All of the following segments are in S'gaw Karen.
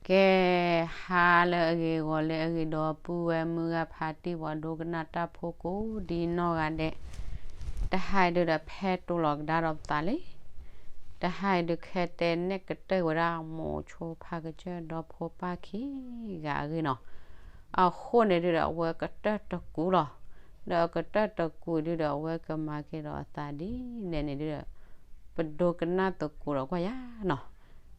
ကဲ, ဟါလၢအဂ့ၤ ဂီၤလၢအဂ့ၤ ဒီပုၢ်ဝဲၢ်မုၢ်ဂၤဖးတံၢ် ပှၤဒိကနၣ်တၢ်ဖိကိးဒ်နီၢ်ဂၤဒဲး, တဟါအံၤဒုဒီးဖဲတိၢ်လီၤကဒါဒီးပသးလံ. တဟါအံၤဒုခဲတဲနဲၣ်ကတၢၢ်ဝဲဒၣ် မိၤဆိဖါကစၢၢ်ဒီဖိပၢ်ခံဂၤအဂ့ၢ်နီၤ. အဃိန့ၣ်ဒုဒီး အဝဲကတၢၢ်တကူာ်လီၤ. ဒီးအကတၢၢ်တကူာ်ဒုဒီး အဝဲကမၤက့ၤဒီးအသးဒ်လဲၣ်န့ၣ်ဒုဒီး ပဒိကနၣ်သကိးဒီးကွၢ်ယၤနီၤ.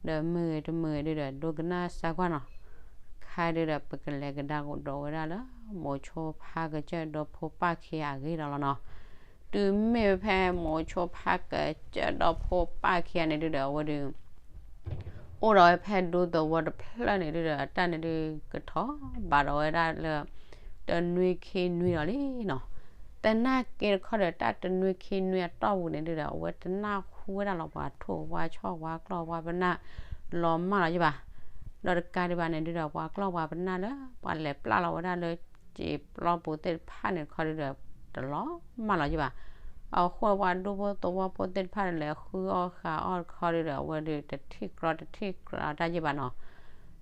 ဒီးမုၢ်ဂ့ၤတမုၢ်ဂ့ၤဒုဒီး ဒိကနၣ်စၢ်ကွၢ်နီၤ. ခါဒုဒီး ပကလဲၤကဒါကဒီးဝဲဒၣ်လၢ မိၤဆိဖါကစၢၢ်ဒီဖိပၢ်ခံဂၤအဂ့ၢ်ဒီးလီၤနီၤ. တုၤမ့ၢ်ဝဲဖဲမိၤဆိဖါကစၢၢ်ဒီဖိပၢ်ခံဂၤန့ၣ်ဒုဒီး အဝဲဒုး အိၣ်ဒီးဝဲဖဲဒူသဝီတဖျၢၣ်န့ၣ်ဒုဒီး တၢ်န့ၣ်ဒုးကထီၣ်ဘၣ်ဒီးဝဲဒၣ်လၢ တနွံခံနွံဒီးလံနီၤ. သနာ်က့တခီဒီး တၢ်တနွံခံနွံအတီၢ်ပူၤန့ၣ်ဒုဒီး အဝဲတနၢ်ဟူဝဲဒၣ်လီၤ ပှၤထိၣ်ဝါဆီၣ်ဝါကျီၢ်ဝါပနၢ်လီၤမၢ်လီၤယဘၣ်. ဒီးတကးဒံးဘၣ်န့ၣ်ဒုဒီး ပှၤကျီၢ်ပှၤပနၢ်လၢ ပှၤလဲၤပျၢ်လီၤဝဲဒၣ်လၢ စံာ်ပျီပူၤသ့ၣ်တဖၣ်န့ၣ်တခီဒုဒီး တလီၤမၢ်လီၤယဘၣ်. အဃိပှၤဒူဖိသဝီဖိသ့ၣ်တဖၣ်ဒီး လဲၤဃုအီၣ်ဃုအီၣ်တခီဒုဒီး အဝဲဒုးတထံၣ်ကြီတထံၣ်ကြီတၢ်ယဘၣ်နီၤ.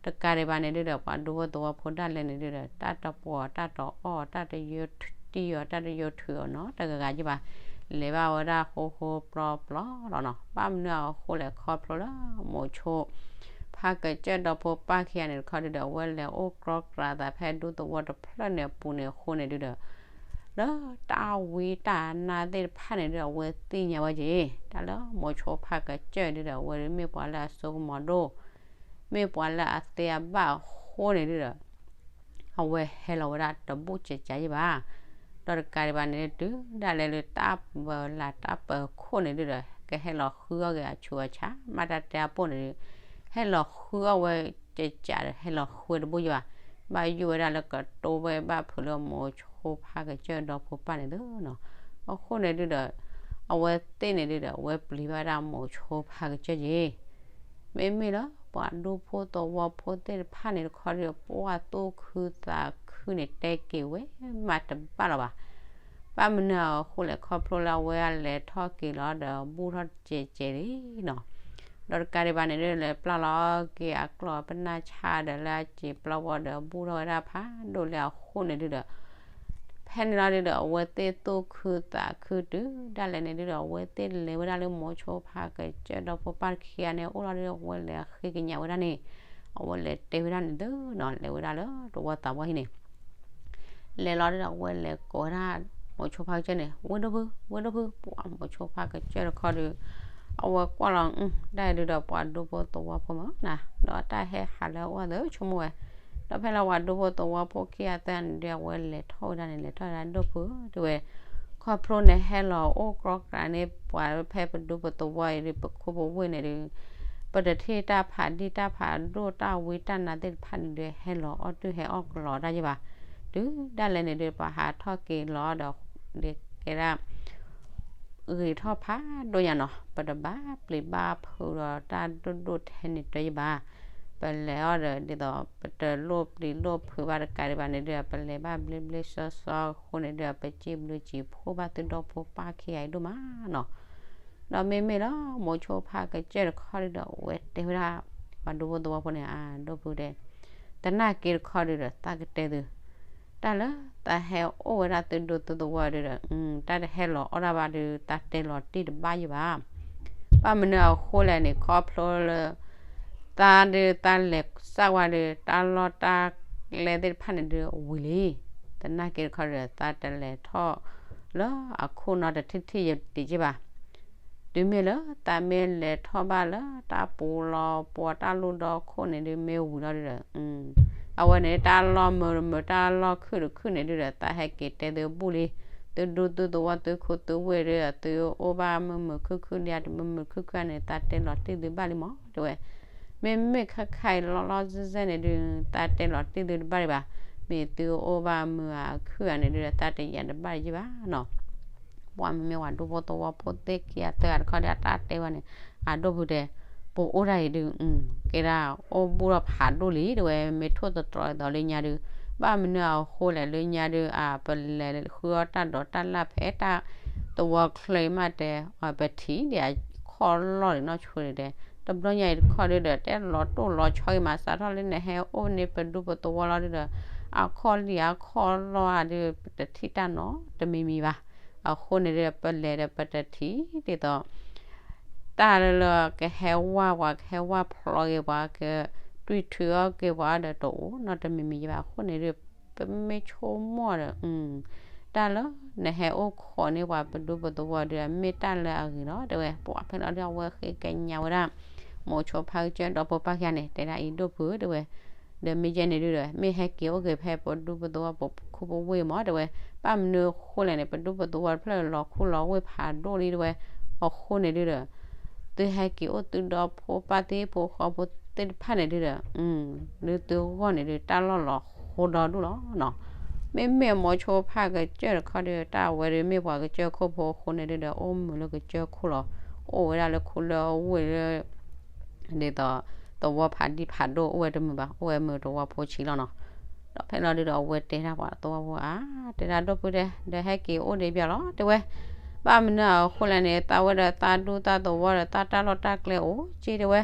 တကးဒံးဘၣ်န့ၣ်ဒုဒီး ပှၤဒူဖိသဝီဖိဒၣ်လဲာ်န့ၣ်ဒုဒီး တၢ်တပှီၢ်တၢ်တအီၣ် တၢ်တယိထံအီၤ တၢ်တယိထုးအီၤနီတဂၤဂၤယဘၣ်. လဲၤဘၣ်ဝဲဒၣ်ဃိဃိပျီပျီလီၤနီၤ. ဘၣ်မနုၤအဃိလဲၣ် ခီဖျိလၢ မိၤဆိ ဖါကစၢၢ်ဒီဖိပၢ်ခံဂၤန့ၣ်တခီဒုဒီး အဝဲလဲၤအိၣ်ကြီကြးသးဖဲဒူသဝီတဖျၢၣ်န့ၣ်အပူၤန့ၣ်အဃိန့ၣ်ဒုဒီး လၢတၢ်ဝံတၢ်နါသ့ၣ်တဖၣ်န့ၣ်ဒုဒီး အဝဲသ့ၣ်ညါဝဲက့ၤ တၢ်လၢမိၤဆိဖါကစၢၢ်ဒုဒီး အဝဲဒုးမ့ၢ်ပှၤလၢအစိကမီၤဒိၣ် မ့ၢ်ပှၤလၢအသ့အဘၣ်အဃိန့ၣ်ဒုဒီး အဝဲဟဲလီၤဝဲဒၣ်တဘူၣ်ကကးယဘၣ်. ဒီးတကးဒံးဘၣ်န့ၣ်ဒု ဒၣ်လဲာ်လၢတၢ်ပၢလၢ်တၢ်ပၢခိၣ်န့ၣ်ဒုဒီး ကဟဲလီၤဃုအီၣ်က့ၤအဆူးအဆါ မ့ၢ်တၢ်တဲအပိၢ်န့ၣ်ဒု ဟဲလီၤဃုအီၣ်ဝဲကကးဒီး ဟဲလီၤဃုဝဲတဘူၣ်ယဘၣ်. ဘၣ်ယိၣ်ဝဲဒၣ်လၢကတိၤဝဲဘၣ်ဖုးလၢမိၤဆိဖါကစၢၢ်ဒီဖိပၢ်န့ၣ်သုနီၤ. အဃိန့ၣ်ဒုဒီး အဝဲသ့ၣ်န့ၣ်ဒုဒီး အဝဲပျံၤဘၣ်ဝဲဒၣ်မိၤဆိဖါကစၢၢ်က့ၤ မ့မ့ၢ်လၢပှၤဒူဖိသဝီဖိသ့ၣ်တဖၣ်န့ၣ်တခီဒီး ပှၤသူၣ်ခုသးခုန့ၣ် တဲက့ၤဝဲမးတဘၣ်လီၤဘၣ်. ဘၣ်မနုၤအဃိလဲၣ် ခီဖျိလၢအဝဲအလဲၤထီၣ်က့ၤလီၤဒီး ဘူၣ်ထီၣ်တစဲးစဲးလံနီၤ. ဒီးတကးဒံးဘၣ်န့ၣ်ဒု လဲၤပျၢ်လီၤက့ၤအကျီၢ်ပနၢ်ဆါဒီးလၢအစံာ်ပျီဝီဒီး ဘူၣ်ထီၣ်ဝဲဒၣ်ဖးဒိၣ်လံအဃိန့ၣ်ဒုဒီး ဖဲန့ၣ်လီၤဒုဒီး အဝဲသ့ၣ်သူၣ်ခုသးခုတုၤဒၣ်လဲာ်န့ၣ်ဒုဒီး အဝဲသ့ၣ်လဲၤဝဲဒၣ်လၢမိၤဆိဖါကစၢၢ်ဒီဖိပၢ်ခံဂၤန့ၣ် အိၣ်လီၤဒုဒီး အဝဲလဲၤဃ့ကညးဝဲဒၣ်န့ၣ် အဝဲလဲၤတဲဝဲဒၣ်န့ၣ်သုနီၤ လဲၤဝဲဒၣ်လၢတဝီသးဝီဟံၣ်န့ၣ် လဲၤလီၤဒုဒီး အဝဲလဲၤကိးဝဲဒၣ် မိၤဆိဖါကစၢၢ်န့ၣ် ဝ့ၢ်ဒိၣ်ဖု ဝ့ၢ်ဒိၣ်ဖု ပှၤမိၤဆိဖါကစၢၢ်တခီဒု အဝဲကွၢ်လီၤ ဒၣ်ဒုဒီးပှၤဒူဖိသဝီဖိမးနီၤ ဒီးတၢ်ဟဲဟးလၢအအိၣ်သၢဆိကမိၣ်ဝဲ ဒီးဖဲလၢပှၤဒူဖိသဝီဖိခံဂၤသၢဂၤန့ၣ်ဒု အဝဲလဲၤထီၣ်ဝဲဒၣ်န့ၣ် လဲၤထီၣ်ဝဲဒၣ်ဒိၣ်ဖု တဲဝဲ ခီဖျိန့ၣ်ဟဲလီၤအိၣ်ကြီကြးန့ၣ် ပှၤဖဲပဒူပသဝီအံၤဒု ပခိၣ်ပဝ့ၢ်န့ၣ်ဒု ပတထံၣ်တၢ်ဖးဒံၣ်တၢ်ဖးဒိၣ်တၢ်ဝံတၢ်နါသ့ၣ်တဖၣ်န့ၣ်ဒု ဟဲလီၤအီၣ်တုၢ်ဟဲအီၣ်ကလီတၢ်ယဘၣ်. တုၤဒၣ်လဲာ်န့ၣ်ဒု ပှၤဟးထီၣ်က့ၤလီၤဒီး ဒ်ကဲဒၣ် ဂ့ၤထီၣ်ဖးဒိၣ်ညါနီၤ ပတဘၣ်ပျံၤဘၣ်ဖုးဒီးတၢ်ဒိၣ်ဒိၣ်ထဲန့ၣ်တၢ်ယဘၣ်. ပလဲၤအီၤဒီး ဒ်သိးပတလိၣ်ပျံၤလိၣ်ဖုးဘၣ်တကးဒံးဘၣ်န့ၣ်ဒု ပလဲၤဘၣ်ဘျ့ဘျ့ဆှီဆှီအဃိန့ၣ်ဒု ပစံးဘျုးစံးဖှိၣ်ဘၣ်သုဒီဖိပၢ်ခံဂၤအံၤဒိၣ်မးနီၤ. ဒီးမ့မ့ၢ်လၢမိၤဆိဖါကစၢၢ်တခီဒုဒီး အဝဲတဲဝဲဒၣ် ပှၤဒူဖိသဝီဖိန့ၣ် အဒိၣ်ဖုတဲ သနာ်က့တခီဒုဒီး သးကတဲသု တၢ်လၢသးဟဲအိၣ်ဝဲဒၣ်သုဒူသုသဝီဒုဒီး တၢ်တဟဲလီၤအီၣ်ဒၣ်ဘၣ်ဒု သးတဲလီၤတံၢ်တဘၣ်ယဘၣ်. ဘၣ်မနုၤအဃိလဲၣ်န့ၣ် ခီဖျိလၢ သးဒုးသးလဲၤစၢ်ဝဲဒုး တၢ်လီၢ်တၢ်ကျဲသ့ၣ်တဖၣ်န့ၣ်ဒုးဝံၤလံ. သနာ်က့တခီဒီး သးတလဲၤထီၣ်လၢအခိၣ်နီတထံၣ်ထံၣ်ယတံာ်က့ဘၣ်. တုၤမ့ၢ်လၢသးမ့ၢ်လဲၤထီၣ်ဘၣ်လၢတၢ်ပူၤလီၤပှီၤတၢ်လူၢ်ဒီခိၣ်န့ၣ်ဒုး မ့ၢ်ဝံၤလီၤဒုးဒီး အဝဲန့ၣ် တၢ်လီၢ်မုာ်တမုာ် တၢ်လီၢ်ခုၣ်တခုၣ်န့ၣ်ဒုးဒီး သးဟဲက့ၤတဲသုဘူၣ်လံ. သုဒူသုသဝီသုခိၣ်သုဝ့ၢ်ဒုး သုအိၣ်ဘၣ်မုာ်မုာ်ခုၣ်ခုၣ်ဒံး တမုာ်မုာ်ခုၣ်ခုၣ်န့ၣ် သးတဲလီၤတံၢ်သုဘၣ်လံမး တဲဝဲ. မ့မ့ၢ်ခါခါအံၤလီၤလီၤဆဲးဆဲးန့ၣ်ဒုး သးတဲလီၤတံၢ်သုတဘၣ်ဒံးဘၣ်. မ့ၢ်သုအိၣ်ဘၣ်မုာ်အခုၣ်ဧါန့ၣ်ဒုး သးတယာ်တဘၣ်ဒံးဘၣ်နီၤ. ပှၤမ့မ့ၢ်ပှၤဒူဖိသဝီဖိသ့ၣ်ခံဂၤသၢဂၤတခီဒီး အတၢ်တဲဝဲန့ၣ် အဒိၣ်ဖုတဲ ပအိၣ်ဒၣ်အံၤဒုး ကဲဒၣ်အိၣ်ဘူၣ်ထီၣ်ဖးဒိၣ်လံ တဲဝဲ မ့ၢ်ထိၣ်သတြီၤအသိးလၢညါဒုး ဘၣ်မနုၤအဃိလဲၣ်လၢညါဒုး အ ပလဲၤဃုအီၣ်တၢ်ဒိးတၢ်လၢ်ဖဲတၢ်သဝီချၢမးတဲ ပထံၣ်ဒံးအခီၣ်လီၢ်ဒံးနီၢ်ဆိဒံးတဲ တဘျီညါအံၤတခီဒုဒီး တဲလီၤတိၢ်လီၤဆီဂ့ၤမး စးထီၣ်လၢနဟဲအိၣ်န့ၣ်ပဒူပသဝီလီၤဒုဒီး အခီၣ်လံၣ်အခီၣ်လီၢ်ဧါဒု ပတထံၣ်တၢ်နီတမံၤမံၤဘၣ်. အဃိန့ၣ်ဒုဒီး ပလဲၤဒီးပတထံၣ်ဒ်သိး တၢ်လၢလၢကဟဲဝၢ်ပှၤ ကဟဲဝၢ်ဖျိးက့ၤပှၤ ကတွံၢ်ထုးအီၣ်က့ၤပှၤဒီး တအိၣ်နီတမံၤမံၤယဘၣ်. အဃိန့ၣ်ဒု ပမ့ၢ်ဆိကမိၣ်ဒီး တၢ်လၢနဟဲအိၣ်ခိးန့ၢ်ပှၤပဒူပသဝီဒု မ့ၢ်တၢ်လၢအဂ့ၤလီၤ တဲဝဲ. ပှၤဖဲလီၤဒု အဝဲဃ့ကညးဝဲဒၣ် မိၤဆိဖါကစၢၢ်ဒီဖိပၢ်ခံဂၤန့ၣ် တဲဒၣ်အံၤ ဒိၣ်ဖု တဲဝဲ, ဒီးမ့ၢ်ယဲန့ၣ်ဒုဒီး မ့ၢ်ဟဲက့ၤအိၣ်က့ၤဖဲပဒူပသဝီပခိၣ်ပဝ့ၢ်မး တဲဝဲ. ဘၣ်မနုၤအဃိလဲၣ်န့ၣ် ပဒူပသဝီတဖျၢၣ်လီၤခိၣ်လီၤဝ့ၢ်ဖးဒိၣ်လံ တဲဝဲ. အဃိန့ၣ်ဒုဒီး သုဟဲက့ၤအိၣ်သုဒီဖိပၢ်သ့ၣ်ဖိဃီဖိသ့ၣ်တဖၣ်န့ၣ်ဒုဒီး လၢသုဂီၢ်န့ၣ်ဒု တၢ်လီၢ်လီၤဃိဒီဒူၣ်လီၤနီၤ. မ့မ့ၢ်မိၤဆိဖါကစၢၢ်တခီဒု တၢ်ဝဲဒု မ့ၢ်ပှၤကစၢၢ်ခိၣ်ဖိအဃိန့ၣ်ဒုဒီး အိၣ်မုာ်လၢကစၢၢ်ခိၣ်လီၤ. အိၣ်ဝဲဒၣ်လၢခိလၢဝ့ၢ်လၢ ဒ်သိး သဝီဖးဒံၣ်ဖးဒိၣ် အိၣ်ဝဲတမုာ်ဘၣ်, အိၣ်ဝဲမုာ်သဝီဖိဆံးလီၤနီၤ. ဒီးဖဲလီၤဒုဒီး အဝဲတဲဒၣ်ပှၤသဝီဖိဧါ, တဲဒၣ်ဒိၣ်ဖုတဲ, ဒီးဟဲက့ၤအိၣ်ဒံးပျီလီၤ တဲဝဲ. ဘၣ်မနုၤအဃိလဲၣ်န့ၣ် သးဝဲဒီးသးဒူသးသဝီဒီး သးတၢ်လီၢ်တၢ်ကျဲအိၣ်က့ တဲဝဲ.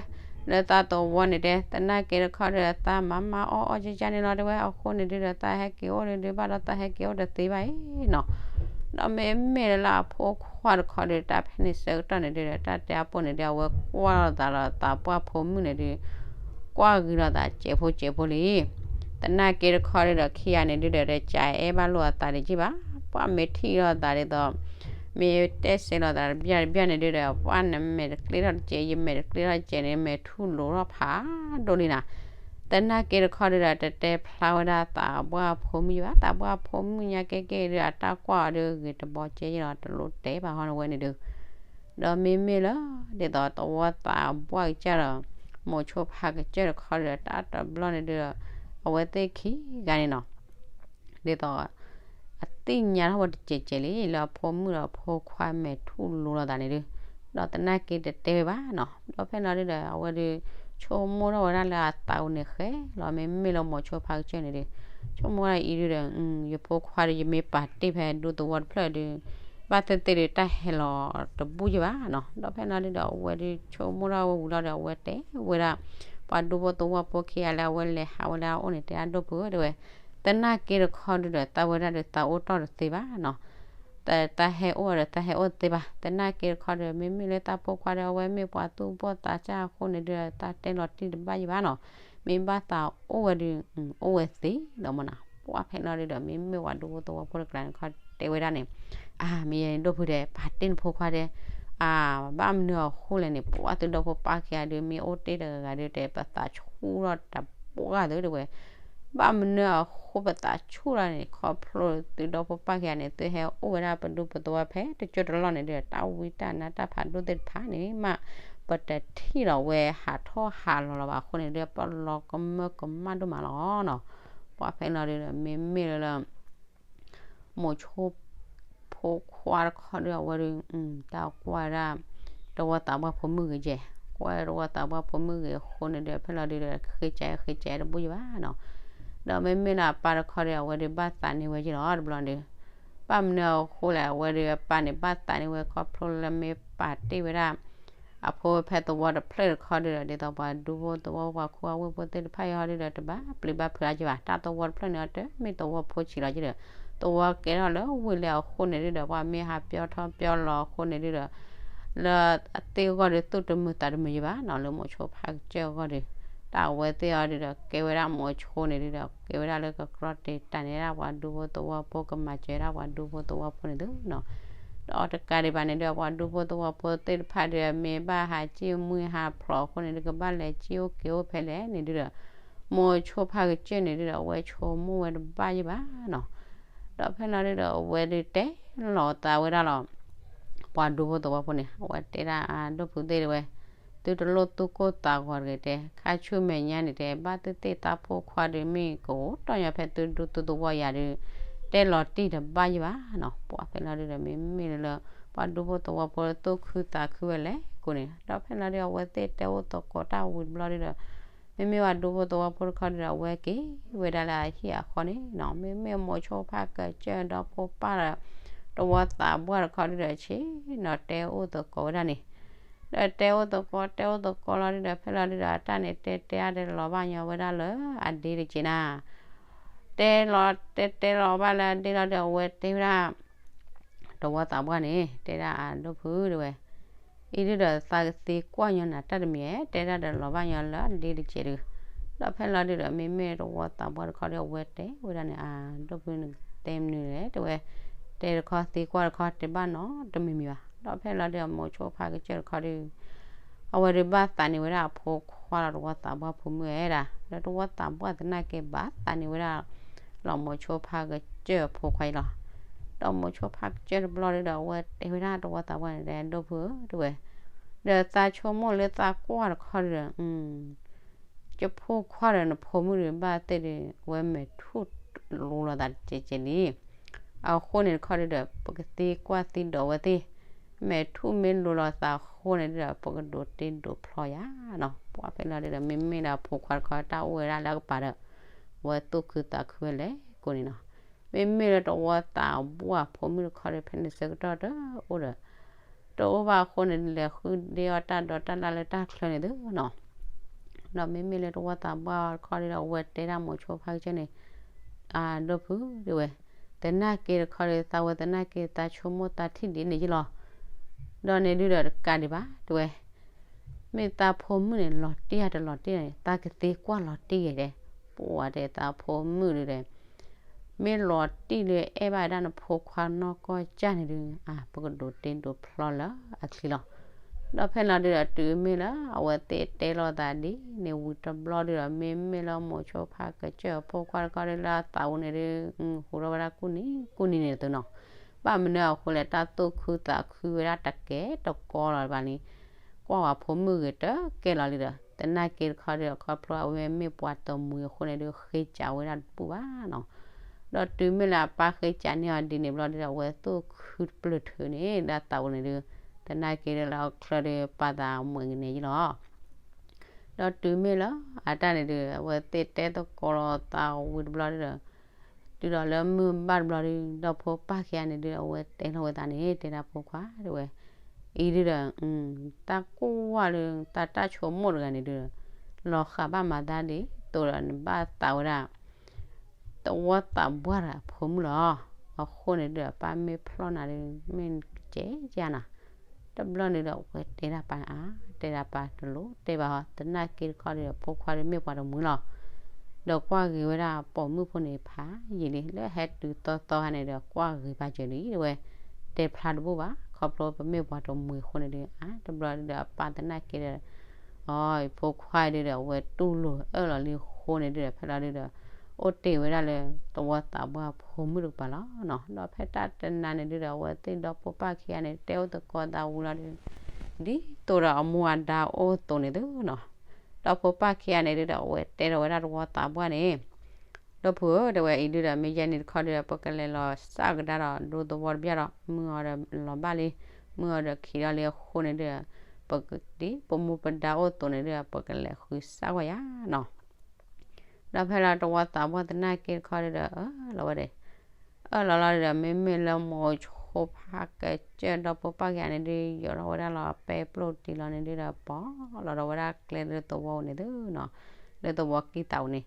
လၢသးသဝီန့ၣ်တဲ သနာ်က့တခီဒီး သးမၤမၤအီၣ်အီၣ်ကၠၢ်ကၠၢ်န့ၣ်လီၤ တဲဝဲ. အဃိန့ၣ်ဒုဒီး သးဟဲက့ၤအိၣ်ဒုဒီး ဘၣ်ဒီးသးဟဲက့ၤအိၣ်တသ့ဘၣ်အံၤနီၤ. ဒီးမ့မ့ၢ်လၢအဖိခွါတခီဒီး တၢ်ဖဲန့ၣ်ဆၢကတီၢ်န့ၣ်ဒုဒီး တၢ်တဲအပိၢ်န့ၣ်ဒု အဝဲကွၢ်လိာ်သးလီၤသးပှၢ်ဖိမုၣ်န့ၣ်ဒု ကွၢ်ဂ့ၤလိာ်သးစဲးဖိစဲးဖိလံ. သနာ်က့တခီဒုဒီး ခံဂၤန့ၣ်ဒုဒီး တကးအဲၣ်ဘၣ်လိာ်အသးဒံးကံဘၣ်. ပှၢ်မ့ၢ်ထံၣ်လိာ်သးဒ်သိး မ့ၢ်တဲစဲးလိာ်သးတဘျီတဘျီန့ၣ်ဒုဒီး ပှၢ်နမဲာ်တကျ့ထီၣ်တစဲး ယမဲာ်တကျ့ထီၣ်တစဲးန့ၣ် မဲာ်ထူၣ်လိၤထီၣ်ဖးဒိၣ်လံနီၤ. သနာ်က့တခီဒုဒီး တတဲဖျါဝဲဒၣ်သးပှၢ်ဖိမုၣ်ယဘၣ်. သးပှၢ်ဖိမုၣ်ညါကဲကဲဒု အတၢ်ကွၢ်အီၤဒုဂ့ၤတဘီကဲယလီၤ တလိၣ်တဲဘၣ်ဟီန့ၣ်ဝဲန့ၣ်ဒု ဒီးမ့မ့ၢ်လၢ ဒ်သိးသဝီသးပှၢ်ကစၢ်ဒီး မိၤဆိဖါကစၢၢ်တခီဒီး တၢ်တဘျီန့ၣ်ဒုဒီး အဝဲသ့ၣ်ခံဂၤန့ၣ်နီၤ ဒ်သိး အသ့ၣ်ညါထီၣ်ဝဲတစဲးစဲးလံ လၢအဖိမုၣ်ဒီးအဖိခွါမဲာ်ထူၣ်လိၤလိာ်သးန့ၣ်ဒု ဒီးသနာ်က့တတဲဝဲဘၣ်နီၤ. ဒီးဖဲလီၤဒုဒီး အဝဲဒု ဆိကမိၣ်ထီၣ်ဝဲဒၣ်လၢအသးပူၤန့ၣ်ဃဲလီၤ မ့မ့ၢ်လၢမိၤဆိဖါကစၢၢ်န့ၣ်ဒု ဆိကမိၣ်ဝဲဒၣ်အံၤဒုဒီး ယဖိခွါဒီး ယမ့ၢ်ပာ်တ့ၢ်ဖဲဒူသဝီတဖျၢၣ်ဒု ဘၣ်သ့ၣ်သ့ၣ်ဒု တၢ်ဟဲလီၤတဘူၣ်ယဘၣ်နီၤ. ဒီးဖဲလီၤဒုဒီး အဝဲဒု ဆိကမိၣ်ထီၣ်ဝဲဝံၤလီၤဒီး အဝဲတဲဝဲဒၣ် ပှၤဒူဖိသဝီဖိခံဂၤလၢအဝဲလဲၤဟးဝဲလၢအအိၣ်န့ၣ် တဲဒၣ်ဒိၣ်ဖုတဲဝဲ, သနာ်က့တခီဒုဒီး သးဝဲဒၣ်ဒီးသးအိၣ်တ့ၢ်တသ့ဘၣ်နီၤ. တၢ်ဟဲအိၣ်ဒီးသးဟဲအိၣ်တသ့ဘၣ်. သနာ်က့တခီဒီး မ့မ့ၢ်လၢသးဖိခွါဒီး အဝဲမ့ၢ်ပှၤသူၣ်ဘီၣ်သးစၢ်အဃိန့ၣ်ဒုဒီး သးတဲလီၤတံၢ်တဘၣ်ယဘၣ်နီၤ. မ့ၢ်ဘၣ်သးအိၣ်ဝဲဒု အိၣ်ဝဲသ့လီၤမနီၤ. ပှၢ်ဖဲလီၤဒုဒီး မ့မ့ၢ်ပှၤဒူဖိသဝီဖိတကျါန့ၣ်ခီတဲဝဲဒၣ်န့ၣ်, အါ မ့ၢ်ယဲန့ၣ်ဒိၣ်ဖုတဲ ပာ်တ့ၢ်နဖိခွါတဲ, အါ ဘၣ်မနုၤအဃိလဲၣ်န့ၣ် ပှၢ်သုဒီဖိပၢ်ခံဂၤဒု မ့ၢ်အိၣ်တ့ၢ်တဂၤဂၤဒုတဲ ပသးဆူၣ်ထီၣ်တပှၢ်သုတဲဝဲ. ဘၣ်မနုၤအဃိပသးဆူၣ်ထီၣ်န့ၣ် ခီဖျိသုဒီဖိပၢ်ခံဂၤန့ၣ် သုဟဲအိၣ်ဝဲဒၣ်ပဒူပသဝီဖဲတကၠိတလီၢ်န့ၣ်ဒု တၢ်ဝံတၢ်နါတၢ်ဖးဒိၣ်သ့ၣ်တဖၣ်န့ၣ်မး ပတထံၣ်လီၤဝဲဟးထီၣ်ဟးလီၤလီၤဘၣ်အဃိန့ၣ်ဒု ပလီၤကမၢကမၣ်ဒိၣ်မးလီၤနီၤ. ပှၢ်ဖဲလီၤဒုဒီး မ့မ့ၢ်လၢလၢ မိၤဆိ ဖိခွါတခီဒု အဝဲဒု တၢ်ကွၢ်ဝဲဒၣ် တဝီသးပှၢ်ဖိမုၣ်ဂ့ၤကဲ, ကွၢ်တဝီသးပှၢ်ဖိမုၣ်ဂ့ၤအဃိန့ၣ်ဒု ဖဲလီၤဒုဒီး ဃ့ကဲဃ့ကဲတဘူၣ်ယဘၣ်နီၤ. ဒီးမ့မ့ၢ်လၢအပၢ်တခီဒု အဝဲဒု ဘၣ်သးန့ၢ်ဝဲကဲလီၤ တဘျီဒု ဘၣ်မနုၤအဃိလဲၣ် အဝဲဒု အပၢ်န့ၣ် ဘၣ်သးန့ၢ်ဝဲခီဖျိလၢမ့ၢ်ပာ်တ့ၢ်ဝဲဒၣ် အဖိဖဲသဝီတဖျၢၣ်တခီဒုဒီး ဒ်သိးပှၤဒူဖိသဝီပှၤခိၣ်အဝ့ၢ်ဖိသ့ၣ်တဖၣ်အံၤဟီဒုဒီး တဘၣ်ပျံၤဘၣ်ဖုးအါက့ဘၣ်. တၢ်သဝီတဖျၢၣ်န့ၣ်အီၤတမ့ၢ်သဝီဖိဆံးလီၤက့ဒီး သဝီကဲထီၣ်လၢဝ့ၢ်လၢအဃိန့ၣ်ဒုဒီး ပှၤမ့ၢ်ဟးပၠီထီၣ်ပၠီလီၤအဃိန့ၣ်ဒုဒီး လၢအသ့ၣ်အဂီၢ်ဒုသူၣ်တမုာ်သးတမုာ်ယဘၣ်နီၤ လၢမိၤဆိဖါကစၢၢ်အဂီၢ်ဒု တၢ်အဝဲသ့ၣ်အီၤဒုဒီး ကဲဝဲဒၣ်မိၤဆိန့ၣ်ဒုဒီး ကဲဝဲဒၣ်လၢကကြီတ့ၢ်တၢ်န့ၣ်ဒၣ်ပှၤဒူဖိသဝီဖိ ကမၤစၢၤဒၣ်ပှၤဒူဖိသဝီဖိန့ၣ်သုနီၤ. ဒီးတကးဒံးဘၣ်န့ၣ်ဒုဒီး ပှၤဒူဖိသဝီဖိသ့ၣ်တဖၣ်ဒုဒီး မ့ၢ်ဘၣ်ဟးစံၣ်မှံဟးဖျိးအဃိန့ၣ်ဒု ကဘၣ်လဲၤစံၣ်အိၣ်က့ၤအိၣ်ဖဲလဲၣ်န့ၣ်ဒုဒီး မိၤဆိဖါကစၢၢ်န့ၣ်ဒုဒီး အဝဲဆိကမိၣ်ဝဲတဘၣ်ယဘၣ်နီၤ. ဒီးဖဲလီၤဒုဒီး အဝဲဒုတဲလီၤသးဝဲဒၣ်လီၤ ပှၤဒူဖိသဝီဖိန့ၣ် အဝဲတဲဒၣ်အဒိၣ်ဖုသ့ၣ်တဲဝဲ, သုတလိၣ်သူၣ်ကိၢ်သးဂီၤတဂ့ၤတဲ, ခါဆူမဲာ်ညါန့ၣ်တဲ ဘၣ်သ့ၣ်သ့ၣ်သးဖိခွါဒု မ့ၢ်ကအိၣ်တီၢ်ညီဖဲသုဒူသုသဝီယၤဒု တဲလီၤတံၢ်တဘၣ်ယဘၣ်နီၤ. ပှၢ်ဖဲလီၤဒုဒီး မ့မ့ၢ်လၢ ပှၤဒူဖိသဝီဖိသူၣ်ခုသးခုဝဲလဲၣ်ကိးန့ၣ် ဒီးဖဲလီၤဒု အဝဲသ့ၣ်တဲအိၣ်သကိးတၢ်ဝံၤတဘျီဒုဒီး မ့မ့ၢ်ပှၤဒူဖိသဝီဖိတခီဒုဒီး အဝဲက့ၤဝဲဒၣ်လၢအဟံၣ်အဃီန့ၣ်နီၤ. မ့မ့ၢ်မိၤဆိဖါကစၢၢ်ဒီဖိပၢ်ဒီး တဝီသးပှၢ်တခီဒုဒီး ဆ့ၣ်နီၤတဲအိၣ်သကိးဝဲဒၣ်န့ၣ် ဒီးတဲအိၣ်သကိး တဲအိၣ်သကိးလီၤဒုဒီး ဖဲလီၤဒုဒီး အတၢ်န့ၣ်တဲတဲအါဒီးလီၤဘၣ်ညီဝဲဒၣ်လၢအဒ့တက့ၢ်နၤ. တဲလီၤတဲတဲလီၤဘၣ်လၢအဒ့လီၤဒီး အဝဲတဲဝဲဒၣ် တဝီသးပှၢ်န့ၣ် တဲဒၣ်အဒိၣ်ဖုတဲဝဲ, အံၤဒုဒီးသးကသ့ကွၢ်ညီနၤတၢ်တမံၤဧါ, တဲဒၣ်ဒီးလီၤဘၣ်ညီလၢအဒ့တက့ၢ်ဒု. ဒီးဖဲလီၤဒုဒီး မ့မ့ၢ်တဝီသးပှၢ်တခီဒီး အဝဲတဲဝဲဒၣ်န့ၣ် အဒိၣ်ဖုနတဲမနုၤလဲၣ်တဲဝဲ, တဲတခီသ့ကွၢ်တခီတဲဘၣ်နီတမံၤမံၤဘၣ်. ဒီးဖဲလီၤဒုဒီး မိၤဆိဖါကစၢၢ်တခီဒု အဝဲဒုးဘၣ်သးန့ၢ်ဝဲဒၣ်အဖိခွါလီၤ တဝီသးပှၢ်ဖိမုၣ်ဝဲဒၣ်, ဒီးတဝီသးပှၢ်သနာ်က့ဘၣ်သးန့ၢ်ဝဲဒၣ် လီၤမိၤဆိဖါကစၢၢ်အဖိခွါအံၤလီၤ. ဒီးမိၤဆိဖါကစၢၢ်တဘျီဒုဒီး အဝဲတဲဝဲဒၣ်တဝီသးပှၢ်န့ၣ် ဒိၣ်ဖုဧၢတဲဝဲ, ဒီးသးဆိကမိၣ်လၢသးကွၢ်တခီဒုဒီး ယဖိခွါဒီးနဖိမုၣ်ဒုးဘၣ်သ့ၣ်ဒုး အဝဲမဲာ်ထူၣ်လိၤလီၤသးတကဲးကဲးလံ. အဃိန့ၣ်တခီဒုဒီး ပကသ့ကွၢ်သံဒီးအဝဲသ့ၣ်, မဲာ်ထူၣ်မ့ၢ်လိၤလီၤသးအဃိန့ၣ်ဒုဒီး ပကဒိးတ့ဒိးဖျီယၤနီၤ. ပှၤဖဲလီၤဒုဒီး မ့မ့ၢ်လၢအဖိခွါတခီတၢ်အိၣ်ဝဲဒၣ်လၢအကပၤဒီး အဝဲသူၣ်ခုသးခုဝဲလဲၣ်ကိးန့ၣ်နီၤ. မ့မ့ၢ်လၢတဝီသးပှၢ်ဖိမုၣ်တခီဒီး ဖဲန့ၣ်ဆၢကတီၢ်တအိၣ်ဒီး တအိၣ်ဘၣ်အဃိန့ၣ် လဲၤဃုဒ့အီၣ်တၢ်ဒိးတၢ်လၢ်လၢတၢ်ချၢန့ၣ်သုနီၤ. ဒီးမ့မ့ၢ်လၢတဝီသးပှၢ်တခီဒီး အဝဲတဲဒၣ်မိၤဆိဖါကစၢၢ်န့ၣ် အဒိၣ်ဖုတဲဝဲ, သနာ်က့တခီဒီး သးဝဲသနာ်က့ သးဆိကမိၣ်သးထံၣ်ဒ်န့ၣ်ယလီၤ. ဒီးန့ၣ်ဒုဒီးတကးဒံးဘၣ်တဲဝဲ, မ့ၢ်သးဖိမုၣ်န့ၣ် လီၤတံၢ်ဧါတလီၤတံၢ်ဧါန့ၣ် သးကသ့ကွၢ်လီၤတံၢ်ဂ့ၤတဲ, ပှၤတဲသးဖိမုၣ်ဒုဒီး မ့ၢ်လီၤတံၢ်လၢအဲၣ်ဘၣ်ဝဲဒၣ်နဖိခွါနီၢ်ကီၢ်ကၢ်န့ၣ်ဒု အါ ပကဒိးတ့ဒိးဖျီလၢအချံလီၤ. ဒီးဖဲလီၤဒုဒီးတုၤမ့ၢ်လၢအဝဲသ့ၣ်တဲလိာ်သးဒ်န့ၣ်ဝံၤတဘျီဒုဒီး မ့မ့ၢ်လၢမိၤဆိဖါကစၢၢ်အဖိခွါတခီဒုလၢအသးပူၤန့ၣ်ဒု ဟူးထီၣ်ဝဲဒၣ်ကူၣ်နံၤကူၣ်နံၤန့ၣ်သုနီၤ. ဘၣ်မနုၤအဃိလဲၣ် တၢ်သူၣ်ခုသးခုဝဲဒၣ်တကဲတကီလီၤဘၣ်န့ၣ် ကွၢ်ဝဲဖိမုၣ်ဂ့ၤတကဲလီၤလံဒီး သနာ်က့တခီဒုဒီး ခီဖျိအဝဲမ့ၢ်ပှၤတမှံၤအဃိန့ၣ်ဒု ဃ့ကးဝဲဒၣ်တဘူၣ်ဘၣ်နီၤ. ဒီးတုၤမ့ၢ်လၢအပၢ်ဃ့ကးန့ၢ်အီၤဒ်န့ၣ်ဘျီဒုဒီး အဝဲသူၣ်ခုတပျၢၢ်ထုးန့ၣ် ဒၣ်သးပူၤန့ၣ်ဒု သနာ်က့ဒုလၢအချၢဒု ပာ်သးမွဲၤကနဲယလီၤ. ဒီးတုၤမ့ၢ်လၢအတၢ်န့ၣ်ဒု အဝဲသ့ၣ်တဲသကိးလိာ်သးဝံၤတဘျီဒုဒီး တုၤဒီးလၢမုၢ်ဘၣ်တဘျီဒု ဒီဖိပၢ်ခံဂၤန့ၣ်ဒု အဝဲတဲလီၤဝဲသးန့ၣ် တဲဒၣ်ဖိခွါတဲဝဲ, အံၤဒုဒီး တၢ်ကွၢ်လၢသးတၢ်ဆိကမိၣ်တဂၤန့ၣ်ဒု လီၤဃာ်ဘၣ်မၤသးဒ်သိးဒီးနဘၣ်သးဝဲဒၣ် တဝီသးပှၢ်တဂၤအဖိမုၣ်လီၤ. အဃိန့ၣ်ဒုဒီး ပၢ်မ့ၢ်ဖျီၣ်နၤဒု မ့ၢ်ကဲကဲနၤ တဘျီန့ၣ်ဒီး အဝဲတဲဒၣ်ပၢ်န့ၣ် အါ တဲဒၣ်ပၢ်တလိၣ်တဲဘၣ်ဟီ သနာ်က့တခီဒီး ဖိခွါဒုမ့ၢ်ပှၤတမှံၤလီၤ. ဒီးကွၢ်ဂ့ၤဝဲဒၣ်ပိာ်မုၣ်ဖိန့ၣ်ဖးယံာ်လံ လၢဟဲတုၤသီသီခါန့ၣ်ဒီး ကွၢ်ဂ့ၤပာ်စၢၤလံတဲဝဲ, တဲဖျါတဘူၣ်ဘၣ် ခီဖျိပမ့ၢ်ပှၤတမှံၤအဃိန့ၣ်ဒု အါ တဘျီဒုဒီး အပၢ်သနာ်က့ဒီး အီ ဖိခွါဒုဒီး အဝဲတူၢ်လိာ်အၢၣ်လီၤလံအဃိန့ၣ်ဒုဒီး ဖဲလီၤဒုဒီး အိၣ်တ့ၢ်ဝဲဒၣ်လၢ တဝီသးပှၢ်ဖိမုၣ်တကပၤလီၤနီၤ. ဒီးဖဲတၢ်တနၤန့ၣ်ဒုဒီး အဝဲသ့ၣ်ဒီဖိပၢ်ခံဂၤန့ၣ် တဲအိၣ်သကိးသးဝံၤလီၤဒု ဒ်သိးဒီးအမူအဒါအိၣ်သိးန့ၣ်သုနီၤ. ဒီဖိပၢ်ခံဂၤန့ၣ်ဒုဒီး အဝဲတဲထီၣ်ဝဲဒၣ်တဝီသးပှၢ်န့ၣ် ဒီပုၢ်ဧၢ တဲဝဲအံၤဒုဒီး မ့ၢ်ယဲန့ၣ်တခီဒုဒီး ပကလဲၤလီၤစၢ်ကဒါဒီး ဒိသဝီတဘျီဒီး မုၢ်အီၤဒီးလီၤဘၣ်လံ, မုၢ်အီၤဒီးခံးဒီးလံအဃိန့ၣ်ဒုဒီး ပကဒ်ပမူပဒါအိၣ်သိးန့ၣ်ဒုဒီး ပကလဲၤဃုစၢ်ကွၢ်ယၤနီၤ. ဒီးဖဲလီၤတဝီသးပှၢ်သနာ်က့တခီဒုဒီး အၢၣ်လီၤဝဲဒၣ် အၢၣ်လီၤလီၤဒုဒီး မ့မ့ၢ်လၢမိၤဆိဖါကစၢၢ်ဒီဖိပၢ်ခံဂၤန့ၣ်ဒု ယိးထီၣ်ဝဲဒၣ်လီၤပဲပျိၢ်တံၢ်လီၤန့ၣ်ဒုဒီး ပီၢ်လီၤဒီးဝဲဒၣ်ကျဲလၢသဝီန့ၣ်သုနီၤ, လၢသဝီကံၢ်သးပူၤန့ၣ်,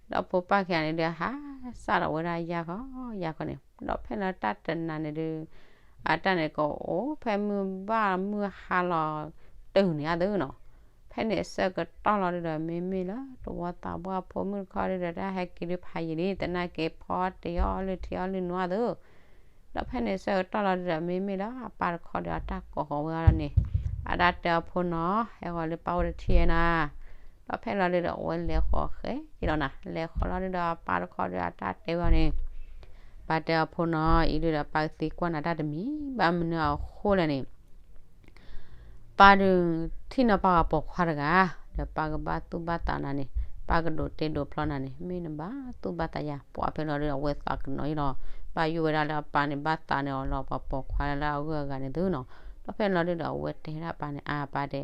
ဒီဖိပၢ်ခံဂၤန့ၣ်ဒု ဟးစးထီၣ်ဝဲဒၣ်ယါခီယါခီန့ၣ်, ဒီးဖဲလၢတၢ်တနၤန့ၣ်ဒု အတၢ်န့ၣ်ကအိၣ်ဖဲမုၢ်ဘၣ်မုၢ်ဟါလီၤ တုၤန့ၣ်အသုနီၤ. ဖဲန့ၣ်အဆၢကတီၢ်လီၤဒုဒီး မ့မ့ၢ်လၢတဝီသးပှၢ်ဖိမုၣ်တခီဒုဒီး တၢ်ဟဲက့ၤဒုဖးယံာ်လံ သနာ်က့ဖီတ့ၢ်အီၣ်လုၢ်ထံအီၣ်လုၢ်နွါအသု ဒီးဖဲန့ၣ်ဆၢကတီၢ်လီၤဒုဒီး မ့မ့ၢ်လၢအပၢ်တခီဒီး အတၢ်ကိးဃီၤဝဲအီၤလီၤန့ၣ်, အတၢ်တဲအီၤဖိနီၤ ဟဲဃီၤလၢပၢ်အိၣ်တထံၣ်ဧါနၤ, ဒီးဖဲလီၤဒုဒီး အဝဲလဲၤဃီၤဃဲက့ၤလီၤနၤ, လဲၤဃီၤလီၤဒုဒီး အပၢ်တခီဒီး အတၢ်တဲဝဲအီၤန့ၣ်, ပၢ်တဲအီၤဖိနီၤ အံၤဒုဒီး ပၢ်ကသံကွၢ်နၤတၢ်တမံၤ ဘၣ်မနုၤအဃိလဲၣ်န့ၣ် ပၢ်ဒုး ထံၣ်နီၣ်ပၢ်ဂၤပိာ်ခွါတဂၤ, ဒီးပၢ်ကဘၣ်သူၣ်ဘၣ်သးနၤန့ၣ်, ပၢ်ကဒိးတ့ဒိးဖျီနၤန့ၣ် မ့ၢ်နဘၣ်သူၣ်ဘၣ်သးယၤ, ပှၤဖဲလီၤဒုဒီး အဝဲသးကနီၤအံၤလီၤ, ဘၣ်ယိၣ်ဝဲဒၣ်လၢအပၢ်န့ၣ် ဘၣ်သးန့ၢ်အီၤလီၤ ပှၤပိာ်ခွါလၢအဂုၤအဂၤန့ၣ်သုနီၤ, ဒီးဖဲလီၤဒုဒီး အဝဲတဲဒၣ်ပၢ်န့ၣ် အါပၢ်တဲ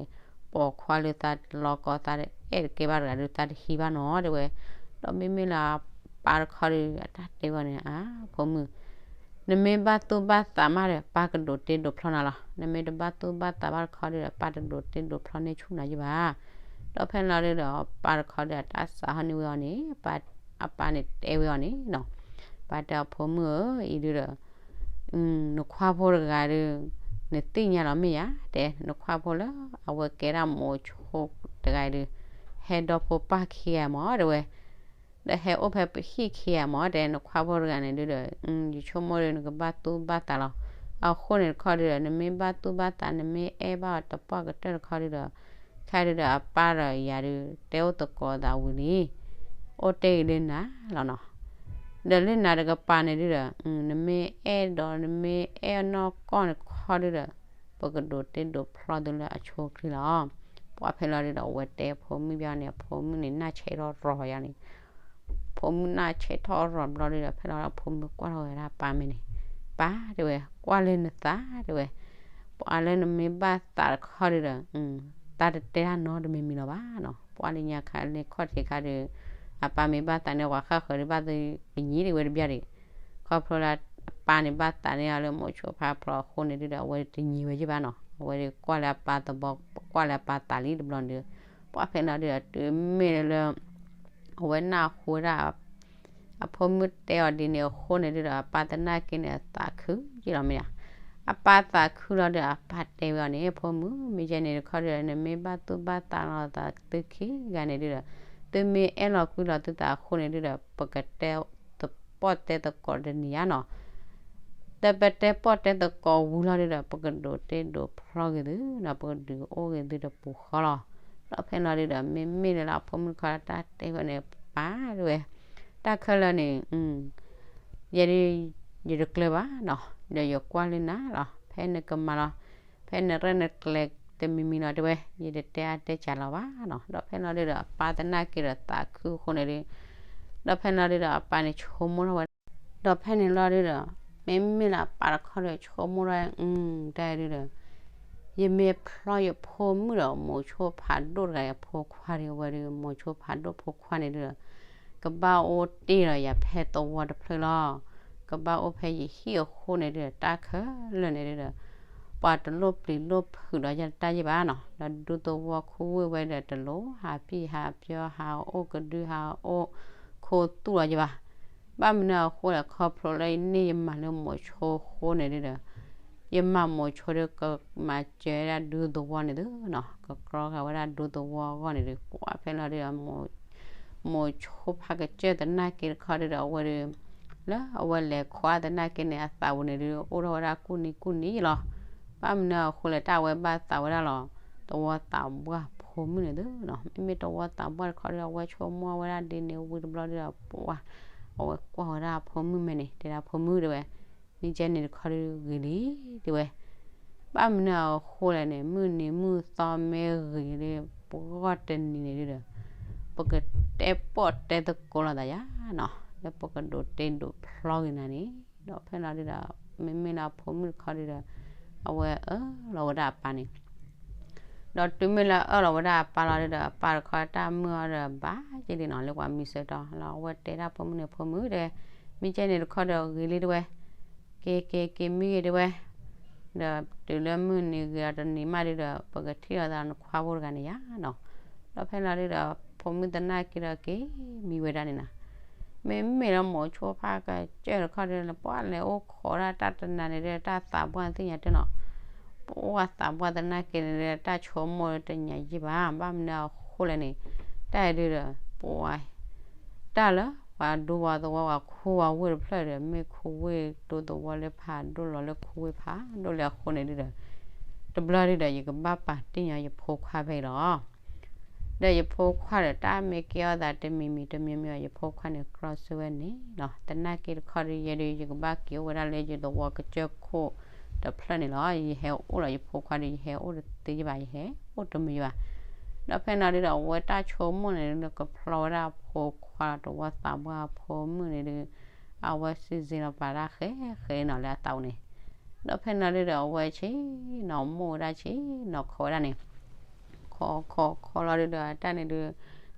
ပိာ်ခွါလၢသးတလီကီ သးတအဲၣ်တကဲဘၣ်တဂၤဒုး သးတဟံးဘၣ်နီၤတဲဝဲ, ဒီးမ့မ့ၢ်လၢအပၢ်တခီဒုး အတၢ်တဲဝဲန့ၣ် အါ ဖိမုၣ် နမ့ၢ်ဘၣ်သူၣ်ဘၣ်သးမးဒီး ပၢ်ကဒိးတ့ဒိးဖျီနၤလီၤ. နမ့ၢ်တဘၣ်သူၣ်ဘၣ်သးဘၣ်တခီဒုဒီး ပၢ်တဒိးတ့ဒိးဖျီန့ၢ်ဆူၣ်နၤယဘၣ်. ဒီးဖဲန့ၣ်လီၤဒုဒီး ပၢ်တခီဒီးတၢ်စးဟီၣ်န့ၢ်ဝဲအီၤန့ၣ်, အပၢ်န့ၣ်တဲဝဲအီၤန့ၣ်နီၤ, ပၢ်တဲအီၤ ဖိမုၣ်ဧၢ, အံၤဒုဒီး နခွါဖိတဂၤဒီး နသ့ၣ်ညါလီၤမ့ၢ်ဧါ, တဲနခွါဖိလၢအဝဲကဲဒၣ်မိၤဆိတဂၤအံၤဒု, ဟဲဒီဖိပၢ်ခံဂၤမး တဲဝဲ, ဒီးဟဲအိၣ်ဖဲပဟံၣ်ခံဂၤမး တဲနခွါဖိတဂၤန့ၣ်ဒုဒီး, ယဆိကမိၣ်ဒီး နကဘၣ်သူၣ်ဘၣ်သးလီၤ. အဃိန့ၣ်တခီဒုဒီး နမ့ၢ်ဘၣ်သူၣ်ဘၣ်သး နမ့ၢ်အဲၣ်ဘၣ်အီၤတပှၢ်ကတၢၢ်တခီဒုဒီး, ခဲဒုဒီးအပၢ်ဒီးယၤဒု တဲအိၣ်သကိးသးဝံၤလံ အိၣ်တ့ၢ်ဂ့ၤလၢနၤလီၤနီၤ. ဒီးလၢနၤတကပၤန့ၣ်ဒုဒီး နမ့ၢ်အဲၣ်ဒီး နမ့ၢ်အဲၣ်အနီၢ်ကီၢ်န့ၣ်တခီဒုဒီး, ပကဒိးတ့ဒိးဖျီသုလၢအဆိအချ့လီၤ. ပှၢ်ဖဲလီၤဒုဒီး အဝဲတဲဖိမုၣ်ဘၣ်န့ၣ် အဖိမုၣ်န့ၣ် နၢ်ဆဲးထီၣ်ရီၤယၤန့ၣ်, ဖိမုၣ်နၢ်ဆဲးထီၣ်ရီၤဘျီဒုဒီး ဖဲလီၤအဖိမုၣ်ကွၢ်ထီၣ်ဝဲဒၣ်အပၢ်မ့ၢ်န့ၣ်, ပၢ်တဲဝဲ, ကွၢ်လၢနသးတဲဝဲ, ပှၢ်လၢနမ့ၢ်ဘၣ်သးတခီဒုဒီး တၢ်တတဲတၢ်နီတမံၤမံၤလီၤဘၣ်နီၤ. ပှၢ်လၢညါခါလၢခီၣ်ထံးခါဒု, အပၢ်မ့ၢ်ဘၣ်သးန့ၣ် ပှၤဃၣ်ဃၢၤဒုဘၣ်သ့ၣ်ကညံတဝဲတဘျီဒံး, ခီဖျိလၢအပၢ်န့ၣ်ဘၣ်သးန့ၢ်အီၤလၢမိၤဆိဖါဖျိအဃိန့ၣ်ဒုဒီး အဝဲတညံဝဲယဘၣ်နီၤ. အဝဲဒုးကွၢ်လၢအပၢ်သဘီ, ကွၢ်လၢအပၢ်သးလံတဘျီန့ၣ်ဒု, ပှၢ်ဖဲလီၤဒုဒီး တုၤမ့ၢ်လၢ အဝဲနၢ်ဟူဝဲဒၣ် အဖိမုၣ်တဲအီၤဒ်န့ၣ်အဃိန့ၣ်ဒုဒီး အပၢ်သနာ်က့န့ၣ် အသးခုယ့ၢ်လီၤမ့ၢ်ဧါ. အပၢ်သးခုလီၤဒုဒီး အပၢ်တဲဝဲအီၤန့ၣ်, ဖိမုၣ်, မ့ၢ်ကဲန့ၣ်တခီဒုဒီး နမ့ၢ်ဘၣ်သူၣ်ဘၣ်သးလီၤသးသုခံဂၤန့ၣ်ဒုဒီး, သုမ့ၢ်အဲၣ်လီၤကွံလီၤသုသးအဃိန့ၣ်ဒုဒီး ပကတဲသပီၢ်တဲသကိးတနံၤဧါနီၤ. ဒီးပတဲပီၢ်တဲသကိးဝံၤလီၤဒုဒီး ပကဒိးတ့ဒိးဖျီက့ၤသုနီၤ, ပကဒုးအိၣ်က့ၤသုတပူၤဃီလီၤ. ဒီးဖဲလီၤဒုဒီး မ့မ့ၢ်လၢအဖိမုၣ်တခီတၢ်တဲဝဲန့ၣ် ပၢ်တဲဝဲ, တၢ်ခဲလၢာ်န့ၣ် ယဲဒၣ် ယတကျၢၤဘၣ်နီၤ, ဒီးယကွၢ်လၢနၤလီၤ, ဖဲနကမၤလီၤ, ဖဲနရဲၣ်နကျဲၤတမံၤမံၤလီၤတဲဝဲ, ယတတဲအါတဲစှၤလီၤဘၣ်နီၤ. ဒီးဖဲလီၤဒုဒီး အပၢ်သနာ်က့ဒီးသးခုအဃိန့ၣ်ဒု, ဒီးဖဲလီၤဒုဒီး အပၢ်န့ၣ်ဆိကမိၣ်ထီၣ်ဝဲ, ဒီးဖဲန့ၣ်လီၤဒုဒီး မ့မ့ၢ်လၢအပၢ်တခီဒီးဆိကမိၣ်ထီၣ်, တၢ်ဒုဒီး ယမ့ၢ်ဖျီယဖိမုၣ်ဒီး မိၤဆိဖးဒိၣ်တဂၤအဖိခွါဒု အဝဲဒု မိၤဆိဖးဒိၣ်ဖိခွါန့ၣ်ဒုဒီး ကဘၣ်အိၣ်တ့ၢ်ဒီးယၤဖဲသဝီတဖျၢၣ်လီၤ. ကဘၣ်အိၣ်ဖဲယဟံၣ်အဃိန့ၣ်ဒုဒီး တၢ်ခဲလၢာ်န့ၣ်ဒုဒီး ပှၤတလိၣ်ပျံၤလိၣ်ဖုးဒီးယၤတၢ်ယ့ၢ်ဘၣ်နီၤ. ဒီးဒူသဝီခူဝ့ၢ်ဝဲဒီးတလိၣ်ဟးပံၢ်ဟးပၠီ ဟးအိၣ်ကဒု ဟးအိၣ်ခိသူၣ်လီၤယၤဘၣ်. ဘၣ်မနုၤအဃိလဲၣ် ခီဖျိလၢယန့ၢ်ယမၤလၢမိၤဆိအဃိန့ၣ်ဒုဒီး ယမၤမိၤဆိဒီးကမၤစၢၤဝဲဒၣ်ဒူသဝီန့ၣ်သုနီၤ, ကကြီဃာ်ဝဲဒၣ်ဒူသဝီအဂီၢ်န့ၣ်ဒုး ပှၢ်ဖဲလီၤဒုဒီး မိၤဆိဖးကစၢၢ်သနာ်က့တခီဒုဒီး အဝဲဒုး လၢအဝဲလဲၤခိးအသနာ်က့န့ၣ် အသးပူၤန့ၣ်ဒုး အိၣ်ထီၣ်ဝဲဒၣ်ကူၣ်နံၤကူၣ်နံၤလီၤ. ဘၣ်မနုၤအဃိလဲၣ် တၢ်အဝဲဘၣ်သးဝဲဒၣ်လီၤ သဝီသးပှၢ်ဖိမုၣ်န့ၣ်သုနီၤ. မ့မ့ၢ်သဝီသးပှၢ်တခီဒုဒီး အဝဲဆိကမိၣ်ဝဲဒၣ်ဒ်န့ၣ်ဝံၤတဘျီဒုဒီး ပှၢ် အဝဲကွၢ်ဝဲဒၣ်အဖိမုၣ်မဲာ်န့ၣ် တဲဒၣ်ဖိမုၣ်တဲဝဲ မ့ၢ်ကဲန့ၣ်တခီဒုဂ့ၤလံ တဲဝဲ. ဘၣ်မနုၤအဃိလဲၣ်န့ၣ် မုၢ်နံၤမုၢ်သီမ့ၢ်ဂ့ၤဒုး ပဂီၢ်တနံၤန့ၣ်ဒုဒီး ပကတဲပီၣ်တဲသကိးလိာ်သးယၤနီၤ လၢပကဒိးတ့ဒိးဖျီက့ၤနၤန့ၣ်. ဒီးဖဲလီၤဒုဒီး မ့မ့ၢ်လၢအဖိမုၣ်တခီဒုဒီး အဝဲအၢၣ်လီၤဝဲဒၣ်အပၢ်န့ၣ် ဒီးတုၤမ့ၢ်လၢအၢၣ်လီၤဝဲဒၣ်အပၢ်လီၤဒုဒီး အပၢ်တခီတၢ်မုၢ်အီၤဒီးဘၣ်က့ၤလံနီၤ လၢပှၤမံၤစၢၤတီၤလီၤ. အဝဲတဲဒၣ်ဖိမုၣ်န့ၣ် ဖိမုၣ်တဲ မ့ၢ်ကဲန့ၣ်တခီဒီးဂ့ၤလံတဲဝဲ, က့ၤက့ၤက့ၤမံဂ့ၤတဲဝဲ, ဒီးတုၤလၢမုၢ်နံၤဂ့ၤဒီးတနံၤမးဒုဒီး ပကထံၣ်လိာ်သးနခွါဖိတဂၤန့ၣ်ယၤနီၤ. ဒီးဖဲလီၤဒုဒီး ဖိမုၣ်သနာ်က့ဒီးက့ၤမံဝဲဒၣ်န့ၣ်နီၤ. မ့မ့ၢ်လၢမိၤဆိဖးကစၢၢ်တခီဒုဒီး ပှၢ်လဲၤအိၣ်ခိးဒၣ်တၢ်တနၤန့ၣ်ဒီး တၢ်သးပှၢ်သ့ၣ်ညါတနီၤ ပှၢ်သးပှၢ်သနာ်က့န့ၣ်ဒီး တၢ်ဆိကမိၣ်တညါယံာ်ဘၣ်. ဘၣ်မနုၤအဃိလဲၣ်န့ၣ် တၢ်အံၤဒုဒီး ပှၢ် တၢ်လၢပှၤဒူပှၤသဝီပှၤခူပှၤဝ့ၢ်တဖျၢၣ်ဒီး မ့ၢ်ခူဝ့ၢ်ဒူသဝီလၢဖးဒိၣ်လီၤလၢခူဝ့ၢ်ဖးဒိၣ်လၢအဃိန့ၣ်ဒုဒီး တဘျီဒုဒီး ယကဘၣ်ပာ်တ့ၢ်ညီယဖိခွါဖဲအံၤလီၤ. ဒီးယဖိခွါဒီးတၢ်မ့ၢ်ကဲထီၣ်သးတမံၤမံၤတမံၤမံၤအီၤ ယဖိခွါန့ၣ် ကြီဆၢဝဲန့ၣ်လီၤ. သနာ်က့တခီဒု ယဲဒု ယကဘၣ်က့ၤအိၣ်ဝဲဒၣ်လၢယသဝီကစၢၢ်ခိၣ်တဖျၢၣ်န့ၣ်လီၤ. ယဟဲအိၣ်ဒီးယဖိခွါဒု ယဟဲအိၣ်တသ့ယဘၣ် ယဟဲအိၣ်တမုာ်ယဘၣ်. ဒီးဖဲန့ၣ်ဒုဒီး အဝဲတၢ်ဆိကမိၣ်န့ၣ်ဒု ကဖျီဝဲဒၣ်အဖိခွါလီၤ သဝီသးပှၢ်အဖိမုၣ်န့ၣ်ဒု အဝဲစံးစ့ၢ်လီၤပာ်တၢ်ဃဲဃဲနီၤလၢအသးပူၤန့ၣ် ဒီးဖဲန့ၣ်ဒုဒီး အဝဲဆ့ၣ်နီၤမိၢ်ဝဲဒၣ်ဆ့ၣ်နီၤ ခိးဝဲဒၣ်န့ၣ် ခိးခိးခိးလီၤဒုဒီး တၢ်န့ၣ်ဒု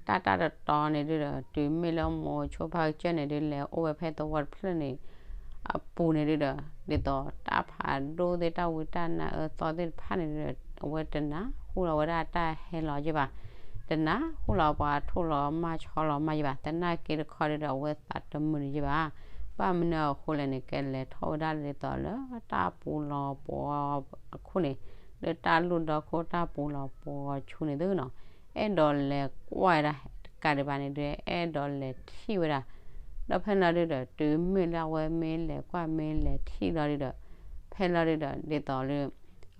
တၢ်တၢ်တတီၤန့ၣ်ဒုဒီး တုၤမ့ၢ်လၢမိၤဆိဖးကစၢၢ်န့ၣ်ဒု လဲၤအိၣ်ဝဲဖဲသဝီတဖျၢၣ်န့ၣ် အပူၤန့ၣ်ဒုဒီး ဒ်သိးတၢ်ဖးဒိၣ်သ့ၣ် တၢ်ဝံတၢ်နါအၢသီသ့ၣ်တဖၣ်န့ၣ်ဒုဒီး အဝဲတနၢ်ဟူလီၤဝဲဒၣ်တၢ်ဟဲလီၤယဲၢ်ဘၣ်, တနၢ်ဟူလီၤပှၤထိၣ်လီၤမၢ်ဆီလီၤမၢ်ယဲၢ်ဘၣ်, သနာ်က့တခီဒုဒီး အဝဲသးတမုာ်န့ၣ်ယဲၢ်ဘၣ်. ဘၣ်မနုၤအဃိလဲၣ်န့ၣ် ကလဲၤထီၣ်ဝဲဒၣ်ဒ်သိးလၢတၢ်ပူၤလီၤပှီၤအခိၣ်န့ၣ်, လၢတၢ်လူၢ်ဒီခိၣ်တၢ်ပူၤလီၤပှီၤဆူန့ၣ်သုနီၤ, အဲၣ်ဒိးလဲၤကွၢ်ဝဲဒၣ်တကးဒံးဘၣ်န့ၣ်ဒု အဲၣ်ဒိးလဲၤထံၣ်ဝဲဒၣ် ဒီးဖဲလီၤဒုဒီး တုၤမ့ၢ်လၢအဝဲမ့ၢ်လဲၤကွၢ်မ့ၢ်လဲၤထံၣ်လီၤဒုဒီး ဖဲလီၤဒုဒီး ဒ်သိးလၢ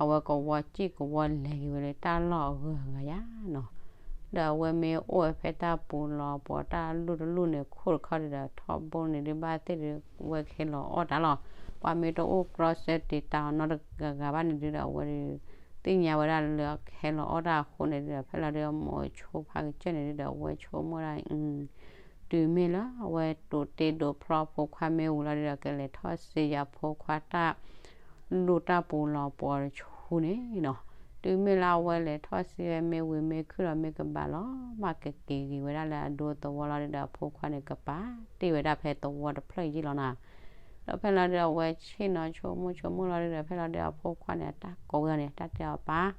အဝဲကဝီၤစံၣ်ကဝီၤလဲၤက့ၤဝဲလၢတၢ်လီၢ်အဂုၤအဂၤယါနီၤ, ဒီးအဝဲမ့ၢ်အိၣ်ဝဲဖဲတၢ်ပူၤလီၤပှီၤတၢ်လူၢ်တလူၢ်န့ၣ် ခိၣ်တခီဒုဒီး ထီဘိန့ၣ်ဒုဘၣ်သ့ၣ်ဒု အဝဲကဟဲလီၤအီၣ်တၢ်လီၤ. ပှၤမ့ၢ်တအိၣ်ကြီစၢတံာ်တာ်အီၤနီတဂၤဂၤဘၣ်န့ၣ်ဒုဒီး အဝဲဒု သ့ၣ်ညါဝဲဒၣ်လၢအကဟဲလီၤအီၣ်တၢ်အဃိန့ၣ်ဒုဒီး ဖဲလီၤဒုအမိၤဆိဖါကစၢၢ်န့ၣ်ဒုဒီး အဝဲဆိကမိၣ်ဒၣ် တုၤမ့ၢ်လၢအဝဲတိၤတ့ဒိးဖျီအဖိခွါမ့ၢ်ဝံၤလီၤဒုဒီး ကလဲၤထီၣ်စံယၤဖိခွါတၢ်လူၢ်တၢ်ပူၤလီၤပှီၤဆူန့ၣ်နီၤ, တုၤမ့ၢ်လၢအဝဲလဲၤထီၣ်စံဝဲမ့ၢ်ဝံၤမ့ၢ်ခုၣ်ဒီးမ့ၢ်ကဘၣ်လီၤ မ့ၢ်ကက့ၤဂ့ၤဝဲဒၣ်လၢအဒိသဝီလီၤဒုဒီး အဖိခွါန့ၣ်ကပာ်တ့ၢ်ဝဲဒၣ်ဖဲသဝီတဖျၢၣ်ယံာ်လီၤနီၤ. ဒီးဖဲလီၤဒုဒီး အဝဲဆ့ၣ်နီၤဆိကမိၣ်ဆိကမိၣ်လီၤဒုဒီး ဖဲလီၤဒုဒီးအဖိခွါန့ၣ် အတၢ်ကိးဝဲအီၤန့ၣ် တၢ်တဲအီၤပၢ်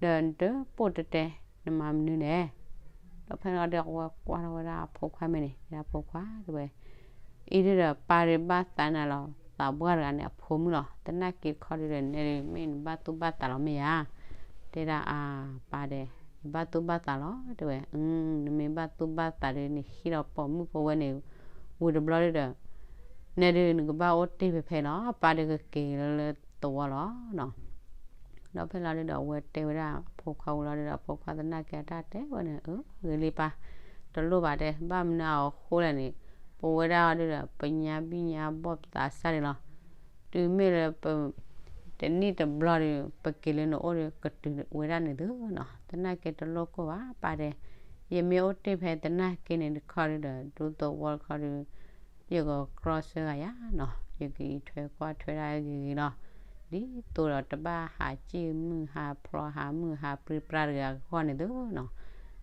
ဒီးနတပိၢ်တတဲ နမၤမနုၤလဲၣ်. ဒီးဖဲလီၤဒုဒီး အဝဲကွၢ်ထီၣ်ဝဲဒၣ်အဖိခွါမဲာ်န့ၣ် တဲဒၣ်ဖိခွါတဲဝဲ, အံၤဒုဒီးပၢ်ဒုးဘၣ်သးနၤလီၤ သးပှၢ်တဂၤန့ၣ် အဖိမုၣ်လီၤ. သနာ်က့တခီဒုဒီး နဲဒုးမ့ၢ်နဘၣ်သူၣ်ဘၣ်သးလီၤမ့ၢ်ဧါ. တဲဒၣ်အပၢ်ဒဲး ယဘၣ်သူၣ်ဘၣ်သးလီၤ တဲဝဲ, နမ့ၢ်ဘၣ်သူၣ်ဘၣ်သးဒုး နဟံးဒီးပိာ်မုၣ်ဖိဝဲန့ၣ် ဝံၤတဘျီဒုဒီး နဲဒုးနကဘၣ်အိၣ်တ့ၢ်ဖဲဖဲလီၤ ပၢ်ဒုးကက့ၤလၢလၢသဝီလီၤနီၤ. ဒီးဖဲလီၤဒုဒီး အဝဲတဲဝဲဒၣ်အဖိခွါဝံၤလီၤဒုဒီး အဖိခွါသနာ်က့အတၢ်တဲဝဲန့ၣ် အၢ ဂ့ၤလံပၢ်, တလိၣ်ဘၣ်တဲ ဘၣ်မနုၤအဃိလဲၣ်န့ၣ် ပဝဲဒၣ်အီၤဒုဒီး ပညါဘံၣ်ညါဘီၣ်ပသးစၢ်န့ၣ်လီၤ. တုၤမ့ၢ်လၢပ တနံၣ်တဘျီဒီး ပက့ၤလၢနအိၣ်ဒီး ကတုၤဝဲဒၣ်န့ၣ်သုနီၤ. သနာ်က့တလိၣ်ကိၢ်ဘၣ် ပၢ်တဲ, ယမ့ၢ်အိၣ်တ့ၢ်ဖဲသနာ်က့န့ၣ်တခီဒုဒီး ဒူသဝီတခီဒု ယကကြီဆၢဂၤယါနီၤ, ယကအံးထွဲကွၢ်ထွဲဒၣ်ဂ့ၤဂ့ၤလီၤ. ဒ်သိးဒီးတဘၣ်ဟးစံၣ်မုၢ်ဟးဖျိးဟးမုၢ်ဟးပြံပြါတဂၤအဂီၢ်န့ၣ်သုနီၤ.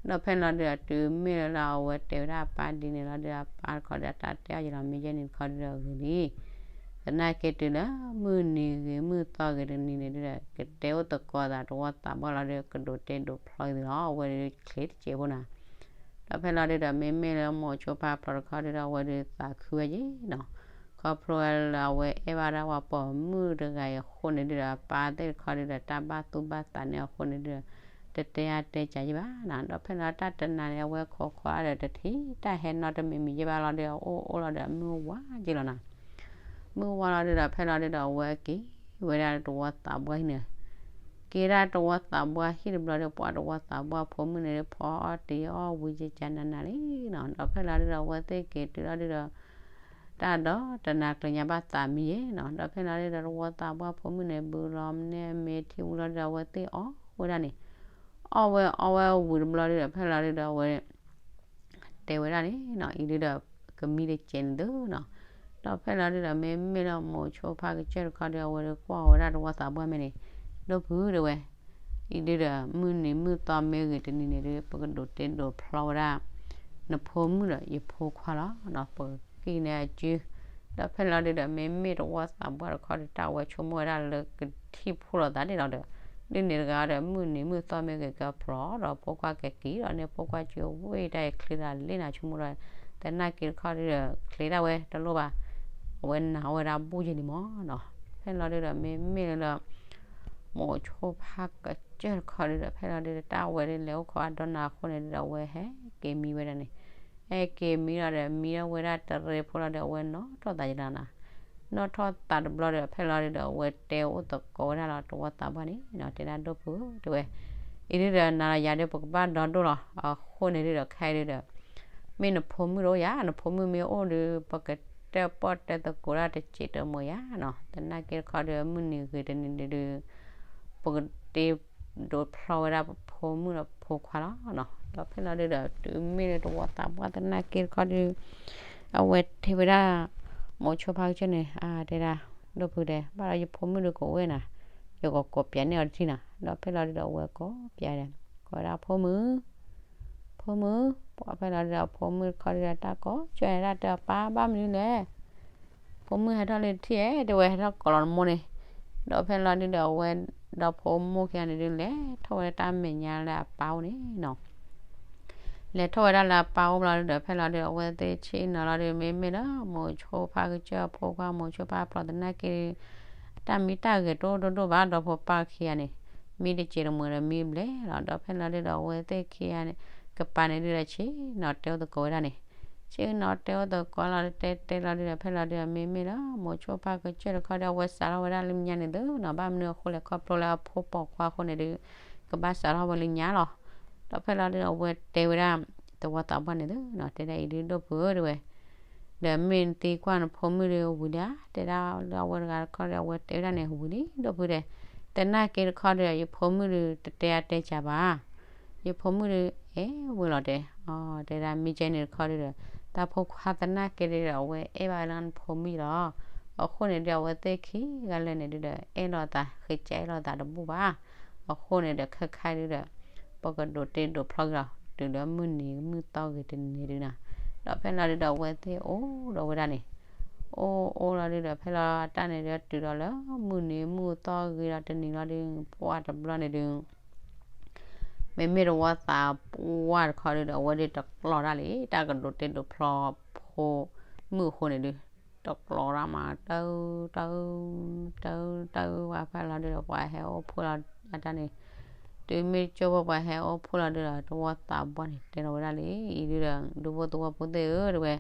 ဒီးဖဲလီၤဒုဒီး တုၤမ့ၢ်လၢအဝဲတဲဝဲဒၣ်အပၢ်ဒ်န့ၣ်လီၤဒုဒီး အပၢ်တခီဒုဒီး တၢ်တဲအီၤယံၤလီၤ မ့ၢ်ယဲန့ၣ်တခီဒုဒီးဂ့ၤလံ. သနာ်က့တုၤလၢမုၢ်နံၤဂ့ၤမုၢ်သီဂ့ၤတနံၤန့ၣ်ဒုဒီး ကတဲအိၣ်သကိးသးတဝီသးပှၢ်လီၤဒု ကဒိးတဲဒိးဖျီသုလီၤ. အဝဲဒုချ့တစဲးဖိနီၤ. ဒီးဖဲလီၤဒုဒီး မ့မ့ၢ်လၢမိၤဆိဖါဖျိးတခီဒုဒီး အဝဲဒုသးခုဝဲယံၤနီၤ. ခီဖျိလၢအဝဲအဲၣ်ဘၣ်ဒၣ်ပှၤပိာ်မုၣ်တဂၤအံၤအဃိန့ၣ်ဒုဒီး အပၢ်သ့ၣ်တခီဒုဒီး တၢ်ဘၣ်သူၣ်ဘၣ်သးန့ၣ်အဃိန့ၣ်ဒုဒီး တတဲအါတဲကးယံၤဘၣ်နီၤ. ဒီးဖဲလီၤတၢ်တနၤန့ၣ် အဝဲခိးခီဒီးတထံၣ်တၢ်ဟဲနီတမံၤမံၤယံၤဘၣ်လီၤဒုဒီး အအိၣ်အိၣ်လီၤဒီးအမုၢ်ဝါယံၤလီၤနီၤ. မုၢ်ဝါလီၤဒုဒီး ဖဲလီၤဒုဒီး အဝဲက့ၤဝဲဒၣ်တဝီသးပှၢ်ဟံၣ်န့ၣ် က့ၤဒၣ်တဝီသးပှၢ်ဟံၣ်တဘျီဒီး ပှၤတဝီသးပှၢ်ဖိမုၣ်န့ၣ် ဖီအီၣ်တ့ၤအီၣ်ဝံၤကကနးနးလံနီၤ. ဒီးဖဲလီၤဒုဒီး အဝဲသ့ၣ်က့ၤတုၤလီၤဒုဒီး တၢ်ဒီးတနၤကျၢၤညါဘၣ်သးမံယဲနီၤ. ဒီးဖဲလီၤဒုဒီး တဝီသးပှၢ်ဖိမုၣ်န့ၣ် ဘုလီၤမနဲမ့ၤထံၣ်ဝံၤလီၤဒုဒီး အဝဲသ့ၣ်အီၣ်ဝဲဒၣ်န့ၣ် အီၣ်ဝဲအီဝဲဝံၤတဘျီဒုဒီး ဖဲလီၤဒုဒီး အဝဲ တဲဝဲဒၣ်န့ၣ်နီၤ အံၤဒုဒီး ကမံတစဲးန့ၣ်သုနီၤ. ဒီးဖဲလီၤဒုဒီး မ့မ့ၢ်လၢမိၤဆိဖါကစၢၢ်တခီဒီး အဝဲဒုးကွၢ်ဝဲဒၣ်တဝီသးပှၢ်မဲာ်န့ၣ် ဒိၣ်ဖုတဲဝဲ, အံၤဒုဒီး မုၢ်နံၤမုၢ်သီမ့ၢ်ဂ့ၤတနံၤန့ၣ်ဒု ပကဒိးတဲဒိးဖျီဝဲဒၣ် နဖိမုၣ်ဒီးယဖိခွါလီၤနီၤ ပကက့ၤန့ၢ်အစု ဒီးဖဲလီၤဒုဒီး မ့မ့ၢ်တဝီသးပှၢ်တခီဒီး တၢ်ဝဲဆိကမိၣ်ဝဲဒၣ်လၢကထံၣ်ဖှိၣ်လိာ်သးဒ်လီၤဒီး ဒ်န့ၣ်တဂၤဒီး မုၢ်နံၤမုၢ်သီမ့ၢ်ဂ့ၤ ကဖျီဒီးဖိခွါကက့ၤဒီးန့ၣ် ဖိခွါစုဝ့ၢ်တၢ်အံၤချ့သးလ့ၣ်နၤဆိကမိၣ်ဒီး သနာ်က့တခီဒုဒီး ချ့ဒၣ်ဝဲတလိၣ်ဘၣ် အဝဲနာ်ဝဲဒၣ်ဘူၣ်ယဲလံမီၤနီၤ. ဖဲလီၤဒုဒီး မ့မ့ၢ်လၢ မိၤဆိဖါကစၢၢ်တခီဒုဒီး ဖဲလီၤဒုဒီး တၢ်ဝဲဒုလဲၤအိၣ်ခိးအဒီနၤအဃိန့ၣ်ဒုဒီး အဝဲဟဲက့ၤမံဝဲဒၣ်န့ၣ် ဟဲက့ၤမံလီၤဒီး မံထီၣ်ဝဲဒၣ်တရံးဖိလီၤဒီး အဝဲနီၣ်ထီၣ်သးယလီၤနီၤ. နီၣ်ထီၣ်သးတဘျီဒီး ဖဲလီၤဒုဒီး အဝဲတဲအိၣ်သကိးဝဲဒၣ်လီၤတဝီသးပှၢ်န့ၣ်နီၤ တဲဒၣ်ဒိၣ်ဖုတဲဝဲ, အံၤဒုဒီး နၤဒီးယၤဒု ပကဘၣ်ဒီဒိၣ်လီၤ. အဃိန့ၣ်ဒုဒီး ခဲအံၤဒုဒီး မ့ၢ်နဖိမုၣ်တအိၣ်ယၤ နဖိမုၣ်မ့ၢ်အိၣ်ဒု ပကတဲပီၣ်တဲသကိးဒၣ်တစဲးတမီၤယၤနီၤ. သနာ်က့တခီဒု မုၢ်နံၤဂ့ၤတနံၤဒုဒီး ပကတဲဒိးဖျီဝဲဒၣ်ပဖိမုၣ်ဒီးဖိခွါလီၤနီၤ. ဒီးဖဲလီၤဒုဒီး တုၤမ့ၢ်လၢတဝီသးပှၢ်သနာ်က့တခီဒု အဝဲတဲဝဲဒၣ် မိၤဆိဖါကစၢၢ်န့ၣ် အါ တဲဒၣ် ဒိၣ်ဖုတဲ ဘၣ်ဒီးယဖိမုၣ်ဒုကအိၣ်ဝဲနၤ ယကကိးပၠးန့ၢ်အီၤတထံၣ်နီၤ. ဒီးဖဲလီၤဒုဒီး အဝဲကိးပၠးဒီး ကိးဝဲဒၣ်ဖိမုၣ် ဖိမုၣ် ပှၤဖဲလီၤဒုဒီး အဖိမုၣ်တခီဒုဒီး တၢ်ကိးကၠီၣ်န့ၣ်ဒၣ်တဲအီၤ ပၢ်ဘၣ်မနုၤလဲၣ် ဖိမုၣ်ဟဲထီၣ်လၢထံၣ်ဧဲ တဲဝဲ ဟဲထီၣ်ကိးလီၤနမိၢ်န့ၣ်. ဒီးဖဲလီၤဒုဒီးအဝဲ ဒီဖိမိၢ်ခံဂၤန့ၣ်ဒု လဲၤထီၣ်ဝဲတၢ်မဲာ်ညါလၢအပၢ်အိၣ်န့ၣ်နီၤ. လဲၤထီၣ်ဝဲဒၣ်လၢအပၢ်အိၣ်ဘျီဒုဒီး ဖဲလီၤဒုဒီး အဝဲသ့ၣ်ဆ့ၣ်နီၤလီၤဒု မ့မ့ၢ်လၢမိၤဆိဖါကစၢၢ်အဖိခွါ မိၤဆိဖါဖျိးသနာ်က့ တၢ်မံတၢ်ဂဲၤတအိၣ်ဒိၣ်ဒိၣ်ဘၣ် ဒီဖိပၢ်ခံဂၤန့ၣ်, မံတစဲးတမှဲၤဒီးမံဘျဲၣ်လီၤ. ဒီးဖဲလီၤဒုဒီး အဝဲသ့ၣ်ခံဂၤန့ၣ် ကပၤန့ၣ်ဒုဒီး ဆ့ၣ်နီၤတဲအိၣ်သကိးဝဲဒၣ်န့ၣ်, ဆ့ၣ်နီၤတဲအိၣ်သကိးလီၤ တဲတဲလီၤဒုဒီး ဖဲလီၤဒုဒီး မ့မ့ၢ်လၢမိၤဆိဖါကစၢၢ်တခီဒီး အဝဲစးထီၣ်ဝဲဒၣ်လၢညါန့ၣ်သုနီၤ, ဘၣ်မနုၤအဃိလဲၣ် ခီဖျိလၢအဖိပိာ်ခွါအဃိန့ၣ်ဒု ကဘၣ်စးထီၣ်ဝဲလၢညါလီၤ. ဒီးဖဲလီၤဒုဒီး အဝဲတဲဝဲဒၣ် သဝီသးပှၢ်န့ၣ်သုနီၤ, တဲဒၣ်အံၤဒု ဒိၣ်ဖုဧၢ တဲဝဲ ဒီးမ့ၢ်နသံကွၢ်နဖိမုၣ်ဒီးဝံၤလံဧါ, တဲဒၣ်လၢအဝဲတဂၤတခီဒီး အဝဲတဲဝဲဒၣ်န့ၣ် ဝံၤလံ ဒိၣ်ဖုတဲ, သနာ်က့တခီဒီး ယဖိမုၣ်ဒီး တတဲအါတဲစှၤဘၣ်, ယဖိမုၣ်ဒီး အဲၣ်ဝဲလီၤတဲ, တဲဒၣ်မ့ၢ်ကဲန့ၣ်တခီဒီး တၢ်ဖိခွါသနာ်က့ဒီး အဝဲအဲၣ်ဘၣ်လၢနဖိမုၣ်လီၤ. အဃိန့ၣ်ဒီး အဝဲသ့ၣ်ခံဂၤလၢာ်န့ၣ်ဒုဒီး အဲၣ်လိာ်သး ဃ့ကအဲၣ်လိာ်သးတဘူၣ်ဘၣ်. အဃိန့ၣ်ဒီး ခဲခါဒုဒီး ပကဒိးတ့ဒိးဖျီက့ၤလီၤ တုၤလၢမုၢ်နံၤမုၢ်သီဂ့ၤတနံၤဒုနီၤ. ဒီးဖဲလီၤဒုဒီး အဝဲသ့ၣ်အိၣ်ဒီးဝဲဒၣ်န့ၣ်, အိၣ်အိၣ်လီၤဒုဒီး ဖဲလီၤတၢ်န့ၣ်ဒု တုၤဒီးလၢမုၢ်နံၤမုၢ်သီဂ့ၤဒီးတနံၤလီၤဒု ပှၢ်တဘျီန့ၣ်ဒု မ့မ့ၢ်သဝီသးပှၢ်တခီဒုဒီး အဝဲဒုတကျီၤဒၣ်လံ တၢ်ကဒိးတ့ဒိးဖျီဖိမုၣ်အဃိန့ၣ်ဒု တကျီၤဒၣ်မး တၢ်အု တၢ်အု တၢ်အု တၢ်အု ပှၤဖဲလီၤဒုဒီး ပှၤဟဲအိၣ်ဖှိၣ်လီၤ အတၢ်န့ၣ်, တုၤမ့ၢ်ကၠိဖိပှၤဟဲအိၣ်ဖှိၣ်လီၤဒုဒီး သဝီသးပှၢ်န့ၣ် တဲလီၤဝဲဒၣ်လံ အံၤဒုဒီး ဒူဖိသဝီဖိသ့ၣ်ဧၢ တဲဝဲ,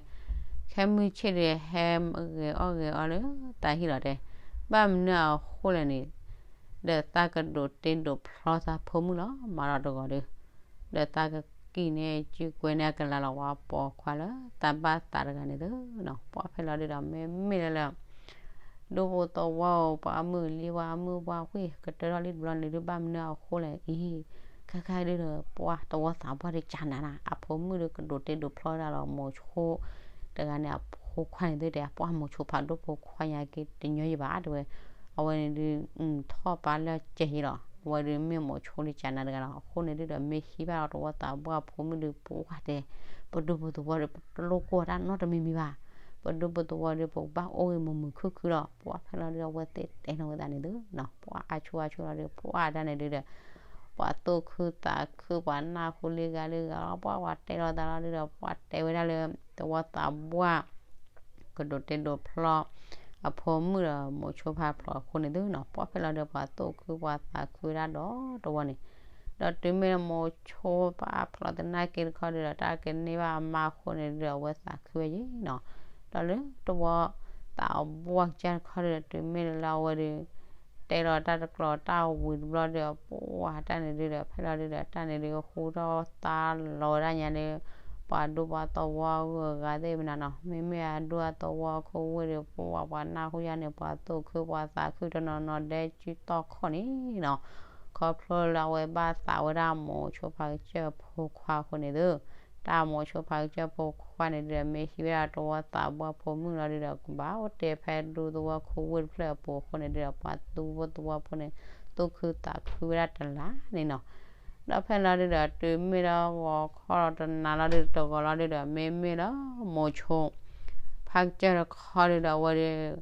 ခဲမုၢ်ဆ့ၣ်ဒီး ဟဲဂဲၤအီၣ်ဂဲၤအီလၢသးဟံၣ်လီၤတဲ, ဘၣ်မနုၤအဃိလဲၣ်န့ၣ် ဒီးသးကဒိးတ့ဒိးဖျီသးဖိမုၣ်လီၤ မၤဒီးတဂီၤဒု, ဒီးသးကကံၣ်န့ၢ်စုကွဲန့ၢ်အကလၤလီၤ ပှၤပိာ်ခွါလၢသးဘၣ်သးတဂၤန့ၣ်သုနီၤ. ပှၢ်ဖဲလီၤဒုဒီး မ့မ့ၢ်လၢလၢ ဒူဖိသဝီဧၢ ပှၤအမုၢ်လံ ပှၤအမုၢ်ပှၢ်ဝံၣ် ကတၢၢ်ထီၣ်လံတဘျီန့ၣ်ဒု ဘၣ်မနုၤအဃိလဲၣ်အံၤ, ခဲခါဒုဒီး ပှၢ်သဝီသးပှၢ်ဒုကနးနး အဖိမုၣ်ဒုကဒိးတ့ဒိးဖျီဒၣ်လီၤ မိၤဆိတဂၤန့ၣ် အဖိခွါန့ၣ်သုတဲ ပှၢ်မိၤဆိဖးဒိၣ်ဖိခွါညါက့ၤတညီယံၤဘၣ် တဲဝဲ, အဝဲန့ၣ်ဒု ထီၣ်ပာ်လၢကဲဟံလီၤ အဝဲဒုမ့ၢ်မိၤဆိဒုကနးတဂၤလီၤ. အဃိန့ၣ်ဒုဒီး မ့ၢ်ဟံးဘၣ်ဒီးသဝီသးပှၢ်ဖိမုၣ်ဒု ပှၢ်တဲ, ပဒူဖိသဝီဒု ပတလိၣ်ကိၢ်တၢ်နီတမံၤမံၤဘၣ်, ပဒူဖိသဝီဒု ပကဘၣ်အိၣ်ဂ့ၤမုာ်မုာ်ခုၣ်ခုၣ်လီၤ. ပှၢ်ဖဲလီၤဒုဒီး အဝဲသ့ၣ်တဲနီၣ်ဝဲသးန့ၣ်သုနီၤ, ပှၢ်အါဆူၣ်အါဆူၣ်လီၤဒု ပှၢ်တၢ်န့ၣ်ဒုဒီး ပှၤသူၣ်ခုသးခု ပှၤနၢ်ဟူလံဂၤလံဂၤလီၤ ပှၢ်ပှၤတဲလီၤသးလီၤဒုဒီး ပှၢ်တဲဝဲဒၣ်လၢ သဝီသးပှၢ် ကဒိးတ့ဒိးဖျီ အဖိမုၣ်ဒီးမိၤဆိဖးဖျိးအဃိန့ၣ်သုနီၤ, ပှၢ်ဖဲလီၤဒု ပှၤသူၣ်ခုပှၤသးခုဝဲဒၣ်ဒီးတဝီန့ၣ်, ဒီးတုၤမ့ၢ်မိၤဆိဖးဖျိးသနာ်က့တခီဒုဒီး တၢ်ကန့ၢ်ဘၣ်အမါအဃိန့ၣ်ဒုဒီး အဝဲသးခုဝဲယံၤနီၤ, ဒီးလၢသဝီသးပှၢ်ကစၢ်တခီဒုဒီး တုၤမ့ၢ်လၢအဝဲဒု တဲလီၤတၢ်တကျိၤတၢ်ဝံၤတဘျီဒီး ပှၢ်တၢ်န့ၣ်ဒုဒီး ဖဲလီၤဒုဒီး တၢ်န့ၣ်ဒု ဃူထီၣ်သါလီၤဝဲဒၣ်ညါဒီး ပှၤဒူပှၤသဝီအဂုၤအဂၤသ့ၣ်မနုၤနီၤ, မ့မ့ၢ်အဒူအသဝီအခိၣ်ဝ့ၢ်ဒီး ပှၢ်ပှၤနၢ်ဟူယါန့ၣ် ပှၤသူၣ်ခုပှၤသးခုတနီၤနီၤ ဒဲစုတီၢ်ခီၣ်န့ၣ်နီၤ, ခီဖျိလၢအဝဲဘၣ်သးဝဲဒၣ်မိၤဆိဖးကစၢၢ်ဖိခွါအဃိန့ၣ်သု, တၢ်မိၤဆိဖးကစၢၢ်ဖိခွါန့ၣ်ဒုဒီး မ့ၢ်ဟံးဝဲဒၣ်သဝီသးပှၢ်ဖိမုၣ်လီၤဒုဒီး ကဘၣ်အိၣ်တ့ၢ်ဖဲဒူသဝီခိၣ်ဝ့ၢ်တဖျၢၣ်အပူၤအဃိန့ၣ်ဒုဒီး ပှၤဒူဖိသဝီဖိန့ၣ် သူၣ်ခုသးခုဝဲဒၣ်တလါန့ၣ်နီၤ, ဒီးဖဲလီၤဒုဒီး တုၤမ့ၢ်ဒီးဂီၤခီလီၤတနၤလီၤဒုတဂီၤလီၤဒုဒီး မ့မ့ၢ်လၢမိၤဆိ ဖးကစၢၢ်တခီဒုဒီး အဝဲဒု ဒ်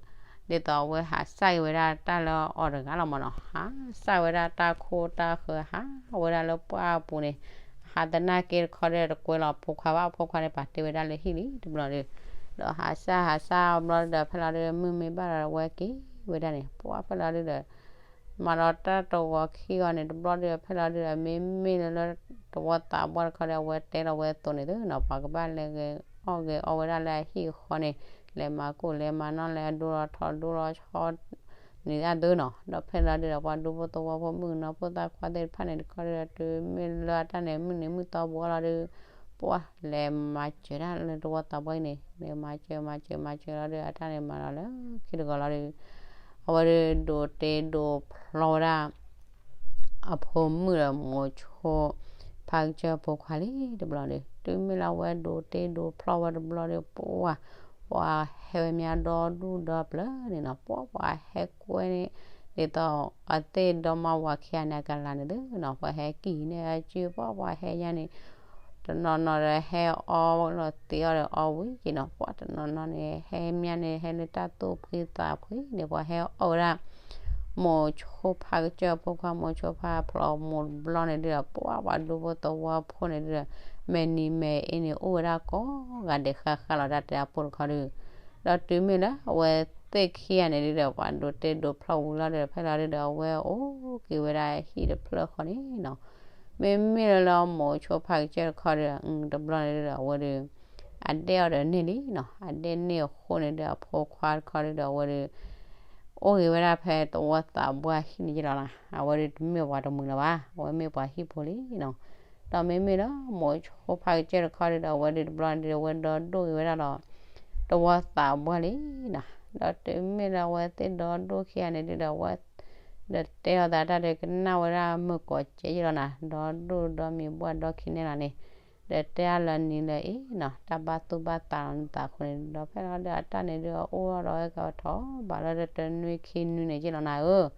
သိးအဝဲဟးစၢ်က့ၤဝဲဒၣ်တၢ်လၢအီၤတဂၤလီၤမးနီၤ, ဟးစၢ်ဝဲဒၣ်တၢ်ခိတၢ်ဃၢၤ ဟးဝဲဒၣ်လၢပှၢ်အပူၤန့ၣ်, ဟးသနာ်က့တခီဒုဒီး တကွဲလီၤဖိခွါဘၣ် ဖိခွါန့ၣ် ပာ်တ့ၢ်ဝဲဒၣ်လၢဟံၣ်လံတဘျီဒု, ဒီးဟးစၢ်ဟးစၢ်ဘျီဒုဒီး ဖဲလီၤဒု မုၢ်မ့ၢ်ဘၣ်ဒီး အဝဲက့ၤဝဲဒၣ်န့ၣ် ပှၢ်ဖဲလီၤဒုဒီး မၤဒီးတၢ်တဂီၤခံဂီၤန့ၣ် တဘျီဒုဒီး ဖဲလီၤဒုဒီး မ့မ့ၢ်လၢလၢ သဝီသးပှၢ်တခီဒီး အဝဲတဲလီၤဝဲအသိးန့ၣ်သုနီၤ, ပှၤကဘၣ်လဲၤဂဲၤအီၣ်ဂဲၤအီဝဲဒၣ်လၢအဟံၣ်အဃီန့ၣ်, လဲၤမၤကိၣ်လဲၤမၤနီၢ် လဲၤဒိလီၤထီဒိလီၤဆီ န့ၣ်အသိးနီၤ, ဒီးဖဲလီၤဒုဒီး ပှၤဒူဖိသဝီဖိမုၣ်ကနီၤဖိသၣ်ခွါသ့ၣ်တဖၣ်န့ၣ်တခီဒီး တုၤမ့ၢ်လၢအတၢ်န့ၣ် မုၢ်နံၤမုၢ်သီပူၤအလီၤဒု ပှၢ်လဲၤမၤစၢၤတၢ်လၢသဝီသးပှၢ်အံၤန့ၣ် လဲၤမၤစၢၤမၤစၢၤမၤစၢၤလီၤဒု အတၢ်န့ၣ်မၤလီၤလၢခံတဂီၤလီၤဒု အဝဲဒုးဒိးတ့ဒိးဖျီဝဲဒၣ် အဖိမုၣ်ဒီးမိၤဆိ ဖးကစၢၢ်ဖိခွါလံတဘျီန့ၣ် တုၤမ့ၢ်လၢအဝဲဒိးတ့ဒိးဖျီဝဲတဘျီဒီး ပှၢ် ပှၤဟဲဝဲမ့ၢ်ဒီဒူၣ်ဒီပျၢၤန့ၣ်နီၤ, ပှၢ်ပှၤဟဲကွဲန့ၣ် ဒ်သိးအသ့ၣ်ဒီမါဝၤခံဂၤန့ၣ် အကလၤန့ၣ်သုနီၤ, ပှၤဟဲကံၣ်န့ၢ်အစု ပှၢ်ပှၤဟဲညါန့ၣ် တနီၤနီၤဒီးဟဲအီလီၤသ့အီဒီးအီဝံၤက့နီၤ, ပှၤတနီၤနီၤန့ၣ် ဟဲမၠါန့ၣ် ဟဲလၢတၢ်သူၣ်ဖှံသးဖှံန့ၣ် ပှၤဟဲအီဝဲဒၣ် မိၤဆိဖါကစၢၢ်ဖိခွါ မိၤဆိဖါဖျိးမိၢ်တဘျီန့ၣ်ဒုဒီး ပှၤပှၤဒူဖိသဝီဖိန့ၣ်ဒုဒီး မဲာ်နံၤမဲာ်အ့န့ၣ် အိၣ်ဝဲဒၣ်ကိးဂၤဒဲးဃၣ်ဃၣ်လီၤ တၢ်တဲအဖိတခီဒု ဒီးတုၤမ့ၢ်လၢအဝဲသ့ၣ်ခံဂၤန့ၣ်ဒုဒီး ပှၤဒိးတဲဒိးဖျီဝံၤလီၤဒီး ဖဲလီၤဒုဒီး အဝဲအိၣ်က့ၤဝဲဒၣ်ဟံၣ်တဖျၢၣ်ဃီန့ၣ်နီၤ, မ့မ့ၢ်လၢလၢမိၤဆိဖါကစၢၢ်တခီဒီး တဘျီန့ၣ်ဒုဒီး အဝဲဒီး အဒဲၣ်အီၤဒီးန့ၢ်လံနီၤ, အဒဲၣ်န့ၢ်အဃိန့ၣ်ဒုဒီး အဖိခွါတခီဒုဒီး အဝဲဒီး အိၣ်ဂ့ၤဝဲဒၣ်ဖဲသဝီသးပှၢ်ဟံၣ်န့ၣ်က့လီၤနီၤ, အဝဲဒီးတမ့ၢ်ပှၤတမှံၤလၢၤဘၣ်, အဝဲမ့ၢ်ပှၤဟံၣ်ဖိလံနီၤ, ဒီးမ့မ့ၢ်လၢမိၤဆိဖါကစၢၢ်တခီဒုဒီး အဝဲဒီးတဘျီန့ၣ်ဒုဒီး အဝဲဒီဒိၣ်ဂ့ၤဝဲဒၣ်ဒီး သဝီသးပှၢ်လံနီၤ, ဒီးတုၤမ့ၢ်လၢအဝဲသ့ၣ်ဒီဒိၣ်ခံဂၤန့ၣ်ဒုဒီး အဝဲ ဒီးတဲအီၤသးတၢ်ဒီးကနၣ်ဝဲဒၣ်မုၢ်ကိးကဲယ့ၣ်လီၤနီၤ, ဒီဒိၣ်ဒီမံၤဘှၢ်ဒီခံနဲလီၤန့ၣ်, ဒီးတဲအါလၢနံၤလၢအံၤနီၤ, တၢ်ဘၣ်သူၣ်ဘၣ်သးလီၤနသးအဃိန့ၣ်, ဒီးဖဲလီၤဒုဒီးအတၢ်န့ၣ်ဒုဒီး အိၣ်ထီၣ်ဒီးဝဲကထီၣ်ဘးလီၤဒီးတနွံခံနွံန့ၣ်ယ့ၣ်လီၤနီၤဧၢ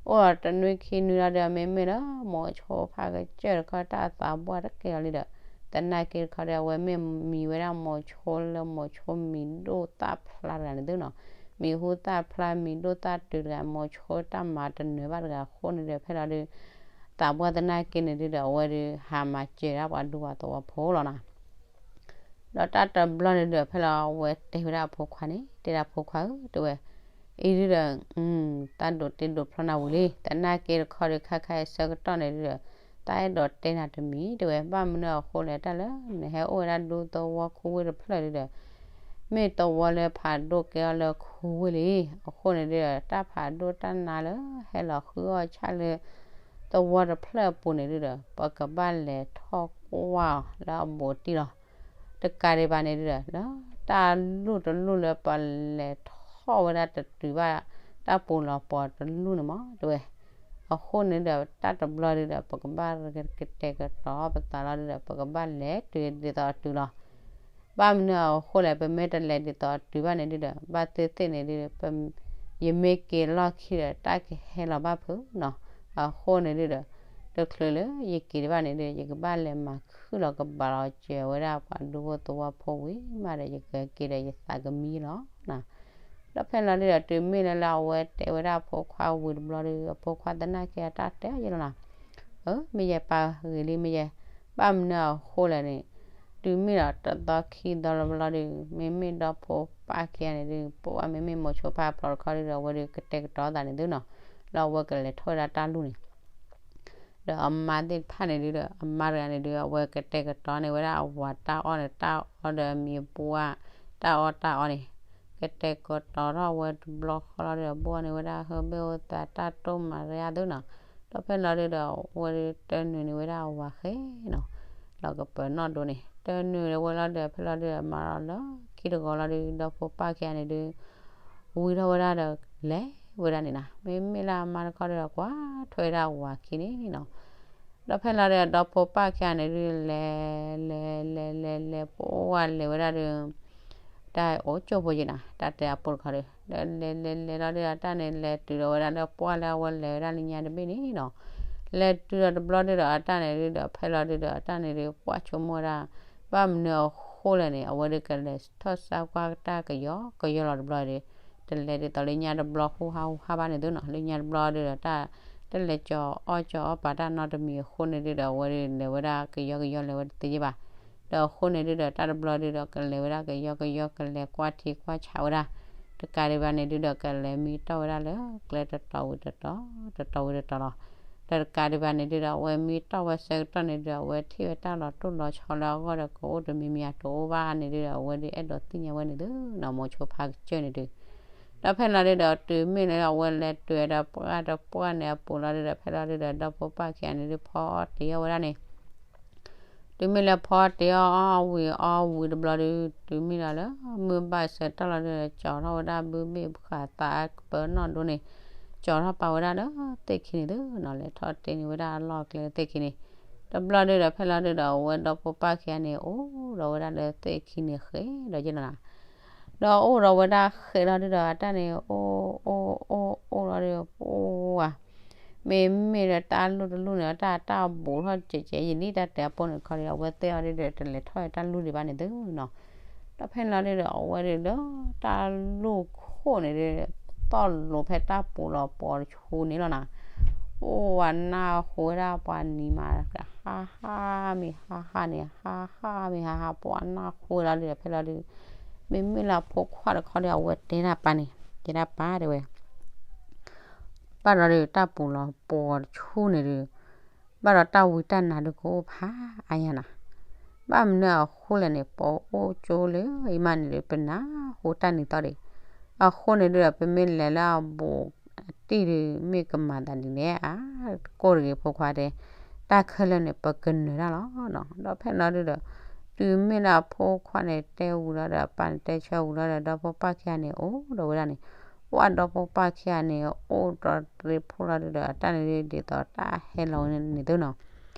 အိၣ်ဒီးတနွံခံနွံလီၤဒီး မ့မ့ၢ်လၢမိၤဆိဖါကစၢၢ်တခီတၢ်သးပှၢ်တကဲလီၤလံဒီး သနာ်က့တခီဒီး အဝဲမ့ၢ်မံၤဝဲဒၣ်မိၤဆိလၢမိၤဆိမံၤဒိၣ်သၣ်ဖျါတဂၤန့ၣ်သုနီၤ, မံၤဟူသၣ်ဖျါမံၤဒိၣ်သၣ်တုၤတဂၤ မိၤဆိတၢ်မၤတနၢၤဘၣ်တဂၤအဃိန့ၣ်ဒီး ဖဲလီၤဒု သးပှၢ်သနာ်က့န့ၣ်ဒုဒီး အဝဲဒုးဟးမၤစၢၤဒၣ်ပှၤဒူပှၤသဝီဖိလီၤနီၤ ဒီးတၢ်တဘျီန့ၣ်ဒုဒီး ဖဲလီၤအဝဲတဲဝဲဒၣ်အဖိခွါန့ၣ် တဲဒၣ်ဖိခွါဧၢ တဲဝဲ, အံၤဒုဒီး တၢ်ဒိးတ့ဒိးဖျီနၤဝံၤလံ, သနာ်က့တခီဒီး ခါခါအံၤဆၢကတီၢ်န့ၣ်ဒုဒီး တၢ်အဲၣ်ဒိးတဲနၤတမံၤ တဲဝဲ, ဘၣ်မနုၤအဃိလဲၣ် တၢ်လၢနဟဲအိၣ်ဝဲဒၣ်ဒူသဝီခူဝ့ၢ်တဖျၢၣ်ဒုဒီး မ့ၢ်သဝီလၢဖးဒိၣ်ကဲအီၤလၢခူဝ့ၢ်လံ, အဃိန့ၣ်ဒုဒီး တၢ်ဖးဒိၣ်တၢ်နါလၢဟဲလီၤဃုအီၣ်ဆၣ်လၢ သဝီတဖျၢၣ်အပူၤန့ၣ်ဒုဒီး ပကဘၣ်လဲၤထီၣ်ကွၢ်အီၤလၢအဘူးအတံၢ်လီၤ. တကးဒံးဘၣ်န့ၣ်ဒုဒီး လၢတၢ်လူၢ်တလူၢ်လၢပလဲၤထီၣ်ဝဲဒၣ်တတုၤဘၣ် တၢ်ပူၤလီၤပှီၤတလူၢ်န့ၣ်မး တဲဝဲ, အဃိန့ၣ်ဒီး တၢ်တဘျီဒုဒီး ပကဘၣ်ကတဲာ်ကတီၤပသးလီၤဒုဒီး ပကဘၣ်လဲၤတုၤဒ်သိးအတုၤလီၤ. ဘၣ်မနုၤအဃိလဲၣ် ပမ့ၢ်တလဲၤဒ်သိးအတုၤဘၣ်န့ၣ်ဒုဒီး ဘၣ်သ့ၣ်သ့ၣ်န့ၣ်ဒုဒီး ယမ့ၢ်က့ၤလီၢ်ခံဒီး တၢ်ကဟဲလီၤဘၣ်ဖုးနီၤ. အဃိန့ၣ်ဒုဒီး တချုးလၢယက့ၤဒံးဘၣ်န့ၣ်ဒုဒီး ယကဘၣ်လဲၤမၤခုၣ်လီၤကဘၣ်လီၤစၢၤဝဲဒၣ်ပှၤဒူဖိသဝီဖိဝံၤမးဒီး ယကက့ၤဒီးယသးကမံလီၤနီၤ. ဒီးဖဲလီၤဒုဒီး တုၤမ့ၢ်လၢလၢအဝဲတဲဝဲဒၣ်အဖိခွါဝံၤတဘျီဒု အဖိခွါသနာ်က့အတၢ်တဲယဲလီၤနီၤ အၢ မ့ၢ်ယဲပၢ်ဂ့ၤလံမ့ၢ်ယဲ, ဘၣ်မနုၤအဃိလဲၣ်န့ၣ်, တုၤမ့ၢ်ဒီးတသီခံသီလၢဘျီဒု, မ့မ့ၢ်ဒီဖိပၢ်ခံဂၤန့ၣ်ဒု, ပဝဲမ့မ့ၢ်မိၤဆိဖါဖျိးတခီဒုဒီး အဝဲဒုကတဲာ်ကတီၤသးန့ၣ်သုနီၤ, လၢအဝဲကလဲၤထီၣ်ဝဲဒၣ်တၢ်လူၢ်န့ၣ် ဒီးအမါသ့ၣ်တဖၣ်န့ၣ်ဒုဒီး အမါတဂၤန့ၣ်ဒု အဝဲကတဲာ်ကတီၤန့ၢ်ဝဲဒၣ်အဝၤတၢ်အီၣ်ဒီးတၢ်အီဒီးအမံၤအပူၤအ တၢ်အီၣ်တၢ်အီန့ၣ်, ကတဲာ်ကတီၤထီၣ်ဝဲတဘျီဃီလီၤဒီး ဘိၣ်န့ၢ်ဝဲဒၣ်ဟၢဘ့ၣ်အိၣ်သးတၢ်တိၢ်မၤရယါသုနီၤ, ဒီးဖဲလီၤဒုဒီး အဝဲဒုတနုာ်န့ၢ်ဝဲဒၣ်အဝၤဃဲနီၤ, လီၤကပၢၤနီၣ်ဒိန့ၣ်, တနုာ်ဝဲလီၤဒီး ဖဲလီၤဒုဒီး မၤလီၤလၢခံတဂီၤလီၤဒု ဒီဖိပၢ်ခံဂၤန့ၣ်ဒု ဝံထီၣ်ဝဲဒၣ်ဒီး လဲၤဝဲဒၣ်န့ၣ်နီၤ, မ့မ့ၢ်လၢအမါတခီဒီး ကွၢ်ထွဲဝဲဒၣ်အဝၤခံန့ၣ်နီၤ, ဒီးဖဲလီၤဒီး ဒီဖိပၢ်ခံဂၤန့ၣ်ဒု လဲၤ လဲၤ လဲၤ လဲၤ လဲၤ ပှၢ်လဲၤဝဲဒၣ်ဒီး တၢ်အိၣ်ကၠိဖိက့ၤနီၤ, တၢ်တဲအပိာ်တခီဒီး ဒီးလဲၤ လဲၤ လဲၤလီၤဒုဒီး တၢ်န့ၣ် လဲၤတုၤဒီးဝဲဒၣ်လၢပှၢ်လၢအဝဲလဲၤဝဲဒၣ်လၢညါတဘ့ၣ်န့ၣ်နီၤ, လဲၤတုၤဒီးတဘျီဒုဒီး အတၢ်န့ၣ်ဒုဒီး ဖဲလီၤဒုဒီး အတၢ်န့ၣ်ဒု ပှၢ်ဆိကမိၣ်ဝဲဒၣ် ဘၣ်မနုၤအဃိလဲၣ်န့ၣ် အဝဲဒုကလဲၤထီၣ်စၢကွၢ်တၢ်ကယီကယီလီၤတဘျီဒီး တလဲၤဒ်သိးလၢညါတဘျီဟူဟါဟူဟါဘၣ်န့ၣ်သုနီၤ, လၢညါတဘျီဒုဒီး တၢ်တလဲၤကၠီၤအီၣ်ကၠီၤအီၣ်ပာ်တၢ်နီတမံၤအဃိန့ၣ်ဒုဒီး အဝဲဒုလဲၤဝဲဒၣ်ကယီကယီလဲၤဝဲတသ့ဘၣ်, ဒီးအဃိန့ၣ်ဒုဒီး တၢ်တဘျီဒုဒီး ကလဲၤဝဲဒၣ်ကယီကယီ ကလဲၤကွၢ်ထံကွၢ်ဆးဝဲဒၣ်, တကးဒံးဘၣ်န့ၣ်ဒုဒီး ကလဲၤမံတီၢ်ဝဲဒၣ်လၢကျဲတတီၤဝံၤတတီၤ တတီၤဝံၤတတီၤလီၤ. ဒီးတကးဒံးဘၣ်န့ၣ်ဒုဒီး အဝဲမံတီၢ်ဝဲဆၢကတီၢ်န့ၣ်ဒုဒီး အဝဲထံၣ်ဝဲတၢ်လီၤတိၢ်လီၤဆီလၢအဂီၢ်ဒီး ကအိၣ်တမံၤမံၤအတအိၣ်ဘၣ်န့ၣ်ဒုဒီး အဝဲဒုအဲၣ်ဒိးသ့ၣ်ညါဝဲန့ၣ်သုနီၤ, မိၤဆိဖါကစၢၢ်န့ၣ်ဒု ဒီးဖဲလီၤဒုဒီး တုၤမ့ၢ်လၢအဝဲလဲၤတုၤဒီးပှၢ်တပှၢ်န့ၣ်အပူၤလီၤဒုဒီး ဖဲလီၤဒုဒီး ဒီဖိပၢ်ခံဂၤန့ၣ်ဒု ဖီအီၣ်တ့ၤအီၣ်ဝဲဒၣ်န့ၣ် တုၤမ့ၢ်လၢဖီအီၣ်တ့ၤအီၣ်အီၣ်ဝံၤအီၣ်ဝံၤတဘျီဒု တုၤမ့ၢ်လီၤလၢ မုၢ်ဘၣ်ဆၢကတီၢ်လီၤဒုဒီး ကၠီၤထီၣ်ဝဲဒၣ်ဘုဘ့ၣ်ဘုဃာ်သးကပၢၤနီၣ်ဒိန့ၣ်, ကၠီၤထီၣ်ပာ်ဝဲဒၣ်လၢသ့ၣ်ခံန့ၣ်သုနီၤ, လဲၤထီၣ်တ့န့ၢ်ဝဲဒၣ်အလီၢ်ကျဲသ့ၣ်ခံန့ၣ်, တဘျီဒုဒီး ဖဲလီၤဒုဒီး အဝဲဒီဖိပၢ်ခံဂၤန့ၣ် အိၣ်ဒီးဝဲဒၣ်လၢသ့ၣ်ခံန့ၣ်ဃဲဒီးယဲလီၤနီၤ ဒီးအိၣ်ဒီးဝဲဒၣ်ဃဲလီၤဒုဒီး အတၢ်န့ၣ် အိၣ် အိၣ် အိၣ် အိၣ်လီၤဒုဒီး ပှၢ် မ့မ့ၢ်လၢတၢ်လူၢ်တလူၢ်န့ၣ် တၢ်တၢ်ဘူးထီၣ်ကဲးကဲးယံာ်လံ တၢ်တဲအပိၢ်န့ၣ်တခီဒီး အဝဲသ့ၣ်အီၤဒုဒီး တလဲၤထီၣ်တၢ်လူၢ်ဒံးဘၣ်န့ၣ်သုနီၤ. ဒီးဖဲန့ၣ်လီၤဒုဒီး အဝဲဒုဒီးတၢ်လူၢ်ခိၣ်န့ၣ်ဒု သီၣ်လိၤဖဲတၢ်ပူၤလီၤပှီၤတဆူန့ၣ်လီၤနီၤ. အိၣ်ဝဲနၢ်ဟူဝဲဒၣ်ပှၤနံၤမး ဟါဟါမ့ၢ်ဟါဟါန့ၣ် ဟါဟါမ့ၢ်ဟါဟါ ပှၤနၢ်ဟူဝဲလီၤဒုဒီး ဖဲလီၤဒု မ့မ့ၢ်လၢအဖိခွါတခီဒီး အဝဲတဲဒၣ်ပၢ်န့ၣ် တဲဒၣ်ပၢ်တဲဝဲ ဘၣ်ဒီးဒုတၢ်ပူၤလီၤပှီၤတဆူန့ၣ်ဒု ဘၣ်ဒီးတၢ်ဝံတၢ်နါဒုကအိၣ်ဖးအါညါနီၤ. ဘၣ်မနုၤအဃိလဲၣ်န့ၣ် ပအိၣ်ကၠိလၢအံၤမးန့ၣ်ဒု ပနၢ်ဟူတၢ်နံၤသီၣ်ဒံး. အဃိန့ၣ်ဒုဒီး ပမ့ၢ်လဲၤလၢအဘူးအတံၢ်ဒု မ့ၢ်ကမၤသးဒ်လဲၣ် အါတကိၢ်တဂ့ၤ ဖိခွါတဲ, တၢ်ခဲလၢာ်န့ၣ် ပကနၢၤတၢ်လီၤနီၤ. ဒီးဖဲန့ၣ်လီၤဒုဒီး တုၤမ့ၢ်လၢအဖိခွါန့ၣ်တဲဝံၤလီၤဒီး အပၢ်န့ၣ်တဲဆၢဝံၤလီၤဒီး ဒီဖိပၢ်ခံဂၤန့ၣ် အိၣ်ဒီးဝဲဒၣ်န့ၣ်, ပှၢ်ဒီဖိပၢ်ခံဂၤန့ၣ် အိၣ်ဒီးတရံးဖိလီၤဒုဒီး တၢ်န့ၣ်ဒ်သိးတၢ်ဟဲလီၤန့ၣ်သုနီၤ.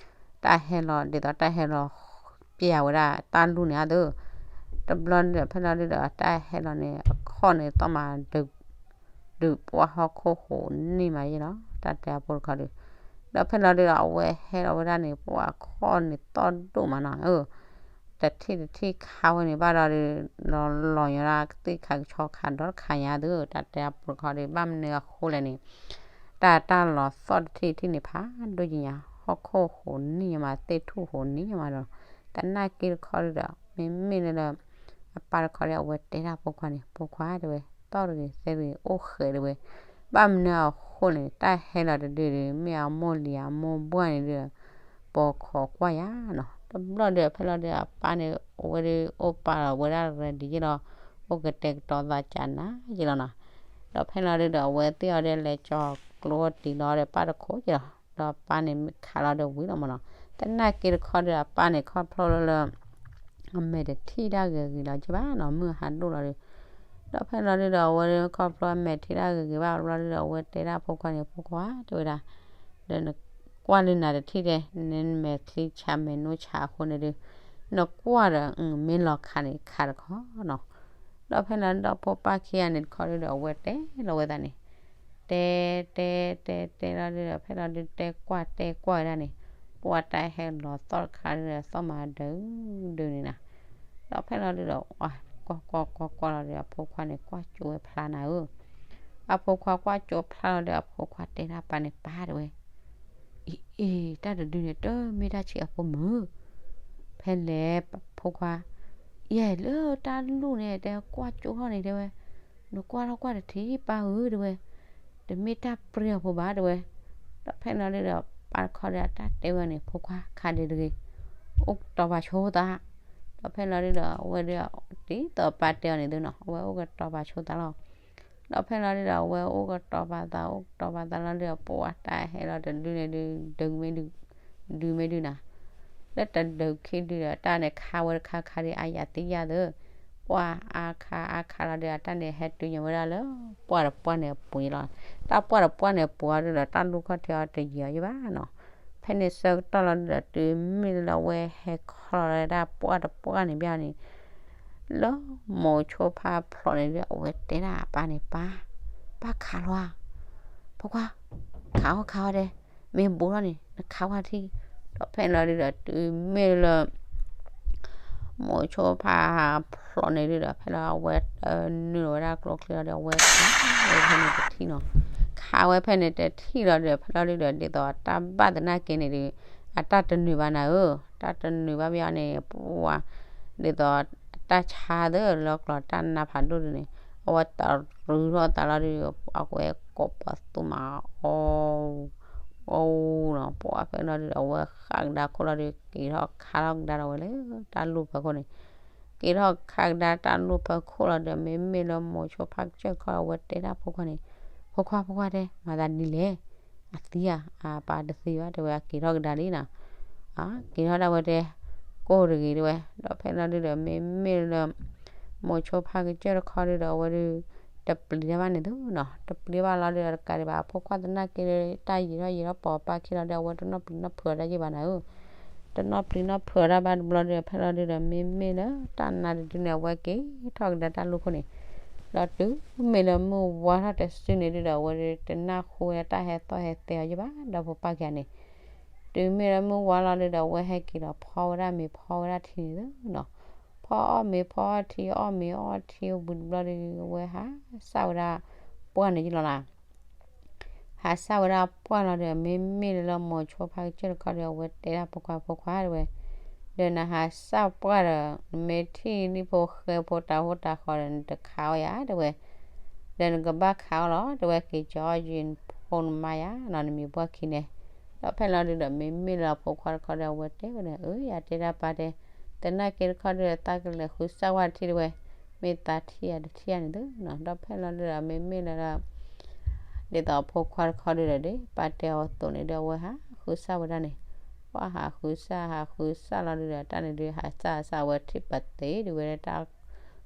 တၢ်ဟဲလီၤဒ်သိးတၢ်ဟဲလီၤ ပျဲဝဲဒၣ်တၢ်လူၢ်န့ၣ်အသိး, တဘျီဒုဒီး ဖဲလီၤဒုဒီး တၢ်ဟဲလီၤန့ၣ် အခီၣ်န့ၣ်သီၣ်မး ဒုးပှၢ်ဟီၣ်ခိၣ်ဃိးနံၣ်မးယဲလီၤ တၢ်တဲအဖိတခီဒု. ဒီးဖဲလီၤဒုဒီး အဝဲဟဲလီၤဝဲဒၣ်န့ၣ် ပှၢ်ခီၣ်န့ၣ်သီၣ်ဒိၣ်မးနီၤ, အၢ တထံၣ်တထံၣ်ခါဝဲန့ၣ်ဘၣ်ဒီးဒု လီၤလီၤညီဒၣ်ကသံၣ်ခးကဆီခးဒီတခါညါသု, တၢ်တဲအဖိတခီဒု ဘၣ်မနုၤအဃိလဲၣ်န့ၣ် တၢ်တၢ်လီၤသီၣ်တထံၣ်တထံၣ်န့ၣ် ဖးဒိၣ်ကညါ ဟီၣ်ခိၣ်ဃိးနံၣ်မး သ့ၣ်ထူၣ်ဃိးနံၣ်မးဒီး သနာ်က့တခီဒုဒီး မ့မ့ၢ်လၢ အပၢ်တခီဒီး အဝဲတဲဒၣ်ဖိခွါန့ၣ် ဖိခွါတဲဝဲ သီၣ်တဂ့ၤသဲတဂ့ၤ အိၣ်ဃဲးတဲဝဲ, ဘၣ်မနုၤအဃိန့ၣ် တၢ်ဟဲလီၤတဒုဒု မ့ၢ်အမိၢ်လံၤအမိၢ်ဘှၢ်န့ၣ်ဒု ပိာ်ခိးကွၢ်ယၤနီၤ. တဘျီဒီး ဖဲလီၤဒု အပၢ်န့ၣ် အဝဲဒု အိၣ်ပာ်လီၤဝဲဒၣ် ready ယဲလီၤ, အိၣ်ကတဲာ်ကတီၤသးကနၤယဲလီၤနီၤ. ဒီးဖဲလီၤဒုဒီး အဝဲသ့ၣ်အီၤဒုလဲၤကၠီၤကျိတံၤလီၤဒီးပၢ်တခိၣ်ယဲလီၤ, ဒီးပၢ်န့ၣ်ခးလီၤဒီးဝံၤလီၤမးနီၤ. သနာ်က့တခီဒီး အပၢ်န့ၣ်ခီဖျိလၢ အမဲာ်တထံၣ်တၢ်ဂ့ၤဂ့ၤလီၤက့ဘၣ်နီၤ, မုၢ်ဟးဒိၣ်လီၤဒီး ဒီးဖဲလီၤဒုဒီး အဝဲဒုခီဖျိအမဲာ်ထံၣ်တၢ်ဂ့ၤဂ့ၤဘၣ်ဘျီဒုဒီး အဝဲတဲဒၣ်ဖိခွါန့ၣ် ဖိခွါတဲဝဲဒၣ်, ဒီးနကွၢ်လၢနၤတထံၣ်တဲ, နမဲာ်ချံဆးမဲာ်နိဆးအဃိန့ၣ်ဒု, နကွၢ်ဒီး မ့ၢ်လီၤခးန့ၣ် ခးတခီနီၤ. ဒီးဖဲလီၤဒုဒီး ဖိပၢ်ခံဂၤန့ၣ်တခီဒုဒီး အဝဲတဲလီၤဝဲသးန့ၣ် တဲ တဲ တဲ တဲလီၤဒုဒီး ဖဲလီၤဒုတဲကွၢ်တဲကွၢ်ဝဲဒၣ်န့ၣ်, ပှၢ်တၢ်ဟဲလီၤသီၣ်တခါဒုဒီး သီၣ်မးဒုဒုန့ၣ်နီၤ. ဒီးဖဲလီၤဒုဒီး ကွၢ်ကွၢ်ကွၢ်ကွၢ်လီၤဒီး အဖိခွါန့ၣ် ကွၢ်ကၠိဝဲဖျါနၤဧၢ. အဖိခွါကွၢ်ကၠိဖျါလီၤဒီး အဖိခွါတဲဒၣ်ပၢ်န့ၣ် ပၢ်တဲဝဲ, အံၤအံၤ တၢ်တဒုန့ၣ် တမ့ၢ်တၢ်ဆံးအဖိမုၢ်, ဖဲလဲၣ် ဖိခွါ, ယဲလၢတၢ်လူၢ်န့ၣ် တဲကွၢ်ကၠိထီၣ်န့ၣ်တဲဝဲ, နကွၢ်ထီၣ်ကွၢ်တထံၣ်ပၢ်ဧၢတဲဝဲ, တမ့ၢ်တၢ်ပြ့အဖိဘၣ်တဲဝဲ. ဒီးဖဲလီၤဒုဒီး ပၢ်တခီဒီး တၢ်တဲဝဲန့ၣ် ဖိခွါခးဒံးတဂ့ၤ, အိၣ်ကတီၤပာ်ဆိသး. ဒီးဖဲလီၤဒုဒီး အဝဲဒု ဒ်သိးပၢ်တဲအီၤန့ၣ်သုနီၤ အဝဲအိၣ်ကတီၤပာ်ဆိသးလီၤ. ဒီးဖဲလီၤဒုဒီး အဝဲအိၣ်ကတီၤပာ်သး အိၣ်ကတီၤပာ်သးလီၤဒုဒီး ပှၢ်တၢ်ဟဲလီၤတဒုန့ၣ်ဒု ဒုမ့ၢ်ဒု ဒုမ့ၢ်ဒုနၤ, လၢတဒုခံဒုဒီး တၢ်န့ၣ်ခးဝဲတခါခါဒု အါယၤသံယၤသၢ, ပှၢ်အါခါအါခါလီၤဒုဒီး တၢ်န့ၣ်ဟဲတုၤညါဝဲဒၣ်လၢ ပှၢ်တပှၢ်န့ၣ်အပူၤန့ၣ်လီၤ. တၢ်ပှၢ်တပှၢ်န့ၣ်အပူၤအီၤဒုဒီး တၢ်လူၢ်ခီၣ်ထံးအီၤတယံာ်အီၤယဘၣ်နီၤ. ဖဲန့ၣ်ဆၢကတီၢ်လီၤဒုဒီး တုၤမ့ၢ်လၢအဝဲဟဲခီလီၤဝဲဒၣ်ပှၢ်တပှၢ်န့ၣ်ဘၣ်န့ၣ် လၢမိၤဆိဖါဖျိးန့ၣ်ဒု အဝဲတဲဒၣ်အပၢ်န့ၣ် ပၢ်, ပၢ်ခးလီၤဧါ, ဖိခွါ, ခးအီၣ်ခးအီၣ်ဒဲး, မ့ၢ်ဘူးထီၣ်န့ၣ် နခးဝဲထံၣ်. ဒီးဖဲန့ၣ်လီၤဒုဒီး တုၤမ့ၢ်လၢ မိၤဆိဖါဖျိးန့ၣ်ဒုဒီး ဖဲလီၤအဝဲတနုာ်လီၤဝဲဒၣ်ကျိချံလီၤဒီး အဝဲခးဝဲဖဲန့ၣ်တထံၣ်နီၤ. ခးဝဲဖဲန့ၣ်တထံၣ်လီၤဒုဒီး ဖဲလီၤဒုဒီး ဒ်သိးအတၢ်ဘၣ်သနာ်က့န့ၣ်ဒု အတၢ်တနုာ်ဘၣ်နၤဧၢ, တၢ်တနုာ်ဘၣ်ဘၣ်အီၤန့ၣ် ပှၢ် ဒ်သိး တၢ်ဆါသၢလၢကျီၤတၢ်နါဖးဒိၣ်ဒုန့ၣ် အဝဲတရုၤထီၣ်သးလီၤဒု အဝဲကိးပသူမးအီၤ အီၤနီၤ ပှၢ်ဖဲလီၤဒုဒီး အဝဲဃၣ်ကဒါခိၣ်လီၤဒု က့ၤထီၣ်ခးထီၣ်ကဒါဒီးဝဲလၢတၢ်လူၢ်ဖီခိၣ်န့ၣ်, က့ၤထီၣ်ခးကဒါတၢ်လူၢ်ဖီခိၣ်လီၤဒီး မ့မ့ၢ်လၢမိၤဆိဖါကစၢၢ်တခီ အဝဲတဲဒၣ်ဖိခွါန့ၣ်, ဖိခွါ ဖိခွါတဲ မၤသးဒ်လဲၣ်, အသံဧါ, အပၢ်တသံဘၣ် တဲဝဲ အက့ၤထီၣ်ကဒါလံနီၤ, က့ၤထီၣ်ဒၣ်ဝဲတဲ ကိၢ်တဂ့ၤတဲဝဲ, ဒီးဖဲလီၤဒုဒီး မ့မ့ၢ်လၢ မိၤဆိဖါကစၢၢ်တခီဒုဒီး အဝဲဒု တပျံၤတၢ်ဘၣ်န့ၣ်သုနီၤ, တပျံၤဘၣ်လီၤဒုဒီး တကးဒံးဘၣ် အဖိခွါသနာ်က့လၢ တၢ်ယံာ်ထီၣ်ယံာ်ထီၣ်ပိာ်အပၢ်ခံလီၤဒီး အဝဲတနီၣ်ပျံၤနီၣ်ဖုးအီၤတၢ်ယံာ်ဘၣ်နၤဧၢ, တနီၣ်ပျံၤနီၣ်ဖုးအီၤတၢ်ဘၣ်တဘျီဒီး ဖဲလီၤဒုဒီး မ့မ့ၢ်လၢတၢ်နါတဒုန့ၣ် အဝဲက့ၤထီၣ်ကဒါတၢ်လူၢ်ခိၣ်န့ၣ်, ဒီးတုၤမ့ၢ်လၢမုၢ်ဝါထီၣ်တစုန့ၣ်ဒုဒီး အဝဲဒုတနၢ်ဟူဝဲဒၣ်တၢ်ဟဲသီၣ်ဟဲသဲအီၤယဘၣ် ဒီဖိပၢ်ခံဂၤန့ၣ်, တုၤမ့ၢ်လၢမုၢ်ဝါလီၤဒုဒီး အဝဲဟဲက့ၤဒီးဖီဝဲဒၣ်မ့ၤဖီဝဲဒၣ်ထံန့ၣ်လီၤ. ဖီအီၣ်မ့ၤဖီအီၣ်ထံ အီၣ်မ့ၤအီထံဝံၤတဘျီဒု အဝဲဟးစၢ်ဝဲဒၣ်ပှၢ်န့ၣ်ယလီၤနၤ ဟးစၢ်ဝဲဒၣ်ပှၢ်လီၤဒီး မ့မ့ၢ်လၢလၢမိၤဆိဖါကစၢၢ်တခီဒီး အဝဲတဲဒၣ်ဖိခွါ ဖိခွါတဲဝဲ, ဒီးနဟးစၢ်ပှၢ်ဒီး နမ့ၢ်ထံၣ်လံဖိဃဲဖိတၤဟိတၤဃီဒီး နတခးအီၣ်ယၤတဲဝဲ, ဒီးနကဘၣ်ခးအီၣ်လီၤ တဲဝဲ က့ၤကၠီအီၣ်ယံၤဖိနမါယၤနီၤ နမံၤပှၢ်ခံန့ၣ်. ဒီးဖဲလီၤဒုဒီး မ့မ့ၢ်လၢအဖိခွါတခီဒီး အဝဲတဲဝဲဒီး အၢ ယတဲဒၣ်ပၢ်တဲ, သနာ်က့တခီဒုဒီး သးကလဲၤဃုစၢ်ဝဲထံတဲဝဲ, မ့ၢ်သးထံၣ်ယၤတထံၣ်ယၤန့ၣ်သုနီၤ. ဒီးဖဲလီၤဒုဒီး မ့မ့ၢ်လၢ ဒ်သိးအဖိခွါတခီဒုဒီး ပၢ်တဲအီၤအသိးန့ၣ်ဒီး အဝဲဟးဃုစၢ်ဝဲဒၣ်န့ၣ်, ပှၢ်ဟးဃုစၢ် ဟးဃုစၢ်လီၤဒုဒီး တၢ်န့ၣ်ဒု ဟးစၢ်စၢ်ဝဲထံၣ်ပသ့ဒုဝဲဒၣ်တၢ်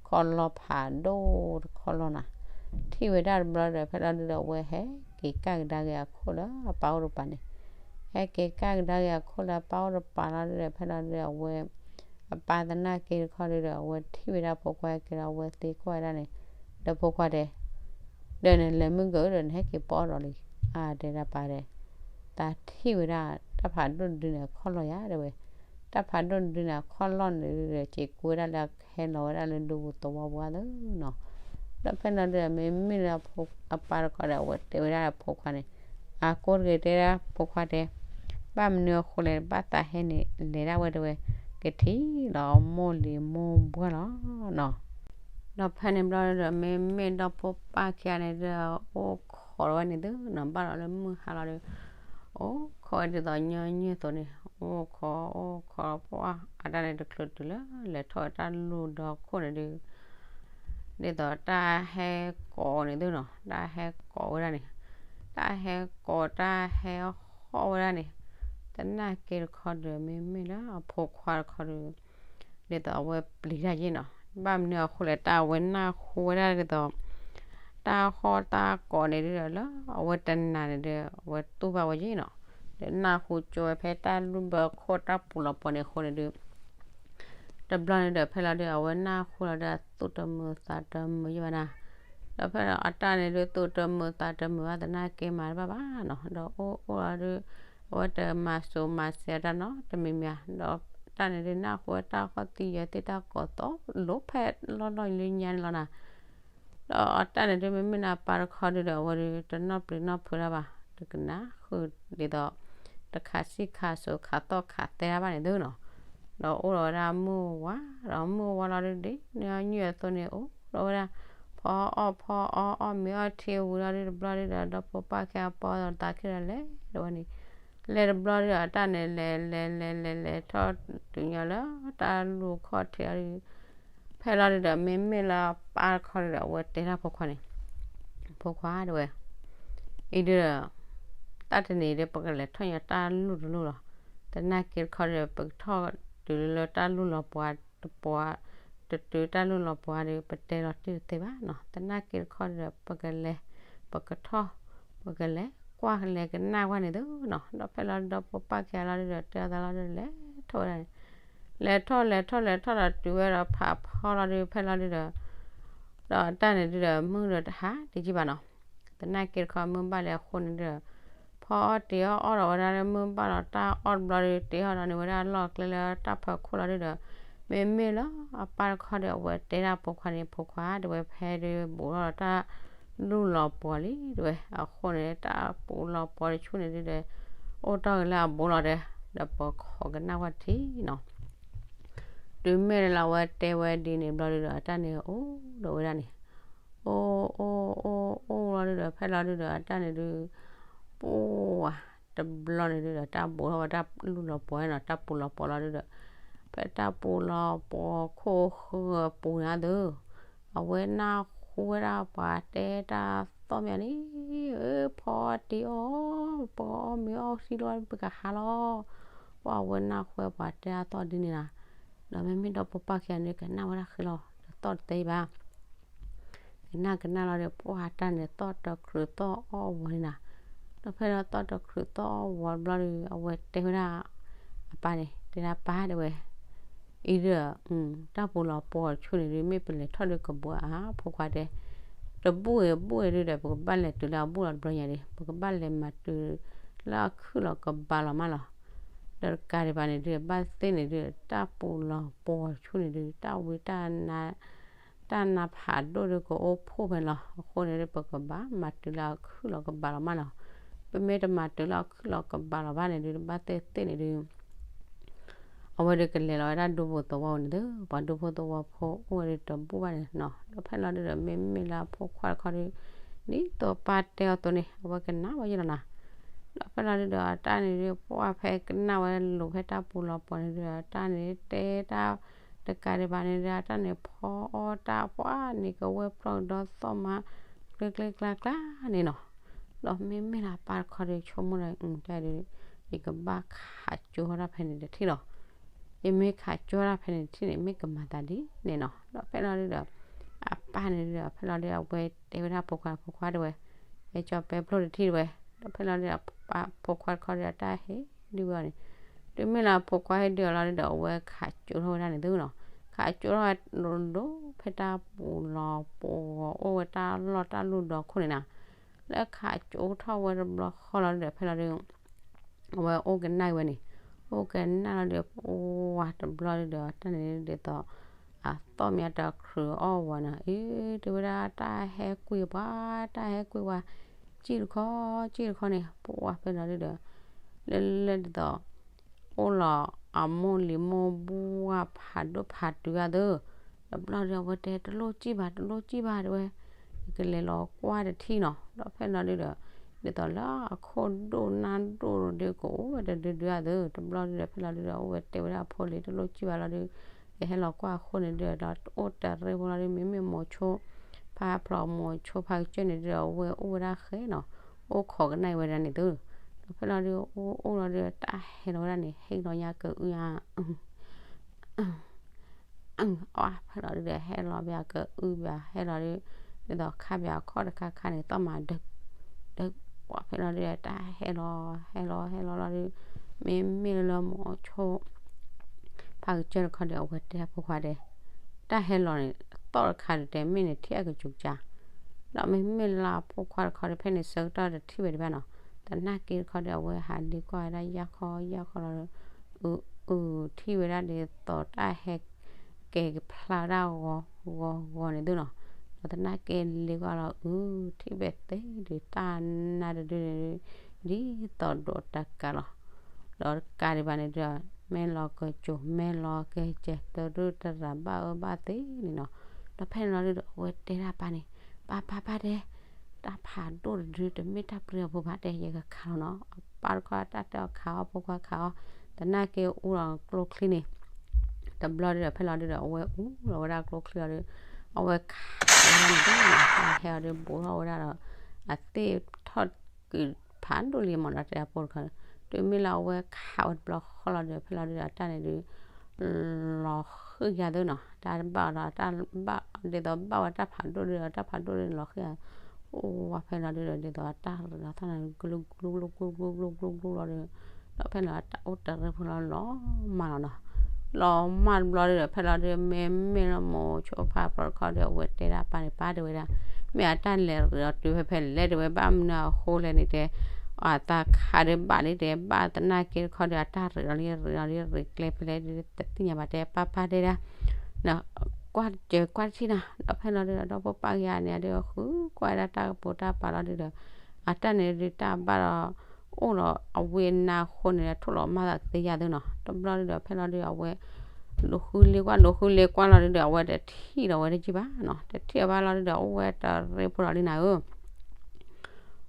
ခီၣ်လီၢ်ဖးဒိၣ်တခီၣ်လီၢ်နၤ, ထံၣ်ဝဲဒၣ်တဘျီဒီး ဖဲလီၤဒုဒီး အဝဲဟဲက့ၤကၣ်ကဒါက့ၤအခိၣ်လၢအပၢ်အိၣ်တပၤန့ၣ်, ဟဲက့ၤကၣ်ကဒါက့ၤအခိၣ်လၢအပၢ်အိၣ်တပၤလီၤဒုဒီး ဖဲလီၤဒုဒီး အဝဲ အပၢ်သနာ်က့တခီဒုဒီး အဝဲထံၣ်ဝဲဒၣ်ဖိခွါဟဲက့ၤလီၤ အဝဲသံကွၢ်ဝဲဒၣ်န့ၣ်, ဒီးဖိခွါတဲ ဒီးနလဲၤမုၢ်ကၢၢ်ဒီး နဟဲက့ၤပိာ်အီၤဒီးလံ, အတဲဒၣ်ပၢ်တဲ, သးထံၣ်ဝဲဒၣ် တၢ်ဖးဒိၣ်တဒုန့ၣ် အခီၣ်လီၢ်ယၤတဲဝဲ, တၢ်ဖးဒိၣ်တဒုန့ၣ် အခီၣ်လီၢ်န့ၣ်ဒီး စ့ၤကူဝဲဒၣ်လၢအဟဲလီၤဝဲဒၣ်လၢဒူပူၤသဝီပူၤအသိးနီၤ. ဒီးဖဲလီၤဒုဒီး မ့မ့ၢ်လၢအပၢ်တခီဒီး အဝဲတဲဝဲဒၣ်အဖိခွါန့ၣ်, အကိးတဂ့ၤတဲဒၣ်ဖိခွါတဲ, ဘၣ်မနုၤအဃိလဲၣ် ဘၣ်သးဟဲန့ၣ် လဲၤဒၣ်ဝဲတဲဝဲ, ကထံၣ်လီၤမိၢ်လံၤမိၢ်ပှၢ်လီၤနီၤ. ဒီးဖဲန့ၣ်ဘျီဒီး မ့မ့ၢ်ဒီဖိပၢ်ခံဂၤန့ၣ်ဒီး အိၣ်ခိးဝဲန့ၣ်သုနီၤ ဘၣ်လီၤလၢမုၢ်ဟါလီၤဒီး အိၣ်ခိးဝဲဒ်သိးညီနုၢ်အသိးန့ၣ် အိၣ်ခိးအိၣ်ခိးပှၢ် အတၢ်န့ၣ်တချုးတုၤလၢ လဲၤထီၣ်ဝဲတၢ်လူၢ်ဒီခိၣ်န့ၣ်ဒု ဒ်သိးတၢ်ဟဲကိးန့ၣ်သုနီၤ တၢ်ဟဲကိးဝဲဒၣ်န့ၣ် တၢ်ဟဲကိးတၢ်ဟဲဟီၣ်ဝဲဒၣ်န့ၣ် သနာ်က့တခီဒုး မ့မ့ၢ်လၢအဖိခွါတခီဒုး ဒ်သိးအဝဲပျံၤတၢ်ယ့ၣ်နီၤ ဘၣ်မနုၤအဃိလဲၣ် တၢ်အဝဲနၢ်ဟူဝဲဒၣ်ဒ်သိး တၢ်ဟီၣ်တၢ်ကိးန့ၣ်ဒုးဒီး လၢအဝဲတနာ်န့ၣ်ဒီး အဝဲတူၢ်ဘၣ်ဝဲယ့ၣ်နီၤ ဒီးနၢ်ဟူကၠိဝဲဖဲတၢ်လူၢ်ဘၢခိၣ်တၢ်ပူၤလီၤပှီၤန့ၣ်အဃိန့ၣ်ဒုး တဘျီန့ၣ်ဒီး ဖဲလီၤဒုး အဝဲနၢ်ဟူလီၤဒီး အသူၣ်တမုာ်သးတမုာ်ယ့ၣ်ဘၣ်နၤ ဒီးဖဲလီၤအတၢ်န့ၣ်ဒုး သူၣ်တမုာ်သးတမုာ်ဘၣ် သနာ်က့မၤတဘၣ်ဘၣ်နီၤ ဒီးအိၣ်အိၣ်လီၤဒုး အဝဲတမၤစိၤမၤစဲၤတၢ်နီတမံၤမံၤဧါ ဒီးတၢ်န့ၣ်ဒုး နၢ်ဟူဝဲတၢ်ခီၣ်သံယဲသ့ၣ်တၢ်ကိးသီလိာ်ဖဲလီၢ်လီၢ်လၢညါန့ၣ်လီၤနၤ ဒီးအတၢ်န့ၣ်ဒုး မ့မ့ၢ်နၤပၢ်တခီဒုးဒီး အဝဲဒုး တနီၣ်ပျံၤနီၣ်ဖုးတၢ်ဘၣ် တကနၣ်ဃုာ်ဒ်သိး တခးစံၣ်ခးစိၤခးသီၣ်ခးသဲတၢ်ဘၣ်န့ၣ်သုနီၤ ဒီးအိၣ်ဒီးဝဲဒၣ်မုၢ်ဝါ ဒီးမုၢ်ဝါလီၤဒုးဒ်န့ၣ် ညီနုၢ်အသိးန့ၣ် အိၣ်ဒီးဝဲဒၣ် ဖီအီၣ်ဖီအီအီၣ်မ့ၤအီၣ်ထံဝံၤလီၤဒုးတဘျီဒုးဒီး ဒီဖိပၢ်ခံဂၤပီသးခံဒီးလဲၤဒီးဝဲန့ၣ် လဲၤတဘျီဒုးဒီး အတၢ်န့ၣ် လဲၤလဲၤလဲၤလဲၤလဲၤ ထီၣ်တုၤညီလၢတၢ်လူၢ်ခီၣ်ထံးလီၤဒုး ဖဲလီၤဒုးဒီး မ့မ့ၢ်လၢပၢ်တခီဒုးဒီး အဝဲတဲဒၣ်ဖိခွါန့ၣ် ဖိခွါတဲဝဲ အံၤဒုးဒီး တၢ်တနံၤဒီး ပကလဲၤထီၣ်ညီတၢ်လူၢ်တလူၢ်လီၤ. သနာ်က့တခီဒုးဒီး ပကထီၣ်တုၤလၢတၢ်လူၢ်လီၤပှီၤတပှီၤ တတုၤတၢ်လူၢ်လီၤပှီၤဒီး ပတဲလီၤတံၢ်တသ့ဘၣ်နီၤ. သနာ်က့တခီဒုးဒီး ပကလဲၤ ပကထီၣ် ပကလဲၤကွၢ်လဲၤကနၣ်ကွၢ်န့ၣ်သုနီၤ. ဒီးဖဲလီၤဒီး ဖိပၢ်ခံဂၤလီၤဒုးဒီး တဲအသးလီၤဒုး လဲၤထီၣ်ဝဲဒၣ်န့ၣ် လဲၤထီၣ်လဲၤထီၣ်လဲၤထီၣ်ဒီးတုၤဝဲဒီးဖးဖီလီၤဒုး ဖဲလီၤဒုးဒီး ဒီးတၢ်န့ၣ်ဒုးဒီး မုၢ်ဒီးတဟါတယံာ်ဘၣ်နီၤ. သနာ်က့တခီ မုၢ်ဘၣ်လံအဃိန့ၣ်ဒုးဒီး ဖီအီၣ်တ့ၤအီၣ်အီၣ်ဒီးဝဲဒၣ်လၢမုၢ်ဘၣ်လီၤတၢ်အီၣ်တဘျီဒုး တ့ၤအီၣ်ဒီးန့ၣ်ဝဲဒၣ်လီၢ်ကျဲလၢတၢ်ဖီခိၣ်လီၤဒုးဒီး မ့မ့ၢ်လၢအပၢ်တခီဒီး အဝဲတဲဒၣ်ဖိခွါန့ၣ် ဖိခွါ တဲဝဲဖဲဒုးဘူးထီၣ်ဒီးတၢ်လူၢ်လီၤပှီၤလံ တဲဝဲ အဃိန့ၣ် တၢ်ပူၤလီၤပှီၤတဆူန့ၣ်ဒုးဒီး အိၣ်တ့ၢ်က့ၤလၢအဘူးလီၤဒီး ဒီးပခိးကနၣ်ကွၢ်ထံနီၤ. တုၤမ့ၢ်လၢအဝဲတဲဝဲဒ်န့ၣ်ဘျီဒုးဒီး အတၢ်န့ၣ်အိၣ်ဒီးဝဲဒၣ်န့ၣ် အိၣ်အိၣ်အိၣ်အိၣ်လီၤဒုးဒီး ဖဲလီၤဒုးဒီး အတၢ်န့ၣ်ဒုး ပှၤ တဘျီန့ၣ်ဒုးဒီး တၢ်ဘူးထီၣ်ဝဲတၢ်လူၢ်လီၤပှီၤနီၤ တၢ်ပူၤလီၤပှီၤလီၤဒုးဒီး ဖဲတၢ်ပူၤလီၤပှီၤခိၣ်ဃၢပူၤန့ၣ်သု အဝဲနၢ်ဟူဝဲဒၣ်ပှၤတဲတၢ်သီၣ်မးန့ၣ် အၢ ဖီတ့ၤအီၣ် ပကအီၣ်မ့ၤအီၣ်ထံလီၤ ပကဟးလီၤ ပှၤဝဲနၢ်ဟူဝဲပှၤတဲတၢ်သီၣ်ဒ်န့ၣ်နီၤ. ဒီးမ့မ့ၢ်ဒီဖိပၢ်ခံဂၤန့ၣ် ကနၣ်ဝဲဒၣ်ဃဲလီၤ တသီၣ်တသ့ဘၣ် ကနၣ်ကနၣ်လီၤဒီး ပှၤတၢ်န့ၣ်သီၣ်တချုးသီၣ်အီၣ်ဝီၤန့ၣ်နီၤ. ဒီးဖဲလီၤသီၣ်တချုးသီၣ်အီၣ်ဝီၤတဘျီဒီး အဝဲတဲဝဲဒၣ် အပၢ်န့ၣ် တဲဒၣ်ပၢ်တဲဝဲ အံၤဒီး တၢ်ပူၤလီၤပှီၤတဆူန့ၣ်ဒုး မ့ၢ်ပလဲၤထီၣ်ဒုးကဘူးဧါ ဖိခွါတဲ တဘူၣ်အံၤဘူၣ်အံၤဒုဒီး ပကဘၣ်လဲၤတုၤလၢအဘူၣ်လီၤတဘျီညါဒီး ပကဘၣ်လဲၤမၤတုၤလၢအခုၣ်လီၤကဘးလီၤမးလီၤ. ဒီးတကးဒံးဘၣ်န့ၣ်ဒုဒီး ဘၣ်သ့ၣ်န့ၣ်ဒုဒီး တၢ်ပူၤလီၤပှီၤဆူၣ်န့ၣ်ဒု တၢ်ဝံတၢ်နါ တၢ်နါဖးဒိၣ်ဒုကအိၣ်ဖှိၣ်ဖဲန့ၣ်လီၤ. အဃိန့ၣ်ဒု ပကဘၣ်မၤတုၤလၢအခုၣ်လီၤကဘးလီၤမးလီၤ. ပမ့ၢ်တမၤတုၤလၢအခုၣ်လီၤကဘးလီၤဘၣ်န့ၣ်ဒု ဘၣ်သ့ၣ်သ့ၣ်န့ၣ်ဒု အဝဲဒုကလဲၤလီၤဝဲဒၣ်ဒူဖိသဝီန့ၣ်သု, ပှၤဒူဖိသဝီဖိအိၣ်ဝဲဒုတဘူၣ်ဘၣ်န့ၣ်နီၤ. ဒီးဖဲလီၤဒုဒီး မ့မ့ၢ်လၢအဖိခွါတခီဒု ဒ်သိးပၢ်တဲအီၤအသိးန့ၣ် အဝဲကနၣ်ဝဲယဲလီၤနီၤ. ဒီးဖဲလီၤဒုဒီး အတၢ်န့ၣ်ဒု ပှၢ်ဖဲကနၣ်ဝဲလိၤဖဲတၢ်ပူၤလီၤပှီၤန့ၣ်ဒုဒီး အတၢ်န့ၣ်တဲတၢ် တကးဒံးဘၣ်န့ၣ်ဒု အတၢ်န့ၣ်ဖီအီၣ်တၢ်ပှၢ်န့ၣ် ကဝဲၢ်ပျီၢ်ကဒီသီၣ်မး ကျ့ကျ့ကျါကျါန့ၣ်နီၤ. ဒီးမ့မ့ၢ်လၢအပၢ်တခီဒု ဆိကမိၣ်ဒီး အတၢ်ဒု ယကဘၣ်ခးကၠိထီၣ်တၢ်ဖဲန့ၣ်တထံၣ်လီၤ. ယမ့ၢ်ခးကၠိထီၣ်တၢ်ဖဲန့ၣ်တထံၣ်န့ၣ် မ့ၢ်ကမၤသးဒ်န့ၣ်နီၤ. ဒီးဖဲလီၤဒုဒီး အပၢ်န့ၣ်ဒုဒီး ဖဲလီၤဒုဒီး အဝဲတဲဝဲဒၣ်ဖိခွါ ဖိခွါတဲဝဲ ဟဲကၠီၤပဲဖျိတထံၣ်တဲဝဲ. ဒီးဖဲလီၤဒုဒီး ဖိခွါတခီဒုဒီး တၢ်ဟ့ၣ်ဒုဝဲအီၤန့ၣ် တုၤမ့ၢ်လၢအဖိခွါဟ့ၣ်ဒုအီၤလီၤဒုဒီး အဝဲခးကၠိထီၣ်ဝဲဒၣ်န့ၣ်သုနီၤ. ခးကၠိထီၣ်ဝဲဒိၣ်ဒိၣ်ဖဲတၢ်ပူၤလီၤပှီၤအိၣ်ဝဲတၢ်လီၢ်တၢ်လူၢ်ဒီခိၣ်န့ၣ်နီၤ. လၢခးကၠိထီၣ်ဝဲတဘျီဃီလီၤဒုဒီးဖဲလီၤဒု အဝဲအိၣ်ကနၣ်ဝဲန့ၣ် အိၣ်ကနၣ်လီၤဒုဒီး ပှၢ်တဘျီဒုဒီး တၢ်န့ၣ်ဒ်သိး အသီၣ်မ့ၢ်တချုးအီၣ်ဝဲနီၤ အ့ တဲဝဲဒၣ်တၢ်ဟဲကွံာ်ပှၤ တၢ်ဟဲကွံာ်ပှၤ စံၣ်တခီ စံၣ်တခီန့ၣ် ပှၢ်ဖဲလီၤဒုဒီး လၢလၢဒ်သိး အိၣ်လီၤအမိၢ်လံၤမိၢ်ဘှၢ်ဖးဒိၣ်ဖးတုၤအသိး တဘျီဒုအဝဲတဲ တလိၣ်စံၣ်ဘၣ် တလိၣ်စံၣ်ဘၣ်တဲဝဲ ယကလဲၤလီၤကွၢ်တထံၣ်နီၤ. ဒီးဖဲလီၤဒုဒီး ဒ်သိးလၢအခိၣ်ဒိၣ်နါဒိၣ်ဒုကအိၣ်ဝဲတဒုဒုအသိး တဘျီဒုဒီးဖဲလီၤဒုဒီး အဝဲတဲဝဲဒၣ်အဖိလံၤ တလိၣ်စံၣ်ဘၣ်လီၤဒု ယဟဲလီၤကွၢ်အဃိန့ၣ်ဒုဒီး အိၣ်တရ့ဖိလီၤဒု မ့မ့ၢ်မိၤဆိ ဖါဖျိးမိၤဆိဖါကစၢၢ်န့ၣ်ဒုဒီး အဝဲအိၣ်ဝဲဒၣ်ဃဲနီၤ အိၣ်ခိးကနၣ်ဝဲဒၣ်န့ၣ်သု. ဒီးဖဲလီၤဒု အိၣ်အိၣ်လီၤဒု တၢ်ဟဲလီၤဝဲဒၣ်န့ၣ် ဟဲလီၤညါကအု အဖဲလီၤဒုဒီး ဟဲလီၤဘၣ်ကအုဘၣ် ဟဲလီၤဒု ဒ်သိးခါဘၣ်အခီၣ်တခါခါန့ၣ် သီၣ်မးဒုး ဒုး ပှၢ်ဖဲလီၤဒုဒီး တၢ်ဟဲလီၤ ဟဲလီၤ ဟဲလီၤလီၤဒု မ့မ့ၢ်လၢမိၤဆိ ဖါကစၢၢ်တခီဒီး အဝဲတဲအဖိခွါဒဲး တၢ်ဟဲလီၤန့ၣ် သီၣ်တခါဒုးတဲ မ့ၢ်န့ၣ်ထံၣ်အကစူၤကစၢ် ဒီးမ့မ့ၢ်လၢအဖိခွါတခီဒီး ဖဲန့ၣ်ဆၢကတီၢ်တထံၣ်ဝဲဒံးဘၣ်နီၤ, သနာ်က့တခီဒီး အဝဲဟးလ့ကွၢ်ဝဲဒၣ်ယၢ်ခီယၢ်ခီလီၤဒီး အု အု ထံၣ်ဝဲဒၣ်ဒ်သိးတၢ်ဟဲ ကဲကဖျါဝဲဒၣ်ဂီၤဂီၤဂီၤန့ၣ်သုနီၤ, ဒီးသနာ်က့လ့ကွၢ်လီၤ အု ထံၣ်ဘဲသ့ဒုး တၢ်နါတဒုန့ၣ်ဒုး ဒ်သိးဒိးတကးလီၤ, ဒီးတကးဒံးဘၣ်န့ၣ်ဒီး မဲာ်လီၤကစိၤ မဲာ်လီၤကစဲး တရူၢ်တရၤဘၣ်အၢဘၣ်သီန့ၣ်နီၤ, ဒီးဖဲန့ၣ်လီၤဒုးဒီး အဝဲတဲဒၣ်ပၢ်န့ၣ် ပၢ်ပၢ်ပၢ်တဲ တၢ်ဖးဒိၣ်တဒု တမ့ၢ်တၢ်ပျံၤအဖိဘၣ်တဲ ယကခးလီၤနီၤ, အပၢ်တခီတၢ်တဲအီၤခးအီၤ ဖိခွါခးအီၤ, သနာ်က့အူလီၤကျိချံန့ၣ် တဘျီဒုးဒီး ဖဲလီၤဒုးဒီး အဝဲအူလီၤဝဲဒၣ်ကျိချံလီၤဒုး အဝဲခးဝဲဒၣ်န့ၣ်ဒုး တၢ်ဟဲအီၤဒုး ဘူးထီၣ်ဝဲဒၣ်ဒီး အသ့ၣ်ထီၣ်ကုးဖးဒိၣ်လံမးနီၤ တဲအဖိတခီ, တုၤမ့ၢ်လၢအဝဲခးဝဲတဘျီဃီလီၤဒုး ဖဲလီၤဒုးဒီး တၢ်န့ၣ်ဒုး လီၤဃံၤယၤသုနီၤ, တၢ်ဘၣ်အီၤဒီး တၢ်ဘၣ်ဒ်သိးဘၣ်ဝဲတၢ်ဖးဒိၣ်ဒုးဒီး တၢ်ဖးဒိၣ်ဒုးလီၤဃံၤယၤ, အိၣ်ဝဲဖဲလီၤဒုးဒီး ဒ်သိးတၢ်ရ့လီၤသီၣ်န့ၣ် ကလုာ်ကလုာ်ကလုာ်ကလုာ်ကလုာ်ကလုာ်လီၤဒုး ဒီးဖဲန့ၣ်တၢ်အိၣ်တရ့ဖိလီၤလီၤမးလီၤနီၤ, လီၤမၢ်တဘျီဒုးဒီး ဖဲလီၤဒုး မ့မ့ၢ်လၢမိၤဆိဖါဖျိးတခီဒီး အဝဲတဲဒၣ်ပၢ်န့ၣ် ပၢ်တဲဝဲဒၣ် မ့ၢ်အတၢ်လဲၤရ့ဒီးတုၤဖဲဖဲလဲၣ်တဲဝဲ ဘၣ်မနုၤအဃိလဲၣ်န့ၣ်တဲ, အသးခးဒုးဘၣ်လံတဲ ဘၣ်သနာ်က့တခီဒီး အတၢ်ရ့ဒီးလံ ရ့ဒီးလံ ရ့ကျဲဖဲလဲၣ်ဒုး တသ့ၣ်ညါဘၣ်တဲ ပၢ်ပၢ်တဲဒၣ် ကွၢ်စၢၤကွၢ်တထံၣ်နီၤ, ဒီးဖဲလီၤဒုးဒီး ဒီဖိပၢ်ကယၤန့ၣ်ဒီး ဃုကွၢ်ဒၣ်တၢ်ကပိာ်တၢ်ပာ်လီၤဒုးဒီး အတၢ်န့ၣ်ဒုးတၢ်ဘၣ်ဒီး အိၣ်ဒီးအဝဲနါအဃိန့ၣ် ထိၣ်လီၤမၢ်သးသ့ယၤသုနီၤ, တဘျီဒုးဒီး ဖဲလီၤဒုးဒီး အဝဲ ဒိးဃုလ့ကွၢ် ဒိးဃုလ့ကွၢ်လီၤဒုးဒီး အဝဲတထံၣ်ဒီးဝဲတကံၢ်ဘၣ်နီၤ, တထံၣ်အဘၣ်လီၤဒုးဒီး အိၣ်ဝဲတရ့ဖိဒီးလံနၤဧၢ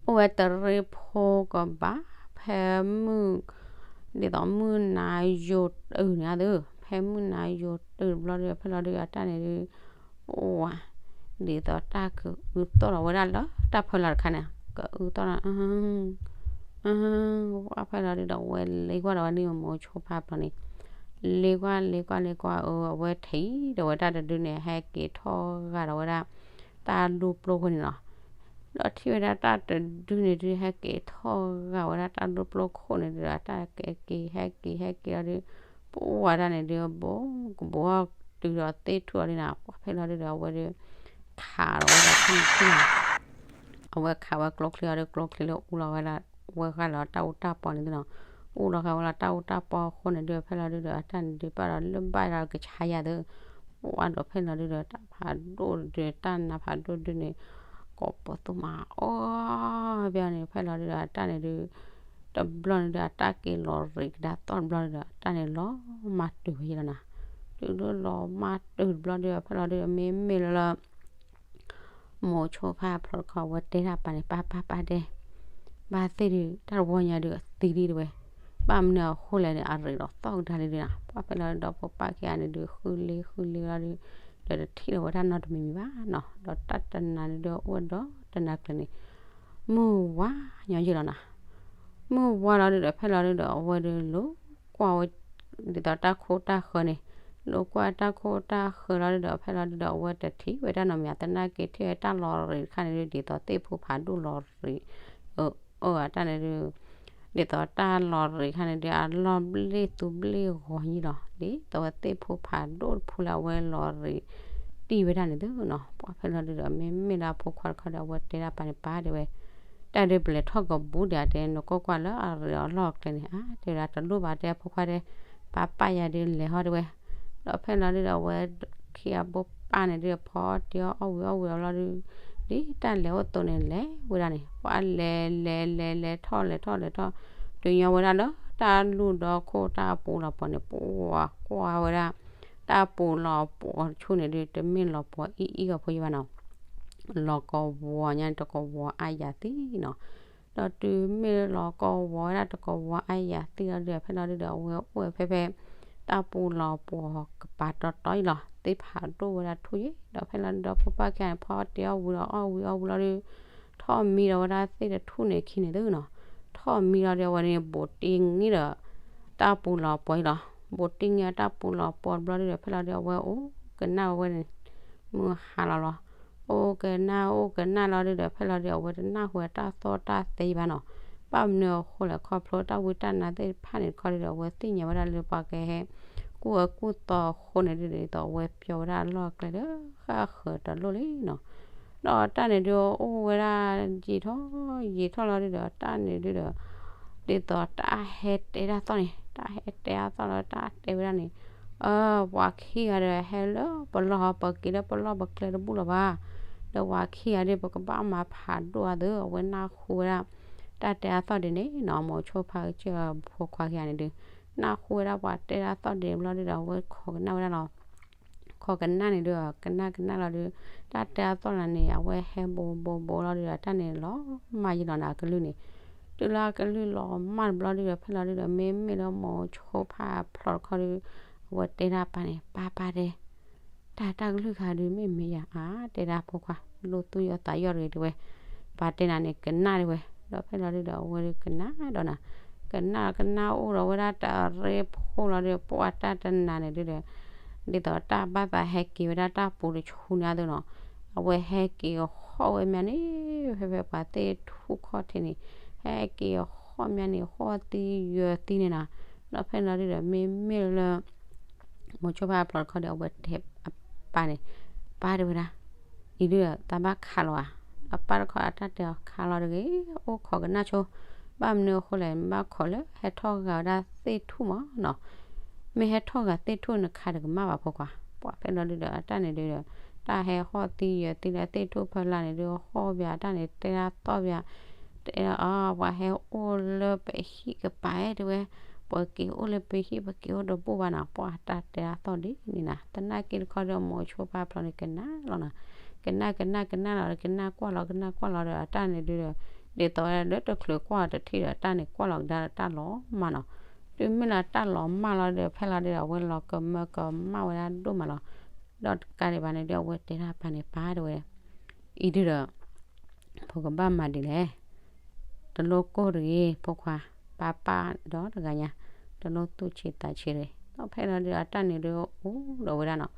အိၣ်ဝဲတရ့ဖိကဘၣ် ဖဲမုၢ် ဒ်သိးမုၢ်နၤယိၤတုၤန့ၣ်သု, ဖဲမုၢ်နၤယိၤတုၤတဘျီဒုး ဖဲလီၤဒုးအတၢ်န့ၣ်ဒုး အိၣ်ဝဲ ဒ်သိးတၢ်ကအုသီၣ်လီၤဝဲဒၣ်လၢတၢ်ဖီလာ်တခါန့ၣ် ကအုသီၣ်လီၤ ဝဲဖဲလီၤဒုးဒီး အဝဲလ့ကွၢ်ဒီးဝဲန့ၣ်မိၤဆိဖါဖျိးန့ၣ် လ့ကွၢ်လ့ကွၢ်လ့ကွၢ်အၢ အဝဲထံၣ်ဒီးဝဲတၢ်တဒုန့ၣ် ဟဲက့ၤထီၣ်ဂာ်ဒီးဝဲဒၣ် တၢ်ဒိပျိခိၣ်န့ၣ်လီၤ. ဒီးထံၣ်ဝဲဒၣ်တၢ်တဒုန့ၣ်ဒုး ဟဲက့ၤထီၣ်ဂာ်ဝဲဒၣ်တၢ်ဒိပျိခိၣ်န့ၣ်ဒုး တၢ်ကဲက့ၤဟဲက့ၤဟဲက့ၤလီၤဒုး ပဝဲဒၣ်န့ၣ်ဒုး ဘိကဘိဟီၣ်တုၤဒီးသ့ၣ်ထူၣ်အီၤလံနၤ ပှၢ်ဖဲလီၤဒုးဒီး အဝဲဒုး အဝဲခးလီၤဝဲဒၣ်ဖဲန့ၣ်ထံၣ်လီၤ အဝဲခးဝဲကျိချံအီၤဒီး ကျိချံလၢအူလီၤဝဲဒၣ် ဝဲဃာ်လီၤတၢ်အူတၢ်ပီန့ၣ်သ့ၣ်နီၤ, အူလီၤဃာ်ဝဲလီၤတၢ်အူတၢ်ပီအဃိန့ၣ်ဒုး ဖဲလီၤဒုးဒီး အတၢ်န့ၣ်ဒုး ဘၣ်ဒီးလၢဘၣ်ဒီးကဆါယၤသၢ, ပှၢ်ဒီးဖဲလီၤဒုးဒီး တၢ်ဖးဒိၣ်ဒုး တၢ်နါဖးဒိၣ်ဒုးန့ၣ် ကိးပသူမးအီၣ်ဘၣ်န့ၣ် ဖဲလီၤဒုးဒီး အတၢ်န့ၣ်ဒုး တဘျီန့ၣ်ဒုး အတၢ်က့ၤလီၤရံးကဒါသီၣ်တဘျီဒုးဒီး အတၢ်န့ၣ်လီၤမၢ်တုၤဝဲယလီၤနၤ, တုၤဒုးလီၤမၢ်တုၤတဘျီဒုး ဖဲလီၤဒုး မ့မ့ၢ်လၢလၢ မိၤဆိဖါဖျိတခီ အဝဲတဲတၢ်ပၢ်န့ၣ် ပၢ်ပၢ်ပၢ်တဲ, ဘၣ်သ့ၣ်ဒုး တၢ်တဝီညါဒုးအသံလံတဲဝဲ, ဘၣ်မနုၤအဃိလဲၣ်န့ၣ် အရံးလီၤသီၣ်ကဒါလံဒုးနၤ, ပှၢ်ဖဲလီၤဒုးဒီး ဖိပၢ်ခံဂၤန့ၣ်ဒုး ဃုလ့ဃုလ့လီၤဒုး, ဒီးတထံၣ်လီၤဝဲတၢ်နီတမံၤမံၤဘၣ်နီၤ, ဒီးတၢ်တနၤန့ၣ်ဒုးအိၣ်ဒီးတနၤကျၢၤန့ၣ် မုၢ်ဝါညီယလီၤနၤ, မုၢ်ဝါလီၤဒုးဒီး ဖဲလီၤဒုးဒီး အဝဲဒုးလိာ်ကွၢ်ဝဲ ဒ်သိးတၢ်ခိတၢ်ဃၢန့ၣ်, လိာ်ကွၢ်တၢ်ခိတၢ်ဃၢလီၤဒုးဒီး ဖဲလီၤဒုးဒီး အဝဲတထံၣ်ဝဲတၢ်နီတမံၤ သနာ်က့ထံၣ်ဝဲတၢ်လီၤရံးတခါန့ၣ်ဒုး ဒ်သိးသ့ၣ်ဖိဖးဒိၣ်လီၤရံး, အၢ အၢ အတၢ်န့ၣ်ဒုး ဒ်သိးတၢ်လီၤရံးတခါန့ၣ်ဒုး အလီၢ်ဘျ့ၣ်သူဘျ့ၣ်ဂီၤညီလီၤ, ဒ်သိးဝဲသ့ၣ်ဖိဖးဒိၣ်တဖုလၢအဝဲလီၤရံးတံၢ်ဝဲဒၣ်န့ၣ်သ့ၣ်နီၤ, ပှၢ်ဖဲလီၤဒုးဒီး မ့မ့ၢ်လၢအဖိခွါတခီဒီး အဝဲတဲဒၣ်ပၢ်န့ၣ် ပၢ်တဲဝဲ တၢ်ဒုးပလဲၤထီၣ်ကဘူးဒီးတဲ နကိးကွၢ်လၢအရံးအလီၢ်အကျဲန့ၣ် အါ တဲဝဲဒၣ်တလိၣ်ဘၣ်တဲအဖိခွါတဲ, ပၢ်ပၢ်ယၤဒုးလဲၤဟီတဲဝဲ, ဒီးဖဲလီၤဒုးဒီး အဝဲခံဂၤဘိပၢ်န့ၣ်ဒုး ဖီတ့အီၣ်ဝံၤအီၣ်ဝံၤအီၤလီၤဒုး, ဒ်တၢ်လဲၤအိၣ်သိးန့ၣ် လဲၤဝဲဒၣ်န့ၣ် ပှၢ်လဲၤလဲၤလဲၤလဲၤထီၣ်လဲၤထီၣ်လဲၤထီၣ်, တုၤညီဝဲဒၣ်လၢတၢ်လူၢ်ဒီခိၣ်တၢ်ပူၤလီၤပှီၤန့ၣ် ပှၢ်ကွၢ်ဝဲဒၣ် တၢ်ပူၤလီၤပှီၤတဆူန့ၣ်ဒုး တမ့ၢ်လီၤပှီၤအံၣ်အံၣ်ဂီၤဖိယဘၣ်နီၤ, လီၤကဝီၤညါန့ၣ် တကဝီၤအါယၤသံနီၤ, ဒီးတုၤမ့ၢ်လီၤကဝီၤဝဲဒၣ်တကဝီၤအါယၤသံလီၤဒုးဒီး ဖဲလီၤဒုးဒီး အဝဲအိၣ်ဝဲဖဲဖဲ တၢ်ပူၤလီၤပှီၤကပၤတီတီအံၤလီၤ, သ့ၣ်ဖးဒိၣ်ဝဲဒၣ်ထူၣ်ယဲၢ် ဒီးဖဲလီၤဒုးဒီးဖိပၢ်ခံဂၤန့ၣ် ဖီတ့အီၣ်ဝံၤဒီးအီၣ်ဝံၤအီၣ်ဝံၤလီၤဒုး, ထီၣ်မံဒီးဝဲဒၣ်သ့ၣ်တထူၣ်န့ၣ်ခံန့ၣ်သ့ၣ်နီၤ, ထီၣ်မံလီၤဒုး အဝဲန့ၣ် ဘူးတံၢ်ငံၢ်ဒီး တၢ်ပူၤလီၤပှီၤအံၤလီၤ, ဘူးတံၢ်ငံၢ်တၢ်ပူၤလီၤပှီၤတဘျီဒုးဒီး ဖဲလီၤဒုး အဝဲအိၣ်ကနၣ်ဝဲန့ၣ် မုၢ်ဟါလီၤလီၤ, အိၣ်ကနၣ်အိၣ်ကနၣ်လီၤဒုးဒီး ဖဲလီၤဒုး အဝဲတနၢ်ဟူတၢ်သီၣ်တၢ်သဲဘၣ်နီၤ, ဘၣ်မနုၤအဃိလဲၣ် ခီဖျိတၢ်ဝံတၢ်နါသ့ၣ်တဖၣ်န့ၣ်တခီဒုးဒီး အဝဲသ့ၣ်ညါဝဲဒၣ်လၢပှၤကဟဲ ကူၣ်အၢကူၣ်သီအဃိန့ၣ်ဒုးဒီး အဝဲပျီဝဲဒၣ်အလီၢ်အကျဲလၢဃၣ်ဃၢၤတလိၣ်လံနီၤ, ဒီးတၢ်န့ၣ်ဒုးအိၣ်ဝဲဒၣ်ယံာ်ထီၣ်ယံာ်ထီၣ်လီၤဒုးဒီး တၢ်န့ၣ်ဒုးဒီး ဒ်သိးတၢ်ဟဲတဲတၢ်သီၣ်န့ၣ် တၢ်ဟဲတဲတၢ်သီၣ်လီၤတၢ်တဲဝဲဒၣ်န့ၣ်, ပှၤခံဂၤဒီးဟဲလၢပလီၢ်ဟီ ပက့ၤလၢပလီၢ်ပကျဲတဘူၣ်လၢၤဘၣ်, ဒီးပှၤခံဂၤဒုး ပကဘၣ်မၤဖးဒိၣ်အသး အဝဲနၢ်ဟူဝဲဒၣ် တၢ်တဲတၢ်သီၣ်ဒ်န့ၣ်နီၤ, မိၤဆိဖါကစၢၢ်ဖိခွါခံဂၤန့ၣ်ဒုး နၢ်ဟူဝဲဒၣ်ပှၤတဲတၢ်သီၣ်ဒ်န့ၣ်ဘျီဒုးဒီး အဝဲခိးကနၣ်ဝဲဒၣ်လီၤ ခိးကနၣ်န့ၣ်ဒုး ကနၣ်ကနၣ်လီၤဒုး တၢ်တဲအသီၣ်လၢန့ၣ် အဝဲဟဲဘိးဘိးဘိးလီၤဒုးဒီး တၢ်န့ၣ်လီၤမၢ်ယလီၤနၤအကလုၢ်န့ၣ်, တုၤလၢအကလုၢ်လီၤမၢ်တဘျီဒုးဒီး ဖဲလီၤဒုးဒီး မ့မ့ၢ်လၢမိၤဆိဖါဖျိးတခီဒုး အဝဲတဲဒၣ်ပၢ်န့ၣ် ပၢ်ပၢ်တဲ တၢ်တၢ်ကလုၢ်ခါဒုး မ့ၢ်မ့ၢ်ယၤအါ တဲဒၣ်ဖိခွါ လိၣ်သူၣ်ယီၣ်သးယီၣ်တဂ့ၤတဲဝဲ, ပၢ်တဲနၤန့ၣ် ကနၣ်တဲဝဲ, ဒီးဖဲလီၤဒုးဒီး အဝဲဒုးကနၣ်ဒီးနၤ, ကနၣ်ကနၣ်အိၣ်ဒီးဝဲဒၣ်တရ့ဖိလီၤဒုး ပှၢ်တၢ်တနၤန့ၣ်ဒုးဒီး ဒ်သိးတၢ်ဘၣ်သးဟဲက့ၤဝဲဒၣ်တၢ်ပူၤတဆူန့ၣ်အသိးနီၤ, အဝဲဟဲက့ၤဃီၣ်ဝဲမးန့ၣ် ဖဲဖဲပှၤသ့ၣ်ထူၣ်ခီၣ်ထံးန့ၣ် ဟဲက့ၤဃီၣ်မးန့ၣ် ဃီၣ်သံယၢၤသံန့ၣ်နီၤ, ဒီးဖဲလီၤဒုးဒီး မ့မ့ၢ်လၢ မိၤဆိဖါဖျိးတခီဒီး အဝဲတဲအပၢ်န့ၣ်, ပၢ်တဲဝဲဒၣ်, အံၤဒုးသးဘၣ်ခးလီၤဧါ, အပၢ်တခီအတၢ်တဲအီၤခးလီၤတဂ့ၤ, အိၣ်ခိးကနၣ်ဆိ, ဘၣ်မနုၤအဃိလဲၣ် ဘၣ်ခိးလၢဟဲထီၣ်ဂာ်ဝဲဒၣ်သ့ၣ်ထူၣ်မးနီၤ, မ့ၢ်ဟဲထီၣ်ဂာ်သ့ၣ်ထူၣ်နခးတကမၣ်ဘၣ်ဖိခွါ, ပှၢ်ဖဲလီၤဒုးဒီး အတၢ်န့ၣ်ဒုးဒီး တၢ်ဟဲဃီၣ်သံယၢၤသံလၢသ့ၣ်ထူၣ်ဖီလာ်န့ၣ်ဒုး ဃီၣ်ဘၣ်တၢ်န့ၣ် တဲဒၣ်သီၣ်ဘၣ် တဲအီၤ ပှၤဟဲအိၣ်လၢပဟံၣ်ကပၤတဲဝဲ, ပှၤက့ၤအိၣ်လၢပဟံၣ်ပက့ၤအိၣ်တဘူၣ်ဘၣ်နီၤ, ပှၢ်တၢ်တဲဒၣ်သီၣ်ဒ်န့ၣ်နီၤ, သနာ်က့တခီဒီး မိၤဆိဖါဖျိးန့ၣ် ကနၣ်လီၤနီၤ, ကနၣ်ကနၣ်ကနၣ်လီၤ ကနၣ်ကွၢ်လီၤ ကနၣ်ကွၢ်လီၤဒီး အတၢ်န့ၣ်ဒုးဒီး ဒ်သိးလၢတချုးကွၢ်အီၤတထံၣ်ဒီး တၢ်န့ၣ်ကွၢ်လီၤကဒါဒီးတၢ်လီၤမၢ်နီၤ, တုၤမ့ၢ်လၢတၢ်လီၤမၢ်လီၤဒီး ဖဲလီၤဒုးဒီး အဝဲလီၤကမၢကမၣ်ဝဲဒၣ်ဒိၣ်မးလီၤ, ဒီးတကးဒံးဘၣ်န့ၣ်ဒီး အဝဲတဲဒၣ်ပၢ်န့ၣ် ပၢ်တဲဝဲ, အံၤဒုးဒီး ဖိကဘၣ်မၤဒ်လဲၣ်, တလိၣ်ကိၢ်တဂ့ၤ ဖိခွါ, ပၢ်ပၢ်ဒီးတဂၤညါ, တလိၣ်သူၣ်ဆံးသးဆံးတဂ့ၤ, ဒီးဖဲလီၤဒုးဒီး အတၢ်န့ၣ်ဒုးအိၣ်ဒီးဝဲဒၣ်နီၤ,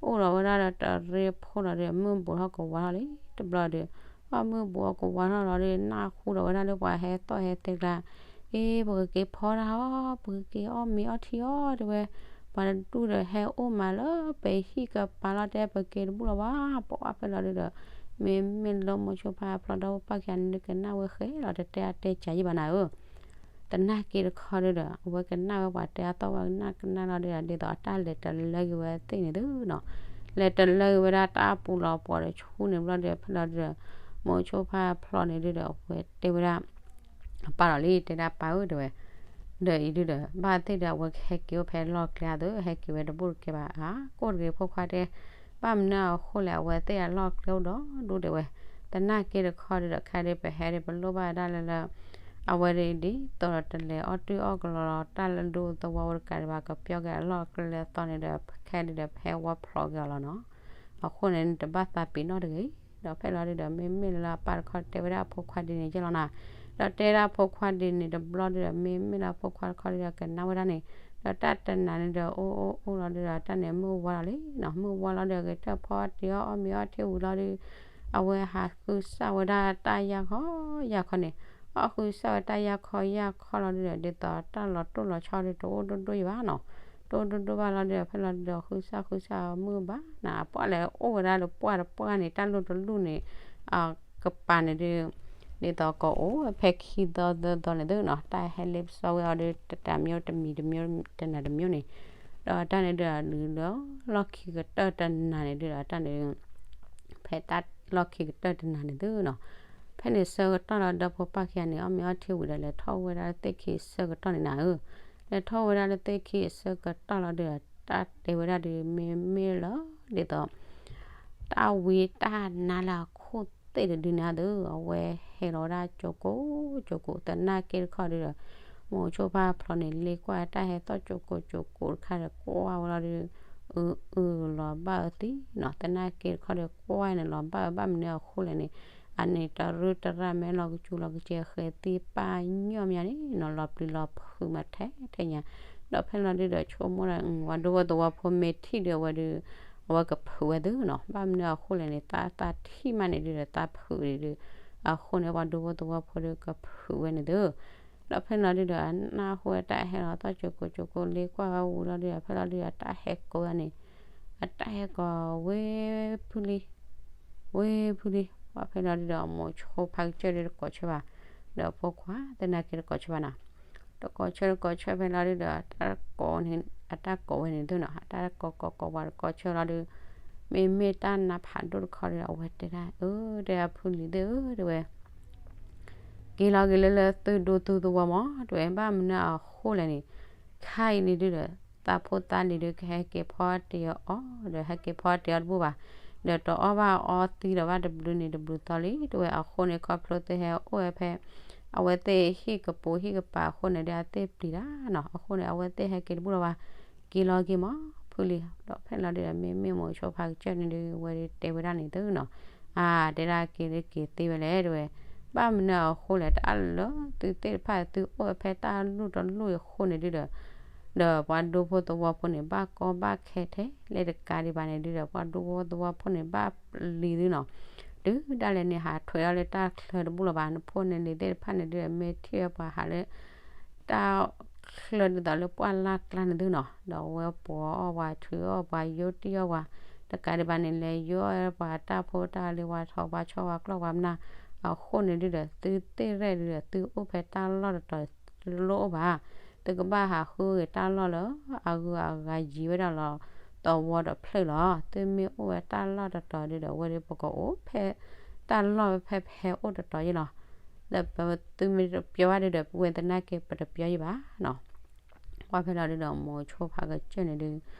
အိၣ်ဒီးဝဲဒၣ်ဒီးတရ့ဖိလီၤဒီး မုၢ်ဘူးထီၣ်ကဝါထီၣ်လံ တဘျီဒီး, အမုၢ်ဘူးအီၤကဝါထီၣ်လီၤဒီး နၢ်ဟူဒီးဝဲဒၣ်လၢပှၤဟဲသီၣ်ဟဲတဲကျါ, အ့ ပကက့ၤဖီတၢ်အီၤ ပကက့ၤအီၣ်မ့ၤအီထံအီၤတဲဝဲ, ပှၤတဒူၣ်ဒီးဟဲအိၣ်မးလၢပဟံၣ်ကပၤလီၤ တဲပက့ၤတဘူၣ်လီၤဘၣ်. ပှၤဖဲလီၤဒုဒီး မ့မ့ၢ်လၢမိၤဆိဖါဖျီဒီဖိပၢ်ခံဂၤန့ၣ်ဒုး ကနၣ်ဝဲဃဲလီၤ တတဲအတဲကးယံၣ်ဘၣ်နၤဧၢ သနာ်က့တခီဒုဒီး အဝဲကနၣ်ဝဲပှၤတဲအသီၣ်ဝဲကနၣ်ကနၣ်လီၤဒုဒီး ဒ်သိးအတၢ်လဲၤတလၢက့ၤဝဲသ့ၣ်န့ၣ်သုနီၤ, လဲၤတလၢက့ၤဝဲဒၣ်တၢ်ပူၤလီၤပှီၤဒီးဆူန့ၣ်ဘျီဒီး ဖဲလီၤဒုဒီး မိၤဆိဖါဖျီန့ၣ်ဒုဒီး အဝဲတဲဝဲဒၣ် အပၢ်ဒီးလံ တဲဒၣ်ပၢ်ဧၢ တဲဝဲ, ဒီးအံၤဒုဒီး ဘၣ်သ့ၣ်ဒီးအဝဲကဟဲက့ၤအိၣ်ဖဲလီၢ်ကျဲအသိး ဟဲက့ၤဝဲတဘူၣ်တကဲဘၣ် အါ ကိၣ်တဂ့ၤဖိခွါတဲ, ဘၣ်မနုၤအဃိလဲၣ် အဝဲသ့ၣ်အလီၢ်ကျဲအိၣ်ဒီးဒူတဲဝဲ, သနာ်က့တခီဒုဒီး ခဲဒုးပဟဲဒုးပလိၣ်ဘၣ်ဒၣ်လၢလၢ အဝဲဒ်သိးဒီးတလဲၤအီၣ်တံၢ်အီၣ်ကလီလီၤ တၢ်လၢဒူသဝီဖိတကးဒံးဘၣ် ကပျီက့ၤအလီၢ်ကျဲလၢအသီန့ၣ်ဒီး ခဲဒုဒီးပဟဲဝီဖျိးက့ၤအီၤလီၤနီၤ, အဃိန့ၣ် တဘၣ်သးပ့ၤနီၣ်တဂ့ၤ, ဒီးဖဲလီၤဒုဒီး မ့မ့ၢ်လၢအပၢ်တခီတဲဝဲဒၣ်အဖိခွါဒ်န့ၣ်ယဲၢ်လီၤနီၤ, ဒီးတဲဒၣ်အဖိခွါဒ်န့ၣ်တဘျီဒုဒီး မ့မ့ၢ်လၢအဖိခွါတခီဒုဒီးကနၣ်ဝဲဒၣ်န့ၣ်, ဒီးတၢ်တနၤန့ၣ်ဒီး အိၣ်အိၣ်အိၣ်လီၤဒုဒီး တၢ်န့ၣ်မုၢ်ဝါလီၤလံနီၤ, မုၢ်ဝါလီၤဒီး ဂဲၤထၢၣ်ဖီအီၣ်တ့ၤအီၣ် အီၣ်မ့ၤအီၣ်ထံဝံၤလီၤဒု, အဝဲဟးဃုစၢ်ဝဲဒၣ်တၢ်ယၢ်ခီယၢ်ခီန့ၣ်, အီၣ်ဃုစၢ်ဝဲတၢ်ယၢ်ခီယၢ်ခီလီၤဒုဒီး ဒ်သိးတၢ်လီၤတိၢ်လီၤဆီဒု တအိၣ်ဒိၣ်ဒိၣ်ယံၤဘၣ်နီၤ, တအိၣ်ဒိၣ်ဒိၣ်ဘၣ်လီၤဒုဒီး ဖဲလီၤဒုဒီး ဃုစၢ်ဃုစၢ်မုၢ်ဘၣ်နၤ ပှၢ်လဲၤအိၣ်ဝဲဒၣ်လၢပှၢ်တပှၢ်န့ၣ် တၢ်လူၢ်တလူၢ်န့ၣ် ကပၤန့ၣ်ဒု ဒ်သိးကအိၣ်ဖဲခံသီသၢသီန့ၣ်သုနီၤ, တၢ်ဟဲလ့ပစီဝဲအီၤဒု တတၤမံၤတမံၤတမံၤ တနၤတမံၤန့ၣ်, ဒီးတၢ်န့ၣ်ဒုဒီး လၢလီၢ်ခံကတၢၢ်တနၤန့ၣ်ဒုဒီး တၢ်န့ၣ် ဖဲတၢ်လီၢ်ခံကတၢၢ်တနၤန့ၣ်သုနီၤ, ဖဲန့ၣ်ဆၢကတီၢ်လီၤ ဒီဖိပၢ်ခံဂၤန့ၣ် အီၣ်မ့ၤအီၣ်ထံဝံၤဒီး လဲၤထီၣ်ဝဲဒၣ်လၢသ့ၣ်ခံအဆၢကတီၢ်န့ၣ်နၤဧၢ, လဲၤထီၣ်ဝဲဒၣ်လၢသ့ၣ်ခံအဆၢကတီၢ်လီၤဒုဒီး တၢ်တဲဝဲဒၣ်ဒု မ့မ့ၢ်လၢ ဒ်သိး တၢ်ဝံတၢ်နါလၢအခိၣ်သ့ၣ်တဒုန့ၣ်သု, အဝဲဟဲလီၤဝဲဒၣ်ကၠိကိၣ်ကၠိကိၣ် သနာ်က့တခီဒုဒီး မိၤဆိဖါဖျီန့ၣ် လ့ကွၢ်တၢ်ဟဲသီၣ်ကၠိကိၣ်ကၠိကိၣ်တခါဒီး ကွၢ်ဝဲလီၤဒု အုအုလီၤဘၣ်အၢသံနီၤ, သနာ်က့တခီဒီး ကွၢ်န့ၣ်လီၤဘၣ်အၢ ဘၣ်မနုၤအဃိလဲၣ်န့ၣ်, အန့ၣ်တရူၢ်တရၣ်မဲလီၤကစူၤလီၤကစဲး ဃဲၤသံပၢ်ညီမးန့ၣ်နီၤ, လီၤပျံၤလီၤဖုးမးထဲထဲညါ, ဒီးဖဲလီၤဒုဒီး ဆိကမိၣ်ဒီး ပှၤဒူဖိသဝီဖိမ့ၢ်ထံၣ်ဒုးအဝဲဒုး အဝဲကဖုးဝဲသုနီၤ, ဘၣ်မနုၤအဃိလဲၣ်န့ၣ် သးသးထံၣ်မးန့ၣ်ဒုဒီး သးဖုးဒုး, အဃိန့ၣ် ပှၤဒူဖိသဝီဖိဒုးကဖုးဝဲန့ၣ်သု, ဒီးဖဲလီၤဒုဒီး နၢ်ဟူဝဲတၢ်ဟဲလီၤသီၣ်ကၠိကိၣ်ကၠိကိၣ် လ့ကွၢ်ဝဲဝံၤလီၤဒုဒီး ဖဲလီၤဒုဒီး တၢ်ဟဲကိးဝဲဖုလံ ဝဲဖုလံ, ပှၤဖဲလီၤဒုဒီး မိၤဆိဖါကစၢၢ်ဒုတကိးဆၢဘၣ်, ဒီးဖိခွါသနာ်က့တကိးဆၢဘၣ်နီၤ, တကိးဆၢတကိးဆၢဖဲလီၤဒုဒီး တၢ်ကိးန့ၣ် အတၢ်ကိးဝဲန့ၣ်သုနီၤ, တၢ်ကိးကိးကိးပှၤတကိးဆၢလီၤဒု, မ့မ့ၢ်တၢ်နါဖးဒိၣ်တခီဒုဒီး အဝဲတဲဒၣ် အၢ တဲအဖုလံၤသ့ၣ်ဧၢ တဲဝဲ က့ၤလီၤက့ၤလၢလၢသုဒူသုသဝီမး တဲဝဲ ဘၣ်မနုၤအဃိလဲၣ်န့ၣ်, ခါအံၤန့ၣ်ဒုဒီး သးဖိသးလံၤဒု ကဟဲက့ၤဖီတ့ၢ်အီၣ်ဒီး ဟဲက့ၤဖီတ့ၢ်အီၣ်တဘူၣ်ဘၣ်, ဒီးတအီၣ်ဘၣ်အီသံဒီးဘၣ်တဘျုးန့ၣ်တဘျုးသီလံ တဲဝဲ အဃိန့ၣ် ခီဖျိသုဟဲအိၣ်ဝဲဖဲ အဝဲသ့ၣ်ဟံၣ်ကပိာ်ဟံၣ်ကပၤအဃိန့ၣ်ဒီး အသ့ၣ်ပျံၤတၢ်နီၤ, အဃိန့ၣ် အဝဲသ့ၣ်ဟဲက့ၤတဘူၣ်လီၤဘၣ်, က့ၤလီၤက့ၤမး ဖုလံၤ, ဒီးဖဲလီၤဒုဒီး မ့မ့ၢ်မိၤဆိဖါကစၢၢ်န့ၣ်ဒု ဝဲဒုတဲဝဲဒၣ်န့ၣ်သုနီၤ, အါ တဲဒၣ်က့ၤလၢက့ၤသ့ဝဲလဲၣ် တဲဝဲ, ဘၣ်မနုၤအဃိလဲၣ် တၢ်လၢသုသ့ၣ်တဖၣ်သုအိၣ်ဝဲဖဲတၢ်လူၢ်တလူၢ်အဃိန့ၣ်ဒုဒီး ဒီးပှၤဒူဖိသဝီဖိန့ၣ် ဘၣ်ကီဘၣ်ခဲထဲလဲၣ်တကးဒံးဘၣ်န့ၣ်ဒုဒီး ပှၤဒူဖိသဝီဖိန့ၣ် ဘၣ်ပျံၤသုနီၤ, တုၤဒၣ်လဲာ်န့ၣ် ဟးထွဲအီၤလၢတၢ်ချၢတဘူၣ်လီၤဘၣ်, နဖိနလံၤသ့ၣ်တဖၣ်န့ၣ်ဒုဒီး မ့ၢ်ထံၣ်ဝဲပှၤဟးလၢ တၢ်ချၢဒ်သိးလၢပှၢ်လၢ်ကျါန့ၣ်သုနီၤ, ဒီးအဝဲပိာ်အီၣ်ပှၤ ထုးအီၣ်ပှၤ ယိၣ်တံၢ်အီၣ်ပှၤ, တကးဒံးဘၣ်န့ၣ် လဲၤယိၣ်အီၣ်ပှၤတၢ်ဖိတၢ်လံၤ ပှၤထီၣ်ပှၤဆီၣ်ပှၤကျီၢ်ပှၤမနုၤ, အဃိန့ၣ်ဒုဒီး သုသ့ၣ်ရဲၣ်ဒုဒီး သုအိၣ်ဖဲတၢ်လီၢ်တတီၤတလိၣ်အိၣ်ဘၣ်, သုကဘၣ်ဟးဃုဂ့ၤတၢ်လီၢ်လၢအဂုၤအဂၤယံၤဝဲဒၣ်လီၤ သဝီတဖျၢၣ်လီၤ, သုမ့ၢ်အိၣ်ဝဲတၢ်လီၢ်တတီၤဒုဒီး အဝဲဒုပကအိၣ်ဖဲ တၢ်လီၢ်ဖဲဖဲအိၣ်တတီၤယဲၢ်လီၤ, ဒီးပသုမ့ၢ်တပျီဘၣ်ဒုဒီး ပဝဲသနာ်က့ပတပျီယဲၢ်ဘၣ်နီၤ ပှၢ်ဖဲလီၤဒုဒီး မိၤဆိဖါကစၢၢ်န့ၣ်ဒု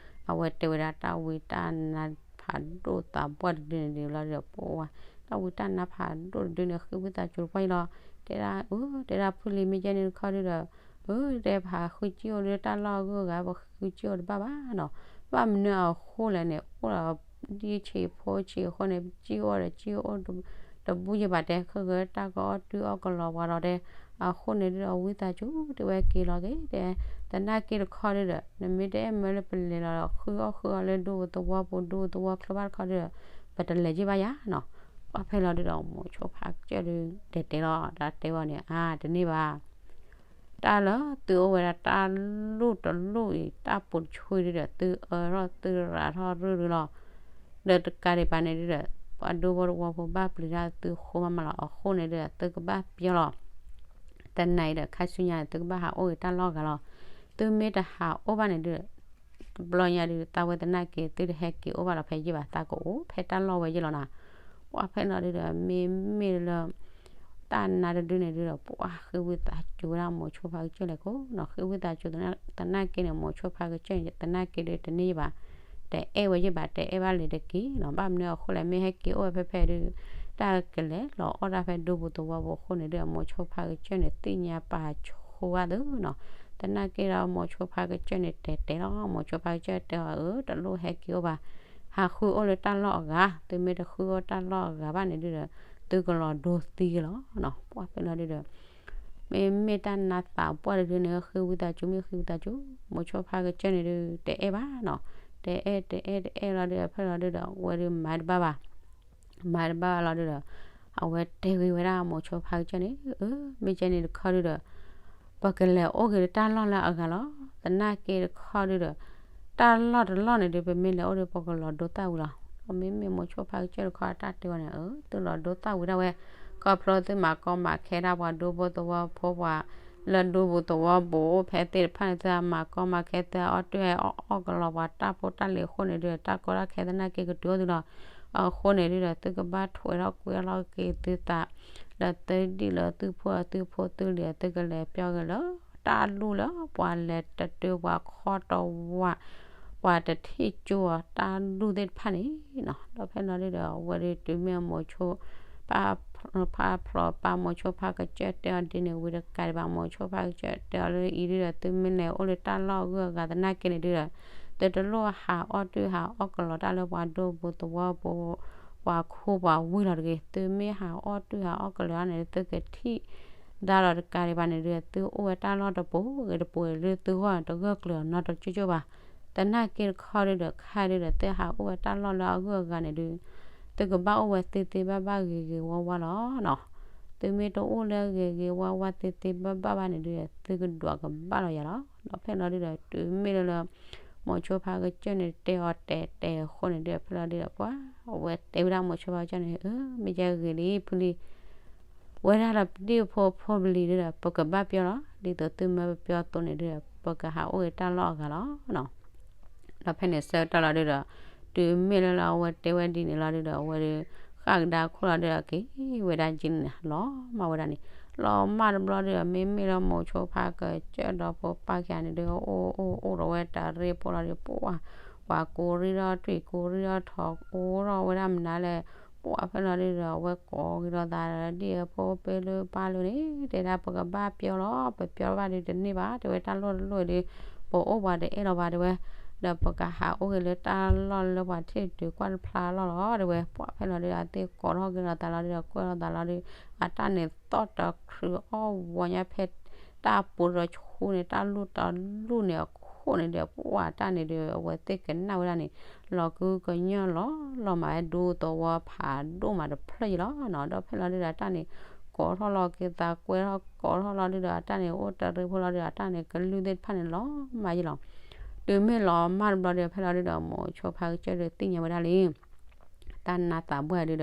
အဝဲတဲဝဲဒၣ်တၢ်ဝံတၢ်နါဖးဒိၣ်သးပှၢ်တဒုန့ၣ်ဒုလီၤဒုဒီး ပှၢ်ဝဲ တၢ်ဝံတၢ်နါဖးဒိၣ်တဒုန့ၣ် ဃ့ဝံသးစူၤတပှၢ်ယဲၢ်လီၤ, တဲဒၣ် အၢ တဲဒၣ်ဖုလံၤမ့ၢ်ကဲန့ၣ်တခီဒုဒီး အၢ တဲပဟးဃုစံၣ်အိၣ်ဒုတၢ်လီၢ်အဂုၤအဂၤ ပဃုစံၣ်အိၣ်တဘၣ်ဘၣ်နီၤ, ဘၣ်မနုၤအဃိလဲၣ်န့ၣ် အိၣ်ဒီး ဒ်ဆံးဖိဆံးအဃိန့ၣ် စံၣ်အိၣ်ဒီးစံၣ်အိၣ်တဘူၣ်ယဲၢ်ဘၣ်တဲ ခဲကတၢၢ်ကအီၣ်တုၤအီၣ်ကလီၤပှၤဒီးတဲ အဃိန့ၣ်ဒုဒီး ဝံသးစူၤ တဲဝဲက့ၤလီၤက့ၤတဲ သနာ်က့တခီဒုဒီး နမ့ၢ်တအဲၣ်မၢလၢပလဲၤလီၤဒီး ဃုအီၣ်ဃုအီလၢဒူသဝီပူၤ ဒူသဝီချၢဘၣ်တခီဒုဒီး ပတလဲၤယဲၢ်ဘၣ်ယၤနီၤ, ပှၢ်ဖဲလီၤဒုဒီး မိၤဆိဖါကစၢၢ်ဒု တဲတဲလီၤ တၢ်တဲဝဲန့ၣ် အါ တန့ၢ်ဘၣ် တၢ်လၢသုအိၣ်ဝဲဒၣ်တၢ်လူၢ်တလူၢ်အံၤ တၢ်ပူၤတဆူအံၤဒုဒီး သုအၢထီၣ်သုရၤထီၣ်ရုၢ်ရုၢ်လီၤ. ဒီးတကးဒံးဘၣ်န့ၣ်ဒုဒီး ပှၤဒူဖိတဝီဖိဘၣ်ပျံၤတၢ်သုဃိမးမးလီၤ. အဃိန့ၣ်ဒုဒီး သုကဘၣ်ပျီလီၤ. တနၤအံၤဒီး ခါဆူညါန့ၣ် သုကဘၣ်ဟးအိၣ်ဂ့ၤတၢ်လီၢ်အဂၤလီၤ. သုမ့ၢ်တဟးအိၣ်ဘၣ်န့ၣ်ဒုဒီး တဘျီညါဒု သးဝဲသနာ်က့ သုတဟဲက့ၤအိၣ်ဘၣ်လီၤဖဲယံာ်ဘၣ် သးကအိၣ်ဖဲတၢ်လီၢ်ဝဲယံာ်လီၤနၤ. ပှၤဖဲလီၤဒုဒီး မ့မ့ၢ်လၢ တၢ်နါတဒုန့ၣ်ဒုဒီး ပှၤဃ့ဝံသးစူၤဝဲဒၣ်မိၤဆိဖါကစၢၢ်လဲၣ်ခိၣ်နီၤ, ဃ့ဝံသးစူၤသနာ်က့န့ၣ် မိၤဆိဖါကစၢၢ်န့ၣ် သနာ်က့ဒု တန့ၢ်ယံာ်ဘၣ်, တအဲၣ်ဝဲယံာ်ဘၣ်, တအဲၣ်ဘၣ်လံၤတက့ၢ်နီၤ. ဘၣ်မနုၤအဃိလဲၣ် မ့ၢ်ဟဲက့ၤအိၣ်ဝဲဖဲဖဲဒု တၢ်ကလဲၤလီၤအီၣ်တၢ်ဖဲဒူပူၤသဝီပူၤအဃိန့ၣ်ဒု မိၤဆိဖါကစၢၢ်န့ၣ် သ့ၣ်ညါပာ်ဆိဝဲသုနီၤ. သနာ်က့ဒီး မိၤဆိဖါကစၢၢ်န့ၣ် တဲတဲလီၤ, မိၤဆိဖါကစၢၢ်တဲအီၤ အၢ တလိၣ်ဟဲက့ၤအိၣ်ဘၣ်, ဟးဃုအိၣ်လၢတၢ်လီၢ်အဂၤ, သုမ့ၢ်တဃုအိၣ်တၢ်လီၢ်အဂၤဘၣ်န့ၣ်ဒုဒီး သုကလီၤဒိသံလီၤနီၤ. ပှၤဖဲလီၤဒုဒီး မ့မ့ၢ်တၢ်နါသးပှၢ်တဒုန့ၣ် ဃ့ဝံသးစူၤ မ့ၢ်ဃ့ဝံသးစူၤ မိၤဆိဖါကစၢၢ်န့ၣ်ဒု တအဲၣ်ဘၣ်နီၤ. တအဲၣ်တအဲၣ်တအဲၣ်လီၤဒုဒီး ဖဲလီၤဒုဒီး အဝဲဒုမၤတဘၣ်ဘၣ် မၤတဘၣ်ဘၣ်လီၤဒုဒီး အဝဲတဲဂ့ၤဝဲဒၣ်မိၤဆိဖါကစၢၢ်န့ၣ် အၢ မ့ၢ်ကဲန့ၣ်တခီဒုဒီး ပကလဲၤအိၣ်က့ၤလၢတၢ်လီၢ်လၢအဂၤလီၤ. သနာ်က့တခီဒုဒီး တၢ်လီၢ်တလီၢ်န့ၣ်ဒု ပမ့ၢ်လဲၤအိၣ်ဒု ပကလီၤဒိသၣ်ဝံၤလီၤ. မ့မ့ၢ်မိၤဆိဖါကစၢၢ်တခီအတၢ်တဲဝဲန့ၣ် အၢ သုလီၤဒိသၣ်ဝံၤဒၣ်ဝဲ ခီဖျိသုမၤကီမၤခဲဒၣ်ပှၤဒူဖိသဝီဖိပှၤ လၢဒူပူၤသဝီပူၤအိၣ်ဖဲသ့ၣ်တဖၣ်န့ၣ် သုမၤကီမၤခဲ သုအီၣ်တၢ်ဟဲအီၣ်ကလီၤပှၤတၢ်ဖိတၢ်လံၤအဃိန့ၣ်ဒု တၢ်ကီတၢ်ခဲသနာ်က့ကတုၤအိၣ်သုလီၤ. အဃိန့ၣ်ဒုဒီး သုကဘၣ်ထွဲထီၣ်ကွံာ်အလီၢ်က့ၤသုသး လၢသုဒံၣ်လၢသုဖိအသုဖိသုလံၤ သုကလဲၤပျီက့ၤလၢ တၢ်လူၢ်လၢပှၤလဲၤတတုၤပှၤခီတဝး ပှၤတထံၣ်ကၠိအီၤတၢ်လူၢ်သ့ၣ်တဖၣ်န့ၣ်နီၤ. ဒီးဖဲလီၤဒုဒီး အဝဲဒုတုၤမ့ၢ်မိၤဆိ ဖါဖျိ ပၢ်မိၤဆိဖါကစၢၢ်တဲအီၤဒ်န့ၣ်ဝံၤတကးဒံးဘၣ် မိၤဆိဖါကစၢၢ်တဲအီၤလၢအံၤဒုဒီး သုမ့ၢ်လဲၤအိၣ်လၢတၢ်လီၢ်အဂုၤအဂၤသနာ်က့န့ၣ်ဒုဒီး သုတလိၣ်ဟးအီၣ်တၢ်ဟးအီၣ်ကလီၤတၢ်လၢပှၤဒူပူၤသဝီပူၤ ပှၤခိပှၤဝံလီၤတဂ့ၤ. သုမ့ၢ်ဟးအီၣ်တၢ်ဟးအီၣ်ကလီၤန့ၣ် သုကထံၣ် ဒါလီၤတကးဒံးဘၣ်န့ၣ်ဒုဒီး သုအိၣ်ဝဲတၢ်လီၢ်တပူၤဂ့ၤတပူၤဂ့ၤလၢသုဂီၢ်န့ၣ် တဂၢၢ်ကျၢၤအီၤနီတကၠိကၠိဘၣ်. သနာ်က့တခီဒုဒီး ခါဒုဒီး သုဟးအိၣ်ဝဲတၢ်လီၢ်လၢအဂုၤအဂၤန့ၣ်ဒု သုကဘၣ်အိၣ်ဝဲသ့သ့ဘၣ်ဘၣ်ဂ့ၤဂ့ၤဝါဝါလီၤနီၤ. သုမ့ၢ်တအိၣ်လၢဂ့ၤဂ့ၤဝါဝါသ့သ့ဘၣ်ဘၣ်ဘၣ်န့ၣ်ဒုဒီး သုကဒွးကဘၣ်လီၤယၤလီၤ. ဒီးဖဲလီၤဒုဒီး တုၤမ့ၢ်လၢလၢ မိၤဆိဖါကစၢၢ်န့ၣ်တဲအီၤတဲတဲအဃိန့ၣ်ဒုဒီး ဖဲလီၤဒုဒီး ပှၤအဝဲတဲဝဲဒၣ်မိၤဆိဖါကစၢၢ်န့ၣ် အၢ မ့ၢ်ကဲဂ့ၤလံ ဖုလံ ဝဲဒၣ်ဒီးပဒံၣ်ဖိဖိပလံၤဒုဒီး ပကဘၣ်ပျီလီၤ. ဒ်သိးသုမၢပပျီသိးန့ၣ်ဒုဒီး ပကဟးအိၣ်ဂ့ၤတၢ်လီၢ်အဂၤလီၤနီၤ. ဒီးဖဲန့ၣ်ဆၢကတီၢ်လီၤဒုဒီး တုၤမ့ၢ်လၢလၢအဝဲတဲဝဲဒ်န့ၣ်လီၤဒုဒီး အဝဲဒု ဃၣ်ကဒါခိၣ်လီၤဒုဒီး က့ၤဝဲဒၣ်ကၠံန့ၣ် လီၤမၢ်ဝဲဒၣ်န့ၣ် လီၤမၢ်တဘျီဒုဒီး မ့မ့ၢ်လၢမိၤဆိဖါကစၢၢ်ဒီးဖိပၢ်ခံဂၤန့ၣ်ဒု အိၣ်အိၣ်အိၣ်ဒီးဝဲတၢ်ရ့ဖိလီၤဒု ပှၤ ပှၤကူရံထီၣ်ထွံၣ်ကူရံထီၣ်ထိး ကူထီၣ်ဝဲဒၣ်မနုၤလဲၣ် ပှၤဖဲလီၤဒုဒီး အဝဲကိးက့ၤဒီးသးဒီး ဒ်အဖိပ့လၢပၢ်လၢန့ၣ် တဲဒၣ်ပကဘၣ်ပျီလီၤ ပပျီဘၣ်ဒုတန့ၢ်ဘၣ် တဲဝဲတၢ်လီၢ်တလီၢ်အံၤဒု ပအိၣ်ပှၤတအဲၣ်လီၤဘၣ်တဲဝဲ ဒီးပကဟးအိၣ်က့ၤလၢတၢ်လီၢ်လၢပှၤထံၣ်တုၤကွၢ်တဖျါလီၢ်လီၤ တဲဝဲ ပှၤဖဲလီၤဒုဒီး အသ့ၣ်ကိးထီၣ်က့ၤဒီးသးလီၤဒုဒီး ကွဲထီၣ်သးလီၤဒု အတၢ်န့ၣ်သီၣ်တချုးအီၣ်ဝီညါဖဲတၢ်ပူၤတဆူန့ၣ် တၢ်လူၢ်တၢ်လူၢ်န့ၣ်အခိၣ်န့ၣ်ဒီး ပှၤတၢ်န့ၣ်ဒီး အဝဲသ့ၣ်ကနၣ်ဝဲဒၣ်န့ၣ် လီၤကုကညီၢ်လီၤ လီၤမၢ်ဝဲဒိသဝီဖးဒိၣ်မးတဖျၢၣ်ယံၤလီၤနီၤ ဒီးဖဲလီၤဒုဒီး အတၢ်န့ၣ် ကိးထီၣ်လီၤက့ၤသးကွဲထီၣ်ကိးထီၣ်လီၤဒုဒီး အတၢ်န့ၣ်အိၣ်တရ့ဖိလီၤဒုဒီး အတၢ်န့ၣ်ကလုၢ်သ့ၣ်တဖၣ်န့ၣ်လီၤမၢ်ယံၤလီၤ တုၤမ့ၢ်လီၤမၢ်တဘျီဒီး ဖဲလီၤဒုဒီး မိၤဆိဖါကစၢၢ်ဒုးသ့ၣ်ညါဝဲဒၣ်လံ တၢ်နါသးပှၢ်ဒုဒီး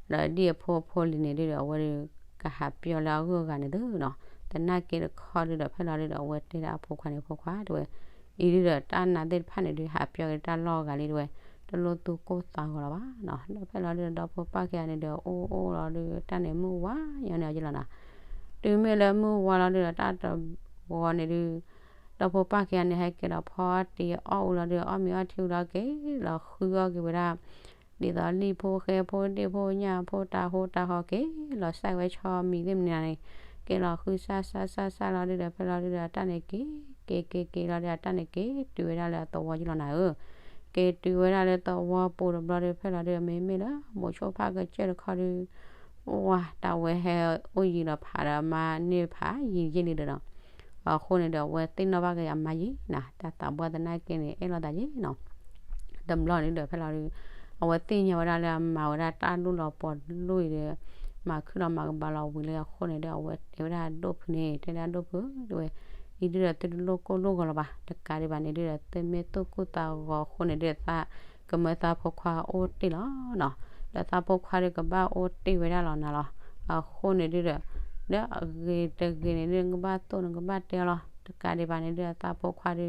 ဒီးဒ်အဖိအဖိလံၤန့ၣ်ဒုဒီး အဝဲဒုးကဟးပျီလၢအဂုၤအဂၤန့ၣ်သုနီၤ သနာ်က့တခီဒုဒီး ဖဲလီၤဒုဒီး အဝဲတဲဒၣ်အဖိခွါန့ၣ် ဖိခွါတဲဝဲ အံၤဒုဒီး တၢ်နါသ့ၣ်တဖၣ်န့ၣ်ဒုး ဟးပျီက့ၤတၢ်လီၢ်အဂၤလံတဲဝဲ တလိၣ်သူၣ်ကိၢ်သးဂီၤလီၤဘၣ်နီၤ ဒီးဖဲလီၤဒုဒီး ဒီဖိပၢ်ခံဂၤန့ၣ်ဒီး အိၣ်အိၣ်လီၤဒု တၢ်န့ၣ်မုၢ်ဝါညီန့ၣ်အီၤယလီၤနီၤ တုၤမ့ၢ်လၢမုၢ်ဝါလီၤဒုဒီး တၢ်တဂီၤန့ၣ်ဒု ဒီဖိပၢ်ခံဂၤန့ၣ် ဟဲက့ၤလီၤဖီတံၢ်အီၣ်အူလီၤဒု အီၣ်မ့ၤအီထံဝံၤလီၤက့ၤလီၤဃုအီၣ်က့ၤဝဲဒၣ် ဒ်သိးလံၣ်ဖိဃဲဖိဒ့ၣ်ဖိညၣ်ဖိတၤဟိတၤဟီက့ၤလီၤ စၢ်ဝဲဆီမံၤသ့ၣ်မနုၤန့ၣ် က့ၤလီၤဃုစၢ်စၢ်စၢ်စၢ်လီၤဒုဒီး ဖဲလီၤဒုဒီး အတၢ်န့ၣ်က့ၤ က့ၤက့ၤက့ၤလီၤဒုဒီး အတၢ်န့ၣ်က့ၤတုၤဝဲဒၣ်လၢအသဝီယလီၤနၤဧၢ က့ၤတုၤဝဲဒၣ်လၢသဝီပူၤတဘျီဒု ဖဲလီၤဒုဒီး မ့မ့ၢ်လၢ မိၤဆိဖါကစၢၢ်တခီဒု ဝါ တၢ်ဝဲဟဲအိၣ်ယံၤလီၤဖးဒီးမါန့ၢ်ဖးယံၤယ့ၢ်လံဒီးနီၤ အဃိန့ၣ်ဒီး အဝဲသ့ၣ်နီၣ်ဘၣ်က့ၤအမါယံၤနၤ တၢ်သးပှၢ်သနာ်က့န့ၣ် အဲၣ်လိာ်သးယံၤနီၤ တဘျီန့ၣ်ဒီး ဖဲလီၤဒု အဝဲသ့ၣ်ညါဝဲဒၣ်လၢအမၤဝဲဒၣ်တၢ်လူၢ်လီၤပှီၤလူၢ်အံၤဒီး မၤခုၣ်လီၤမၤကဘၣ်လီၤဝံၤလံအဃိန့ၣ်ဒီး အဝဲတဲဝဲဒၣ်ဒိၣ်ဖုန့ၣ် တဲဒၣ်ဒိၣ်ဖု တဲဝဲ, အံၤဒုဒီးသုတလိၣ်ကိၢ်လိၣ်ဂီၤလၢၤဘၣ်, တကးဒံးဘၣ်န့ၣ်ဒုဒီး သုမ့ၢ်သူၣ်ကိၢ်သးဂီၤအဃိန့ၣ်ဒုဒီး သးကမၢသးဖိခွါအိၣ်တ့ၢ်လီၤနီၤ, ဒီးသးဖိခွါဒုကဘၣ်အိၣ်တ့ၢ်ဝဲဒၣ်လီၤနၤလီၤ, အဃိန့ၣ်ဒုဒီး ဒီးအဂ့ၤတဂ့ၤန့ၣ်ဒု နကဘၣ်သိၣ်နကဘၣ်တဲအီၤလီၤ, တကးဒံးဘၣ်န့ၣ်ဒုဒီး သးဖိခွါဒု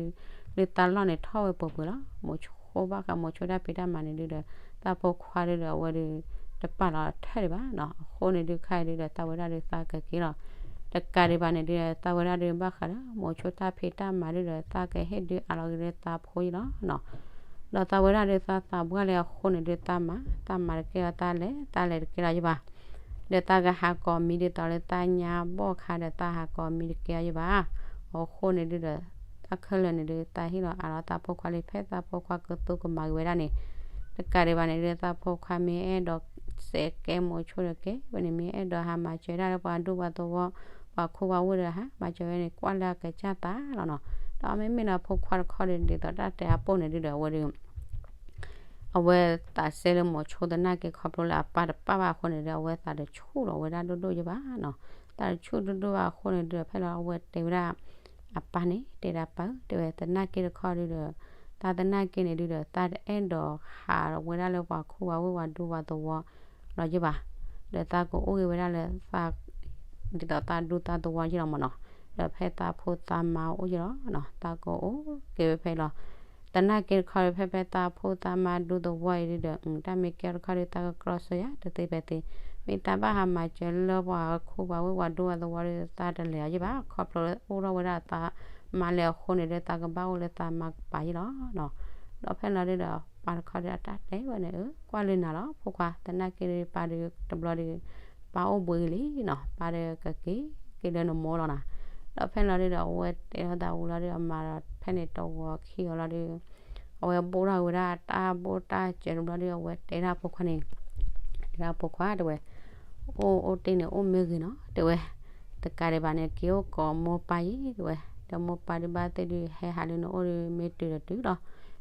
ဒုသးလီၢ်န့ၣ်ထီၣ်ဝဲပှဲၤပှဲၤလီၤ, မိၤဆိဘၣ်ဃးမိၤဆိတၢ်ဖံးတၢ်မၤန့ၣ်ဒုဒီး သးဖိခွါဒုဒီးအဝဲဒု တပာ်လီၤထဲဒံးဘၣ်နီၤ, အဃိန့ၣ်ဒုခဲအံၤဒုဒီး သးဝဲဒၣ်ဒုသးကက့ၤလီၤ, တကးဒံးဘၣ်န့ၣ်ဒုဒီး သးဝဲဒၣ်ဒုဘၣ်ဃးဒီး မိၤဆိတၢ်ဖံးတၢ်မၤဒုဒီး သးကဟ့ၣ်ဒုအါလီၤက့ၤလၢသးဖိယံၤလီၤနီၤ ဒီးသးဝဲဒၣ်ဒုသးသးပှၢ်လံအဃိန့ၣ်ဒု သးမၤ သးမၤတကဲအီၤ သးလဲၤ သးလဲၤတကဲလီၤယဘၣ်, ဒီးသးကဟးကိးမံဒ်သိးလၢသးညါဘီၣ်ခါဒီး သးဟးကိးမံတကဲအီၤယဘၣ်, အဃိန့ၣ်ဒုဒီး သးခဲလၢာ်န့ၣ်ဒု သးဟ့ၣ်လီၤအါလီၤသးဖိခွါလံ ဖဲသးဖိခွါကသူကမၤက့ၤဝဲဒၣ်န့ၣ်, တကးဒံးဘၣ်န့ၣ်ဒု သးဖိခွါမ့ၢ်အဲၣ်ဒိးစဲးကဲမိၤဆိတကဲဝဲန့ၣ် မ့ၢ်အဲၣ်ဒိးဟးမၤစၢၤဒၣ်လၢပှၤဒူပှၤသဝီ ပှၤခိပှၤဝ့ၢ်ဒီးဟးမၤစၢၤဝဲန့ၣ် ကွၢ်လၢအကစၢ်သးလီၤနီၤ, ဒီးမ့မ့ၢ်လၢအဖိခွါတခီဒီး ဒ်သိးတၢ်တဲအပိၢ်န့ၣ်ဒုဒီး အဝဲဒု အဝဲသးစဲလၢမိၤဆိသနာ်က့ ခီဖျိလၢအပၢ်တပာ်ဘၣ်အဃိန့ၣ်ဒီး အဝဲသးတဆူၣ်လီၤဝဲဒၣ်ဒိၣ်ဒိၣ်ယဘၣ်နီၤ, သးတဆူၣ်ဒိၣ်ဒိၣ်ဘၣ်အဃိန့ၣ်ဒီး ဖဲလီၤအဝဲတဲဝဲဒၣ် အပၢ်န့ၣ် တဲဒၣ်ပၢ်ဧၢ တဲဝဲသနာ်က့တခီဒုဒီး သးသနာ်က့န့ၣ်ဒုဒီး သးတအဲၣ်ဒိးဟးဝဲဒၣ်လၢပှၤခိပှၤဝ့ၢ်ပှၤဒူပှၤသဝီလီၤယဘၣ်, ဒီးသးကအိၣ်ဂ့ၤဝဲဒၣ်လၢ ဒ်သိးသးဒူသးသဝီယံၤလီၤမ့ၢ်နီၤ, ဒီးဖဲသးဖိသးမါအိၣ်ယံၤလီၤနီၤ, သးကအိၣ်က့ၤဝဲဖဲလီၤ, သနာ်က့တခီဒီး ဖဲဖဲသးဖိသးမါဒူသဝီအံၤဒုဒီး တၢ်မ့ၢ်ကဲတခီဒီး သးကကြီၢ်စၢၤယၤတသ့ဖဲသ့, မ့ၢ်သးဘၣ်ဟးမၤစၢၤလၢပှၤခိပှၤဝ့ၢ်ပှၤဒူပှၤသဝီဒီး သးတလဲၤအီၤယဘၣ်, ခီဖျိအိၣ်ထီၣ်ဝဲဒၣ်သးမါလၢအဃိန့ၣ်ဒီး သးကဘၣ်အိၣ်လၢသးမါကပၤယံၤလီၤနီၤ, ဒီးဖဲလီၤဒုဒီး ပၢ်တခီဒီးအတၢ်တဲဝဲန့ၣ် အၢ ကွၢ်လၢနၤလီၤ ဖိခွါ သနာ်က့ဒီး ပၢ်ဒုးတဘျီဒီး ပၢ်အိၣ်ဘှံးဂ့ၤလံနီၤ, ပၢ်ဒီးကက့ၤက့ၤလၢနမိၢ်လီၤနၤ, ဒီးဖဲလီၤဒုဒီး အဝဲတဲထီၣ်သးဝံၤလီၤဒုဒီး အမါဒီးဖဲန့ၣ်တဝီခံအီၤလီၤဒု အဝဲဘိၣ်ထီၣ်ဝဲဒၣ်တၢ်ဘိၣ်တၢ်စၢၤတဘျီဒု အဝဲတဲဒၣ်ဖိခွါန့ၣ်, တဲဒၣ်ဖိခွါတဲဝဲ, အိၣ်အိၣ်တ့ၢ်န့ၣ်အိၣ်မ့ၢ်ဂ့ၤနီၤ တဲဝဲ, တကးဒံးဘၣ်န့ၣ် က့ၤအိၣ်ကိးမိၢ်ပၢ်ယံၤတဲဝဲ, ဒီးမိၢ်ပၢ်ဒုးဘၣ်သ့ၣ်ဒုး ဟဲဟးလၢနအိၣ်ဒုး မ့ၢ်တုၤဒီးတုၤလီၤ,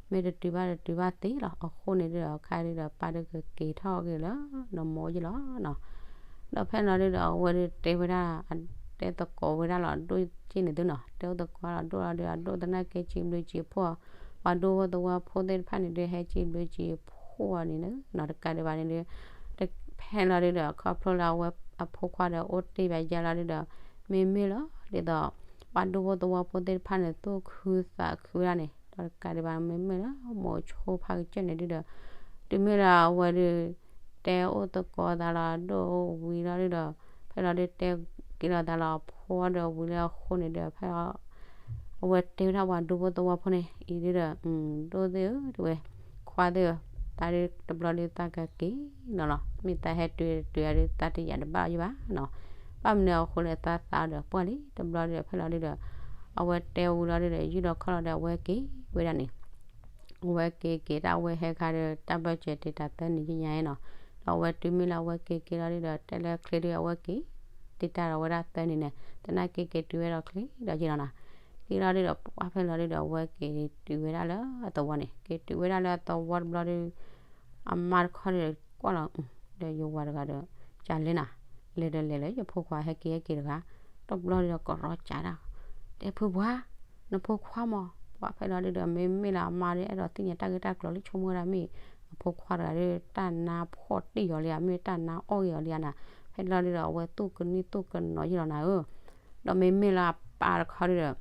မ့ၢ်တတုၤဘၣ်ဒီးတုၤဘၣ်သ့လီၤ, အဃိန့ၣ်ဒုဒီး ခါဒုဒီး ပၢ်ဒုးကက့ၤထီၣ်က့ၤလၢနမိၢ်ယံၤလီၤနီၤ, ဒီးဖဲလီၤဒုဒီး အဝဲဒုးတဲဝဲဒၣ် တဲသကိးဝဲဒၣ်လီၤဒိၣ်က့ၢ်န့ၣ်သုနီၤ, တဲအိၣ်သကိးလီၤဒိၣ်လီၤဒုး အဒိၣ်သနာ်က့ စံးဘျုးစံးဖှိၣ် ပှၤဒူဖိသဝီဖိသ့ၣ်တဖၣ်န့ၣ်ဒုး ဟဲစံးဘျုးစံးဖှိၣ်အီၤန့ၣ်နီၤ, တကးဒံးဘၣ်န့ၣ်ဒုး ဖဲလီၤဒုဒီး ခီဖျိလၢအဝဲအဖိခွါဒီးအိၣ်တ့ၢ်ဘၣ်ယဲလီၤဒုဒီး မ့မ့ၢ်လီၤ ဒ်သိး ပှၤဒူဖိသဝီဖိသ့ၣ်တဖၣ်န့ၣ် သူၣ်ခုသးခုဝဲဒၣ်န့ၣ် ဒီးတကးဒံးဘၣ် မ့မ့ၢ်လၢမိၤဆိဖးကစၢၢ်န့ၣ်ဒုဒီး တုၤမ့ၢ်လၢအဝဲဒုး တဲအိၣ်သကိးသးလီၤဒိၣ်ဝံၤလီၤဒုဒီး ဖဲလီၤဒုးတဲက့ၤလီၤသးလီၤအဖိဒီးဝံၤလၢအဃိန့ၣ်ဒီး ဖဲလီၤ အဝဲတဲဝဲဒၣ်ပှၤဒူဖိသဝီဖိန့ၣ် အံၤဒုဒီး ဒိၣ်သ့ၣ်ဧၢ တဲဝဲ ခွါသ့ၣ်ဧၢ တၢ်ဒုးတဘျီဒုးသးကက့ၤနီၤလီၤ, မ့ၢ်သးဟဲတုၤတုၤအဒုး သးတယာ်တဘၣ်အီၤယဘၣ်နီၤ, ဘၣ်မနုၤအဃိလဲၣ် သးသးဒီးပှၢ်လံ တဘျီဒုး ဖဲလီၤဒုဒီး အဝဲတဲဝံၤလီၤဒုဒီး ယူၢ်ဒီးခီၣ်လီၤဒီး အဝဲက့ၤဝဲဒၣ်န့ၣ် အဝဲက့ၤက့ၤတၢ်ဝဲဟဲခါဒီး တၢ်ဘၢၣ်စၢၤတ့ၢ်တၢ်သၢနံၤညါညါနီၤ, ဒီးအဝဲတုၤမ့ၢ်လၢအဝဲက့ၤက့ၤလီၤဒုဒီး တဲလၢချ့ဒု အဝဲက့ၤ တ့ၢ်တၢ်ဒီးဝဲဒၣ်သၢနံၤန့ၣ် သနာ်က့က့ၤတုၤဝဲဒီးချ့ဒီးယ့ၢ်လီၤနီၤ, က့ၤလီၤဒုဒီး ပှၢ်ဖဲလီၤဒုဒီး အဝဲက့ၤတုၤဝဲဒၣ်လၢအသဝီန့ၣ် က့ၤတုၤဝဲဒၣ်လၢအသဝီတဘျီဒု အမါတခီဒီးကွၢ်လီၤ ဒီးယဝၤတဂၤဒီး ကလဲၤနၤ လဲၤဒီးလဲၤလၢယဖိခွါဟဲက့ၤဟဲက့ၤတဂၤ တဘျီဒုဒီးကရီကးဒၣ် တဲဖုပှၤ နဖိခွါမး ပှၢ်ဖဲလီၤဒုဒီး မ့မ့ၢ်လၢအမါဒု အဲၣ်ဒိးသ့ၣ်ညါတၢ်ဂ့ၢ်တၢ်ကျိၤလၢဆိကမိၣ်ဝဲဒၣ်မ့ၢ် အဖိခွါတဂၤဒု တၢ်နါဖှီၣ်တ့ၢ်အီၤလံဧါ မ့ၢ်တၢ်နါအီၣ်ဂ့ၤအီၤလံဧါနၤ ဖဲလီၤဒုဒီး အဝဲသူၣ်ကနံၣ်သူၣ်ကနီၤယ့ၢ်လီၤနၤဧၢ ဒီးမ့မ့ၢ်လၢအပၢ်တခီဒုဒီး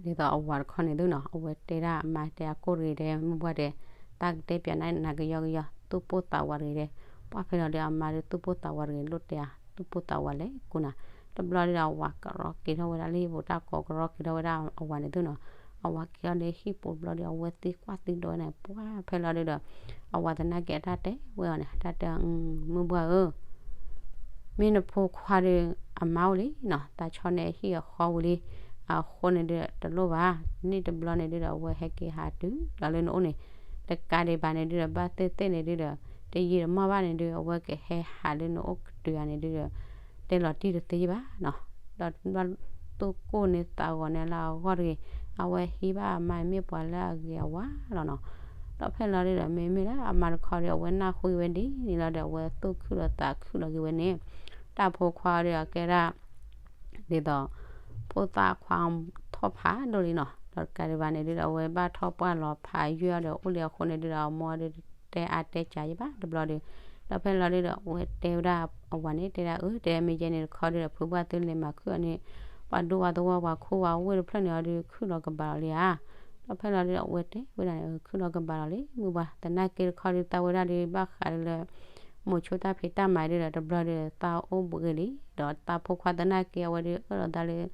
ဒ်သိးအဝၤတခီန့ၣ်သုနီၤ အဝဲတဲဒၣ်အမါတဲအကိၢ်တဂ့ၤတဲ မုၢ်ပှၢ်တဲ တၢ်ကတဲပၠးနၤနၤကယီကယီ သူၣ်ပိၢ်သးဝးတဂ့ၤတဲ ပှၢ်ဖဲလီၤဒုးအမါဒုးသူၣ်ပိၢ်သးဝးတဂ့ၤ လိၣ်တဲဧါ သူၣ်ပိၢ်သးဝးလဲၣ်ကိးနၤ တဘျီဒုးဒီးအဝၤကရီက့ၤထီၣ်ဝဲဒၣ်လၢဟံၣ်ပူၤ တၢ်ကိးကရီက့ၤထီၣ်ဝဲဒၣ်အဝၤန့ၣ်သုနီၤ အဝၤက့ၤထီၣ်လၢဟံၣ်ပူၤတဘျီဒုး အဝဲသံကွၢ်သံဒိးဝဲန့ၣ် ပှၢ်ဖဲလီၤဒုးဒီး အဝၤသနာ်က့အတၢ်တဲဝဲအီၤန့ၣ် တၢ်တဲ မုၢ်ပှၢ်ဧၢ မ့ၢ်နဖိခွါဒီး အမါအိၣ်လံနီၤ သးဆီန့ၣ်အဟံၣ်အဃီဝံၤလံ အဃိန့ၣ်ဒုးတလိၣ်ဘၣ် န့ၣ်တဘျီန့ၣ်ဒုးဒီး အဝဲဟဲက့ၤဟးတုၤလီၤလၢနအိၣ်န့ၣ် တကးဒံးဘၣ်န့ၣ်ဒုးဒီး ဘၣ်သ့ၣ်သ့ၣ်န့ၣ်ဒုးဒီး တယံာ်တမီၢ်ဘၣ်န့ၣ်ဒုး အဝဲကဟဲဟးလၢနအိၣ်ကတုၤဧါန့ၣ်ဒုးဒီး တဲလီၤတံၢ်တသ့ဘၣ်နီၤ ဒီးသူၣ်ကိၢ်န့ၣ်သးဂီၤန့ၣ်လၢအဂီၢ်တဂ့ၤ အဝဲဟံးဘၣ်အမါမ့ၢ်ပှၤလၢအဂ့ၤအဝါလီၤနီၤ ဒီးဖဲလီၤဒုဒီး မ့မ့ၢ်လၢအမါတခီဒီး အဝဲနၢ်ဟူဝဲဒ်န့ၣ်လီၤဒီး အဝဲသူၣ်ခုၣ်ဒီးသးခုၣ်လီၤက့ၤဝဲန့ၣ်, တၢ်ဖိခွါဒီးအကဲဒၣ် ဒ်သိး ဖိသၣ်ခွါထီၣ်ဖးဒိၣ်လံနီၤ. ဒီးတကးဒံးဘၣ်န့ၣ်ဒုဒီး အဝဲဘၣ်ထီၣ်ပှၢ်လီၤဖးယွဲၢ်အီၤဒီး အိၣ်လံအဃိန့ၣ်ဒုဒီး အမိၢ်ဒုတဲအါတဲကးယံာ်ဘၣ်တဘျီဒီး, ဒီးဖဲလီၤဒုဒီး အဝဲတဲဝဲဒၣ်အဝၤန့ၣ် တဲဒၣ်အၢ တဲမ့ၢ်ယဲန့ၣ်တခီဒုဒီး ဖုဘၣ်သုလဲၤမၤခုၣ်အီၤန့ၣ် ပှၤဒိဝဲသဝီပှၤခိၣ်ဝဲဝ့ၢ်တဖျၢၣ်န့ၣ်အီၤဒု ခုၣ်လီၤကဘၣ်လီၤလံဧါ. ဒီးဖဲလီၤဒုဒီး အဝဲတဲဝဲဒၣ်န့ၣ် ခုၣ်လီၤကဘၣ်လီၤလံ မုၢ်ဘၣ် သနာ်က့တခီဒု သးဝဲဒၣ်ဒု ဘၣ်ဃးလၢ မိၤဆိတၢ်ဖံးတၢ်မၤဒုဒီး တဘျီဒီး သးအိၣ်ဘှံးလံ, ဒီးသးဖိခွါသနာ်က့ အဝဲဒုအၢၣ်လီၤသးလၢ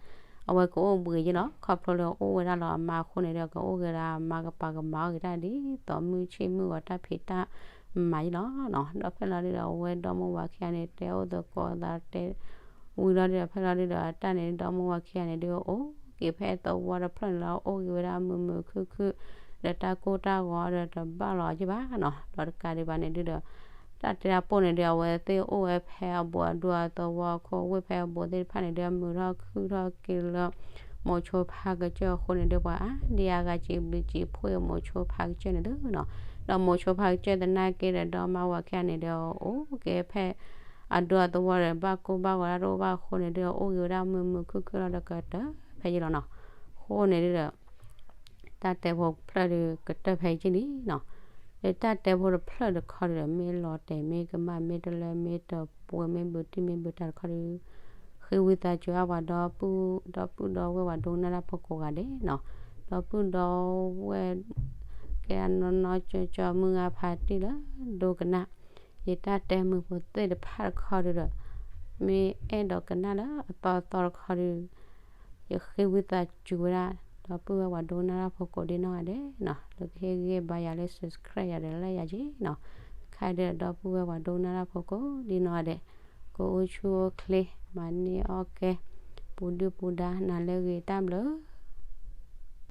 အဝဲကအိၣ်ဘှံးယ့လီၤ. ခီဖျိလၢအိၣ်ဝဲဒၣ်လီၤအမါအဃိန့ၣ်ဒီး ကအိၣ်က့ၤဒီးအမါကပၤကမၤအီၣ်က့ၤတၢ်ဒ်သိးမုၢ်ဆ့ၣ်မုၢ်ဂီၤတၢ်ဖံးတၢ်မၤယ့လီၤနီၤ. ဒီးဖဲလီၤဒုဒီး အဝဲဒီမါဝၤခံဂၤန့ၣ် တဲအိၣ်သကိးသးတဲ ဝံၤလီၤဒုဒီး ဖဲလီၤဒုဒီး တၢ်န့ၣ်ဒီမါဝၤခံဂၤန့ၣ်ဒု အိၣ်က့ၤဖဲသဝီတဖျၢၣ်န့ၣ်လီၤ. အိၣ်က့ၤဝဲဒၣ်မုာ်မုာ်ခုၣ်ခုၣ် ဒီးတၢ်ကိၢ်တၢ်ဂီၤဒီးတဘၣ်လီၤက့ၤဘၣ်နီၤ. ဒီးတကးဒံးဘၣ်န့ၣ်ဒုဒီး တၢ်တဲတၢ်ပိၢ်န့ၣ်ဒု အဝဲသ့ၣ်အိၣ်ဝဲဖဲအဘူးအဒူအသဝီခိၣ်ဝ့ၢ်ဖဲအဘူးသ့ၣ်တဖၣ်န့ၣ်ဒု မုာ်ထီၣ်ခုၣ်ထီၣ်က့ၤလၢ မိၤဆိဖါကစၢၢ်အဃိန့ၣ်ဒု ပှၤအါဒံအါဂၤစံးဘျုးစံးဖှိၣ်မိၤဆိဖါကစၢၢ်န့ၣ်သုနီၤ. ဒီးမိၤဆိဖါကစၢၢ်သနာ်က့ဒီး ဒီမါဝၤခံဂၤန့ၣ်ဒု အိၣ်က့ၤဖဲ အဒူအသဝီဒီး ဘၣ်ကိၢ်ဘၣ်ဂီၤတအိၣ်ဘၣ်အဃိန့ၣ်ဒု အိၣ်က့ၤဝဲဒၣ်မုာ်မုာ်ခုၣ်ခုၣ်လီၤဒီးကတၢၢ်ဖဲယ့လီၤနီၤ. အဃိန့ၣ်ဒုဒီး တၢ်တဲဖိတဖျၢၣ်ဒု ကတၢၢ်ဖဲယ့လံနီၤ. ဒီးတၢ်တဲဖိတဖျၢၣ်တခီဒုဒီး မ့ၢ်လီၤတဲာ်မ့ၢ်ကမၣ်မ့ၢ်တလၢမ့ၢ်တပှဲၤမ့ၢ်ဘူးတံၢ်မ့ၢ်ဘူးတၢ်တခီဒု ဃ့ဝံသးစူၤအါပှၤဒီပုၢ် ဒီပုၢ်ဒီဝဲၢ်ပှၤဒိကနၣ်တၢ်ဖိကိးဂၤဒဲးနီၤ. ဒီပုၢ်ဒီဝဲၢ် ကဲအနီၢ်နီၢ်ကၠီကၠီမုၢ်ဂၤဖးတံၢ်လၢဒိကနၣ် ယတၢ်တဲမုာ်ဖိသ့ၣ်တဖၣ်တခီဒုဒီး မ့ၢ်အဲၣ်ဒိးကနၣ်လၢအသီအသီတခီဒု ယဃ့ဝံသးစူၤဝဲဒၣ် ဒီပုၢ်ဝဲၢ်ပှၤဒိကနၣ်တၢ်ဖိကိးဒ်နီၢ်ဂၤဒဲးနီၤ လၢကဟ့ၣ်ဂံၢ်ဘါယၤလၢ subscribe ယၤဒီး like ယၤက့နီၤ. ခါဒုဒီး ဒီပုၢ်ဝဲၢ်ပှၤဒိကနၣ်တၢ်ဖိကိးဒ်နီၢ်ဂၤဒဲး ကအိၣ်ဆူၣ်အိၣ်ချ့ မၤန့ၢ်အီၣ်ကဲ ပူၤဒုၣ်ပူၤဒါ နၤလၢအဂ့ၤ တၢ်ဘျုး